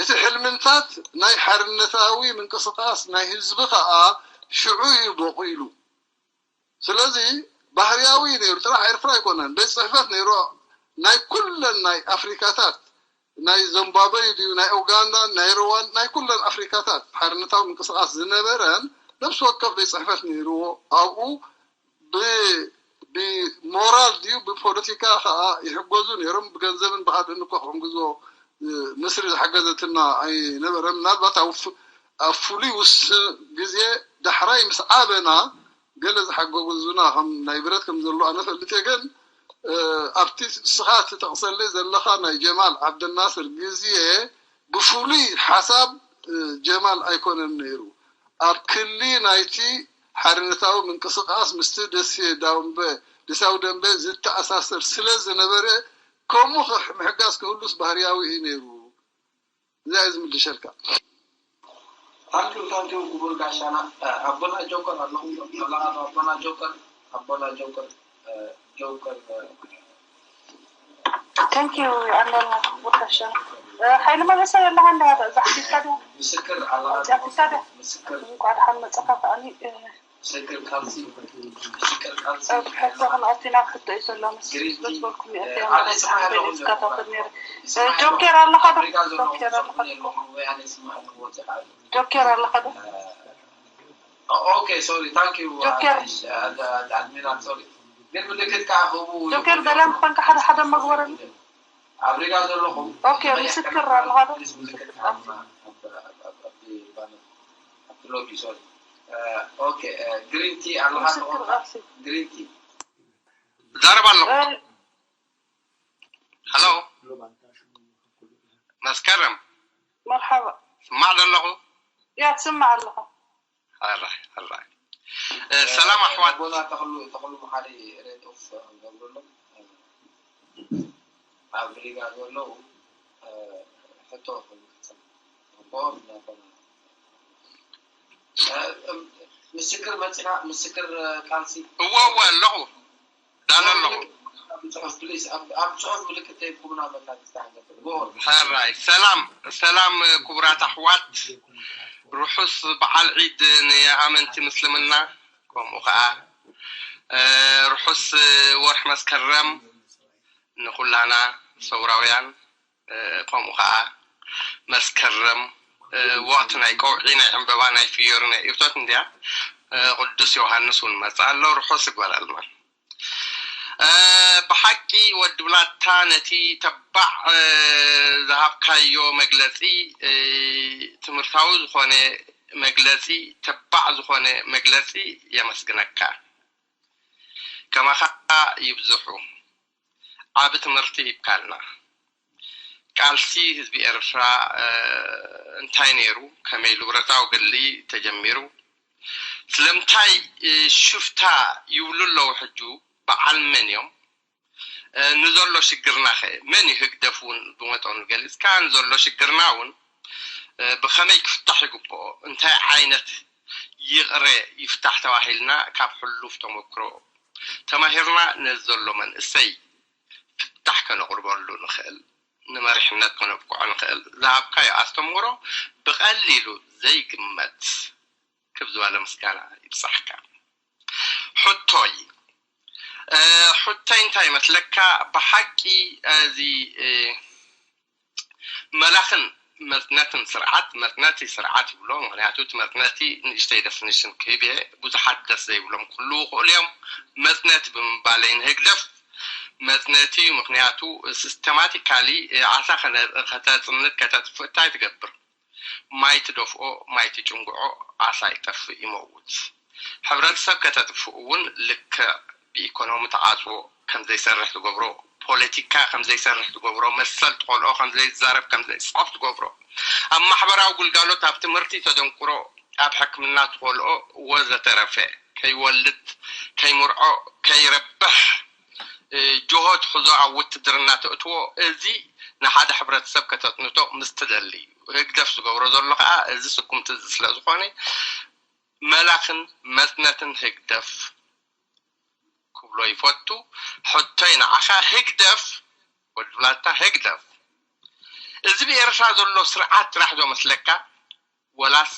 እቲ ሕልምታት ናይ ሓርነታዊ ምንቅስቃስ ናይ ህዝቢ ከዓ ሽዑ እዩ ቦቂሉ ስለዚ ባህርያዊ ነይሩ ጥራሕ ኤርትራ ኣይኮነን ቤት ፅሕፈት ነይሩ ናይ ኩለን ናይ ኣፍሪካታት ናይ ዘምባበይ ድዩ ናይ ኡጋንዳ ናይ ሩዋን ናይ ኩለን ኣፍሪካታት ሓርነታዊ ምንቅስቃስ ዝነበረን ነብሲ ወከፍ ቤት ፅሕፈት ነይርዎ ኣብኡ ብሞራል ድዩ ብፖለቲካ ከዓ ይሕገዙ ነይሮም ብገንዘብን ብካልእን እኳ ክሕግዝዎ ምስሪ ዝሓገዘትና ኣይነበረ ምናልባት ኣብ ፍሉይ ውስ ግዜ ዳሕራይ ምስ ዓበና ገለ ዝሓገዙና ከም ናይ ብረት ከም ዘሎ ኣነ ፈልጥ እየ ግን ኣብቲ ስኻ ትጠቕሰለይ ዘለኻ ናይ ጀማል ዓብደናስር ግዜ ብፍሉይ ሓሳብ ጀማል ኣይኮነን ነይሩ ኣብ ክሊ ናይቲ ሓርነታዊ ምንቅስቃስ ምስቲ ደሴ ዳውንበ ደሳዊ ደንበ ዝተኣሳሰር ስለ ዝነበረ ከምኡ ምሕጋዝ ክህሉስ ባህርያዊ እዩ ነይሩ እዚኣ እዩ ዝምልሸልካ ታንኪዩ ታንኪዩ ክቡር ጋሻና ኣቦና ጆከር ኣለኹም ኣለኻ ኣቦና ጆከር ኣቦና ጆከር ጆከር Thank you ኣለና ክቡር ጋሻ ሓይሊ መበሰብ ኣለኻ እንዳ ዛሕፊካ ድያ ምስክር ኣለኻ ዛሕፊካ ድያ ምስክር እንኳ ድሓን መፀኻ ከኣኒ ምስክር ቃልሲ ምስክር ቃልሲ ሕቶ ክንኣቲ ናብ ሕቶ እዩ ዘሎ ምስ ዝበልኩም እየ ኣነ ስማዕ ኣለኹ ዝከታተል ነይረ ጆኬር ኣለኻ ዶ ጆኬር ኣለኻ ዶ ጆኬር ኣለኻ ዶ Okay, sorry, thank you. Joker. Admiral, sorry. ግን ምልክት ከዓ ክህቡ ጆኬር ገለ ምኳንካ ሓደ ሓደ መግበረሉ ኣብ ሪጋ ዘለኹም ኦኬ ምስክር ኣለካ ዶ ሎቢ ሶሪ ኦኬ ግሪን ቲ ኣለካ ግሪን ቲ ዛረባ ኣለኹ ሃሎ መስከረም መርሓባ ስማዕ ዘለኹ ያ ትስማዕ ኣለኻ ሕራይ ሕራይ ሰላም ኣሕዋት ኣቦና ተኽሉ ተኽሉ መሓሪ ሬት ኦፍ ክንገብረሎም ኣብ ሪጋ ዘለዉ ሕቶ ክንክጽል ኣቦኦም ናቦና ምስክር መጺኻ ምስክር ቃልሲ እወ እወ ኣለኹ ዳን ኣለኹ ኣብ ጽሑፍ ምልክት ተይብኩምና መታን ዝተሓገፈ ሕራይ ሰላም ሰላም ክቡራት ኣሕዋት ርሑስ በዓል ዒድ ንኣመንቲ ምስልምና፣ ከምኡ ኸዓ ርሑስ ወርሒ መስከረም ንኹላና ሰውራውያን። ከምኡ ኸዓ መስከረም ወቕቲ ናይ ቀውዒ፣ ናይ ዕምበባ፣ ናይ ፍዮሪ፣ ናይ እቶት እንድያ። ቅዱስ ዮሃንስ እውን መፅእ ኣሎ። ርሑስ ይግበረልና። ብሓቂ ወዲ ብላታ፣ ነቲ ተባዕ ዝሃብካዮ መግለፂ፣ ትምህርታዊ ዝኾነ መግለፂ፣ ተባዕ ዝኾነ መግለፂ የመስግነካ። ከማኻ ይብዝሑ። ዓቢ ትምህርቲ ሂብካልና። ቃልሲ ህዝቢ ኤርትራ እንታይ ነይሩ? ከመይ ኢሉ ብረታዊ ገድሊ ተጀሚሩ? ስለምንታይ ሽፍታ ይብሉ ኣለዉ? ሕጂ በዓል መን እዮም? ንዘሎ ሽግርና ኸ መን እዩ? ህግደፍ እውን ብመጠኑ ገሊጽካ፣ ንዘሎ ሽግርና እውን ብኸመይ ክፍታሕ ይግብኦ? እንታይ ዓይነት ይቕረ ይፍታሕ ተባሂልና ካብ ሕሉፍ ተመክሮ ተማሂርና ነዚ ዘሎ መንእሰይ ፍታሕ ከነቕርበሉ ንኽእል፣ ንመሪሕነት ከነብቅዖ ንኽእል። ዝሃብካዮ ኣስተምህሮ ብቐሊሉ ዘይግመት ክብ ዝበለ ምስጋና ይብጻሕካ። ሕቶይ፣ ሕቶይ እንታይ ይመስለካ? ብሓቂ እዚ መላኽን መጽነትን ስርዓት፣ መጽነቲ ስርዓት ይብሎ። ምኽንያቱ እቲ መጽነቲ ንእሽተይ ደፍኒሽን ክህብ እየ፣ ብዙሓት ደስ ዘይብሎም ክህልዉ ይኽእሉ እዮም። መጽነቲ ብምባለይ ንህግደፍ መጽነቲ እዩ። ምኽንያቱ ሲስተማቲካሊ ዓሳ ከተጽንት፣ ከተጥፍእ እንታይ ትገብር? ማይ ትደፍኦ፣ ማይ ትጭንግዖ፣ ዓሳ ይጠፍእ፣ ይመውት። ሕብረተሰብ ከተጥፍእ እውን ልክዕ ብኢኮኖሚ ተዓፅዎ ከምዘይሰርሕ ትገብሮ፣ ፖለቲካ ከምዘይሰርሕ ትገብሮ፣ መሰል ትኸልኦ፣ ከምዘይዛረብ ከምዘይፅሕፍ ትገብሮ፣ ኣብ ማሕበራዊ ግልጋሎት ኣብ ትምህርቲ ተደንቁሮ፣ ኣብ ሕክምና ትኸልኦ ወዘተረፈ፣ ከይወልድ ከይምርዖ ከይረብሕ ጅሆ ትሕዞ ኣብ ውትድርና ተእትዎ። እዚ ንሓደ ሕብረተሰብ ከተፅንቶ ምስ ትደሊ እዩ። ህግደፍ ዝገብሮ ዘሎ ከዓ እዚ ስጉምቲ እዚ ስለ ዝኾነ መላኽን መፅነትን ህግደፍ ክብሎ ይፈቱ። ሕቶይ ንዓኻ፣ ህግደፍ ወዲ ብላታ፣ ህግደፍ እዚ ብኤርትራ ዘሎ ስርዓት ጥራሕ ዶ መስለካ ወላሲ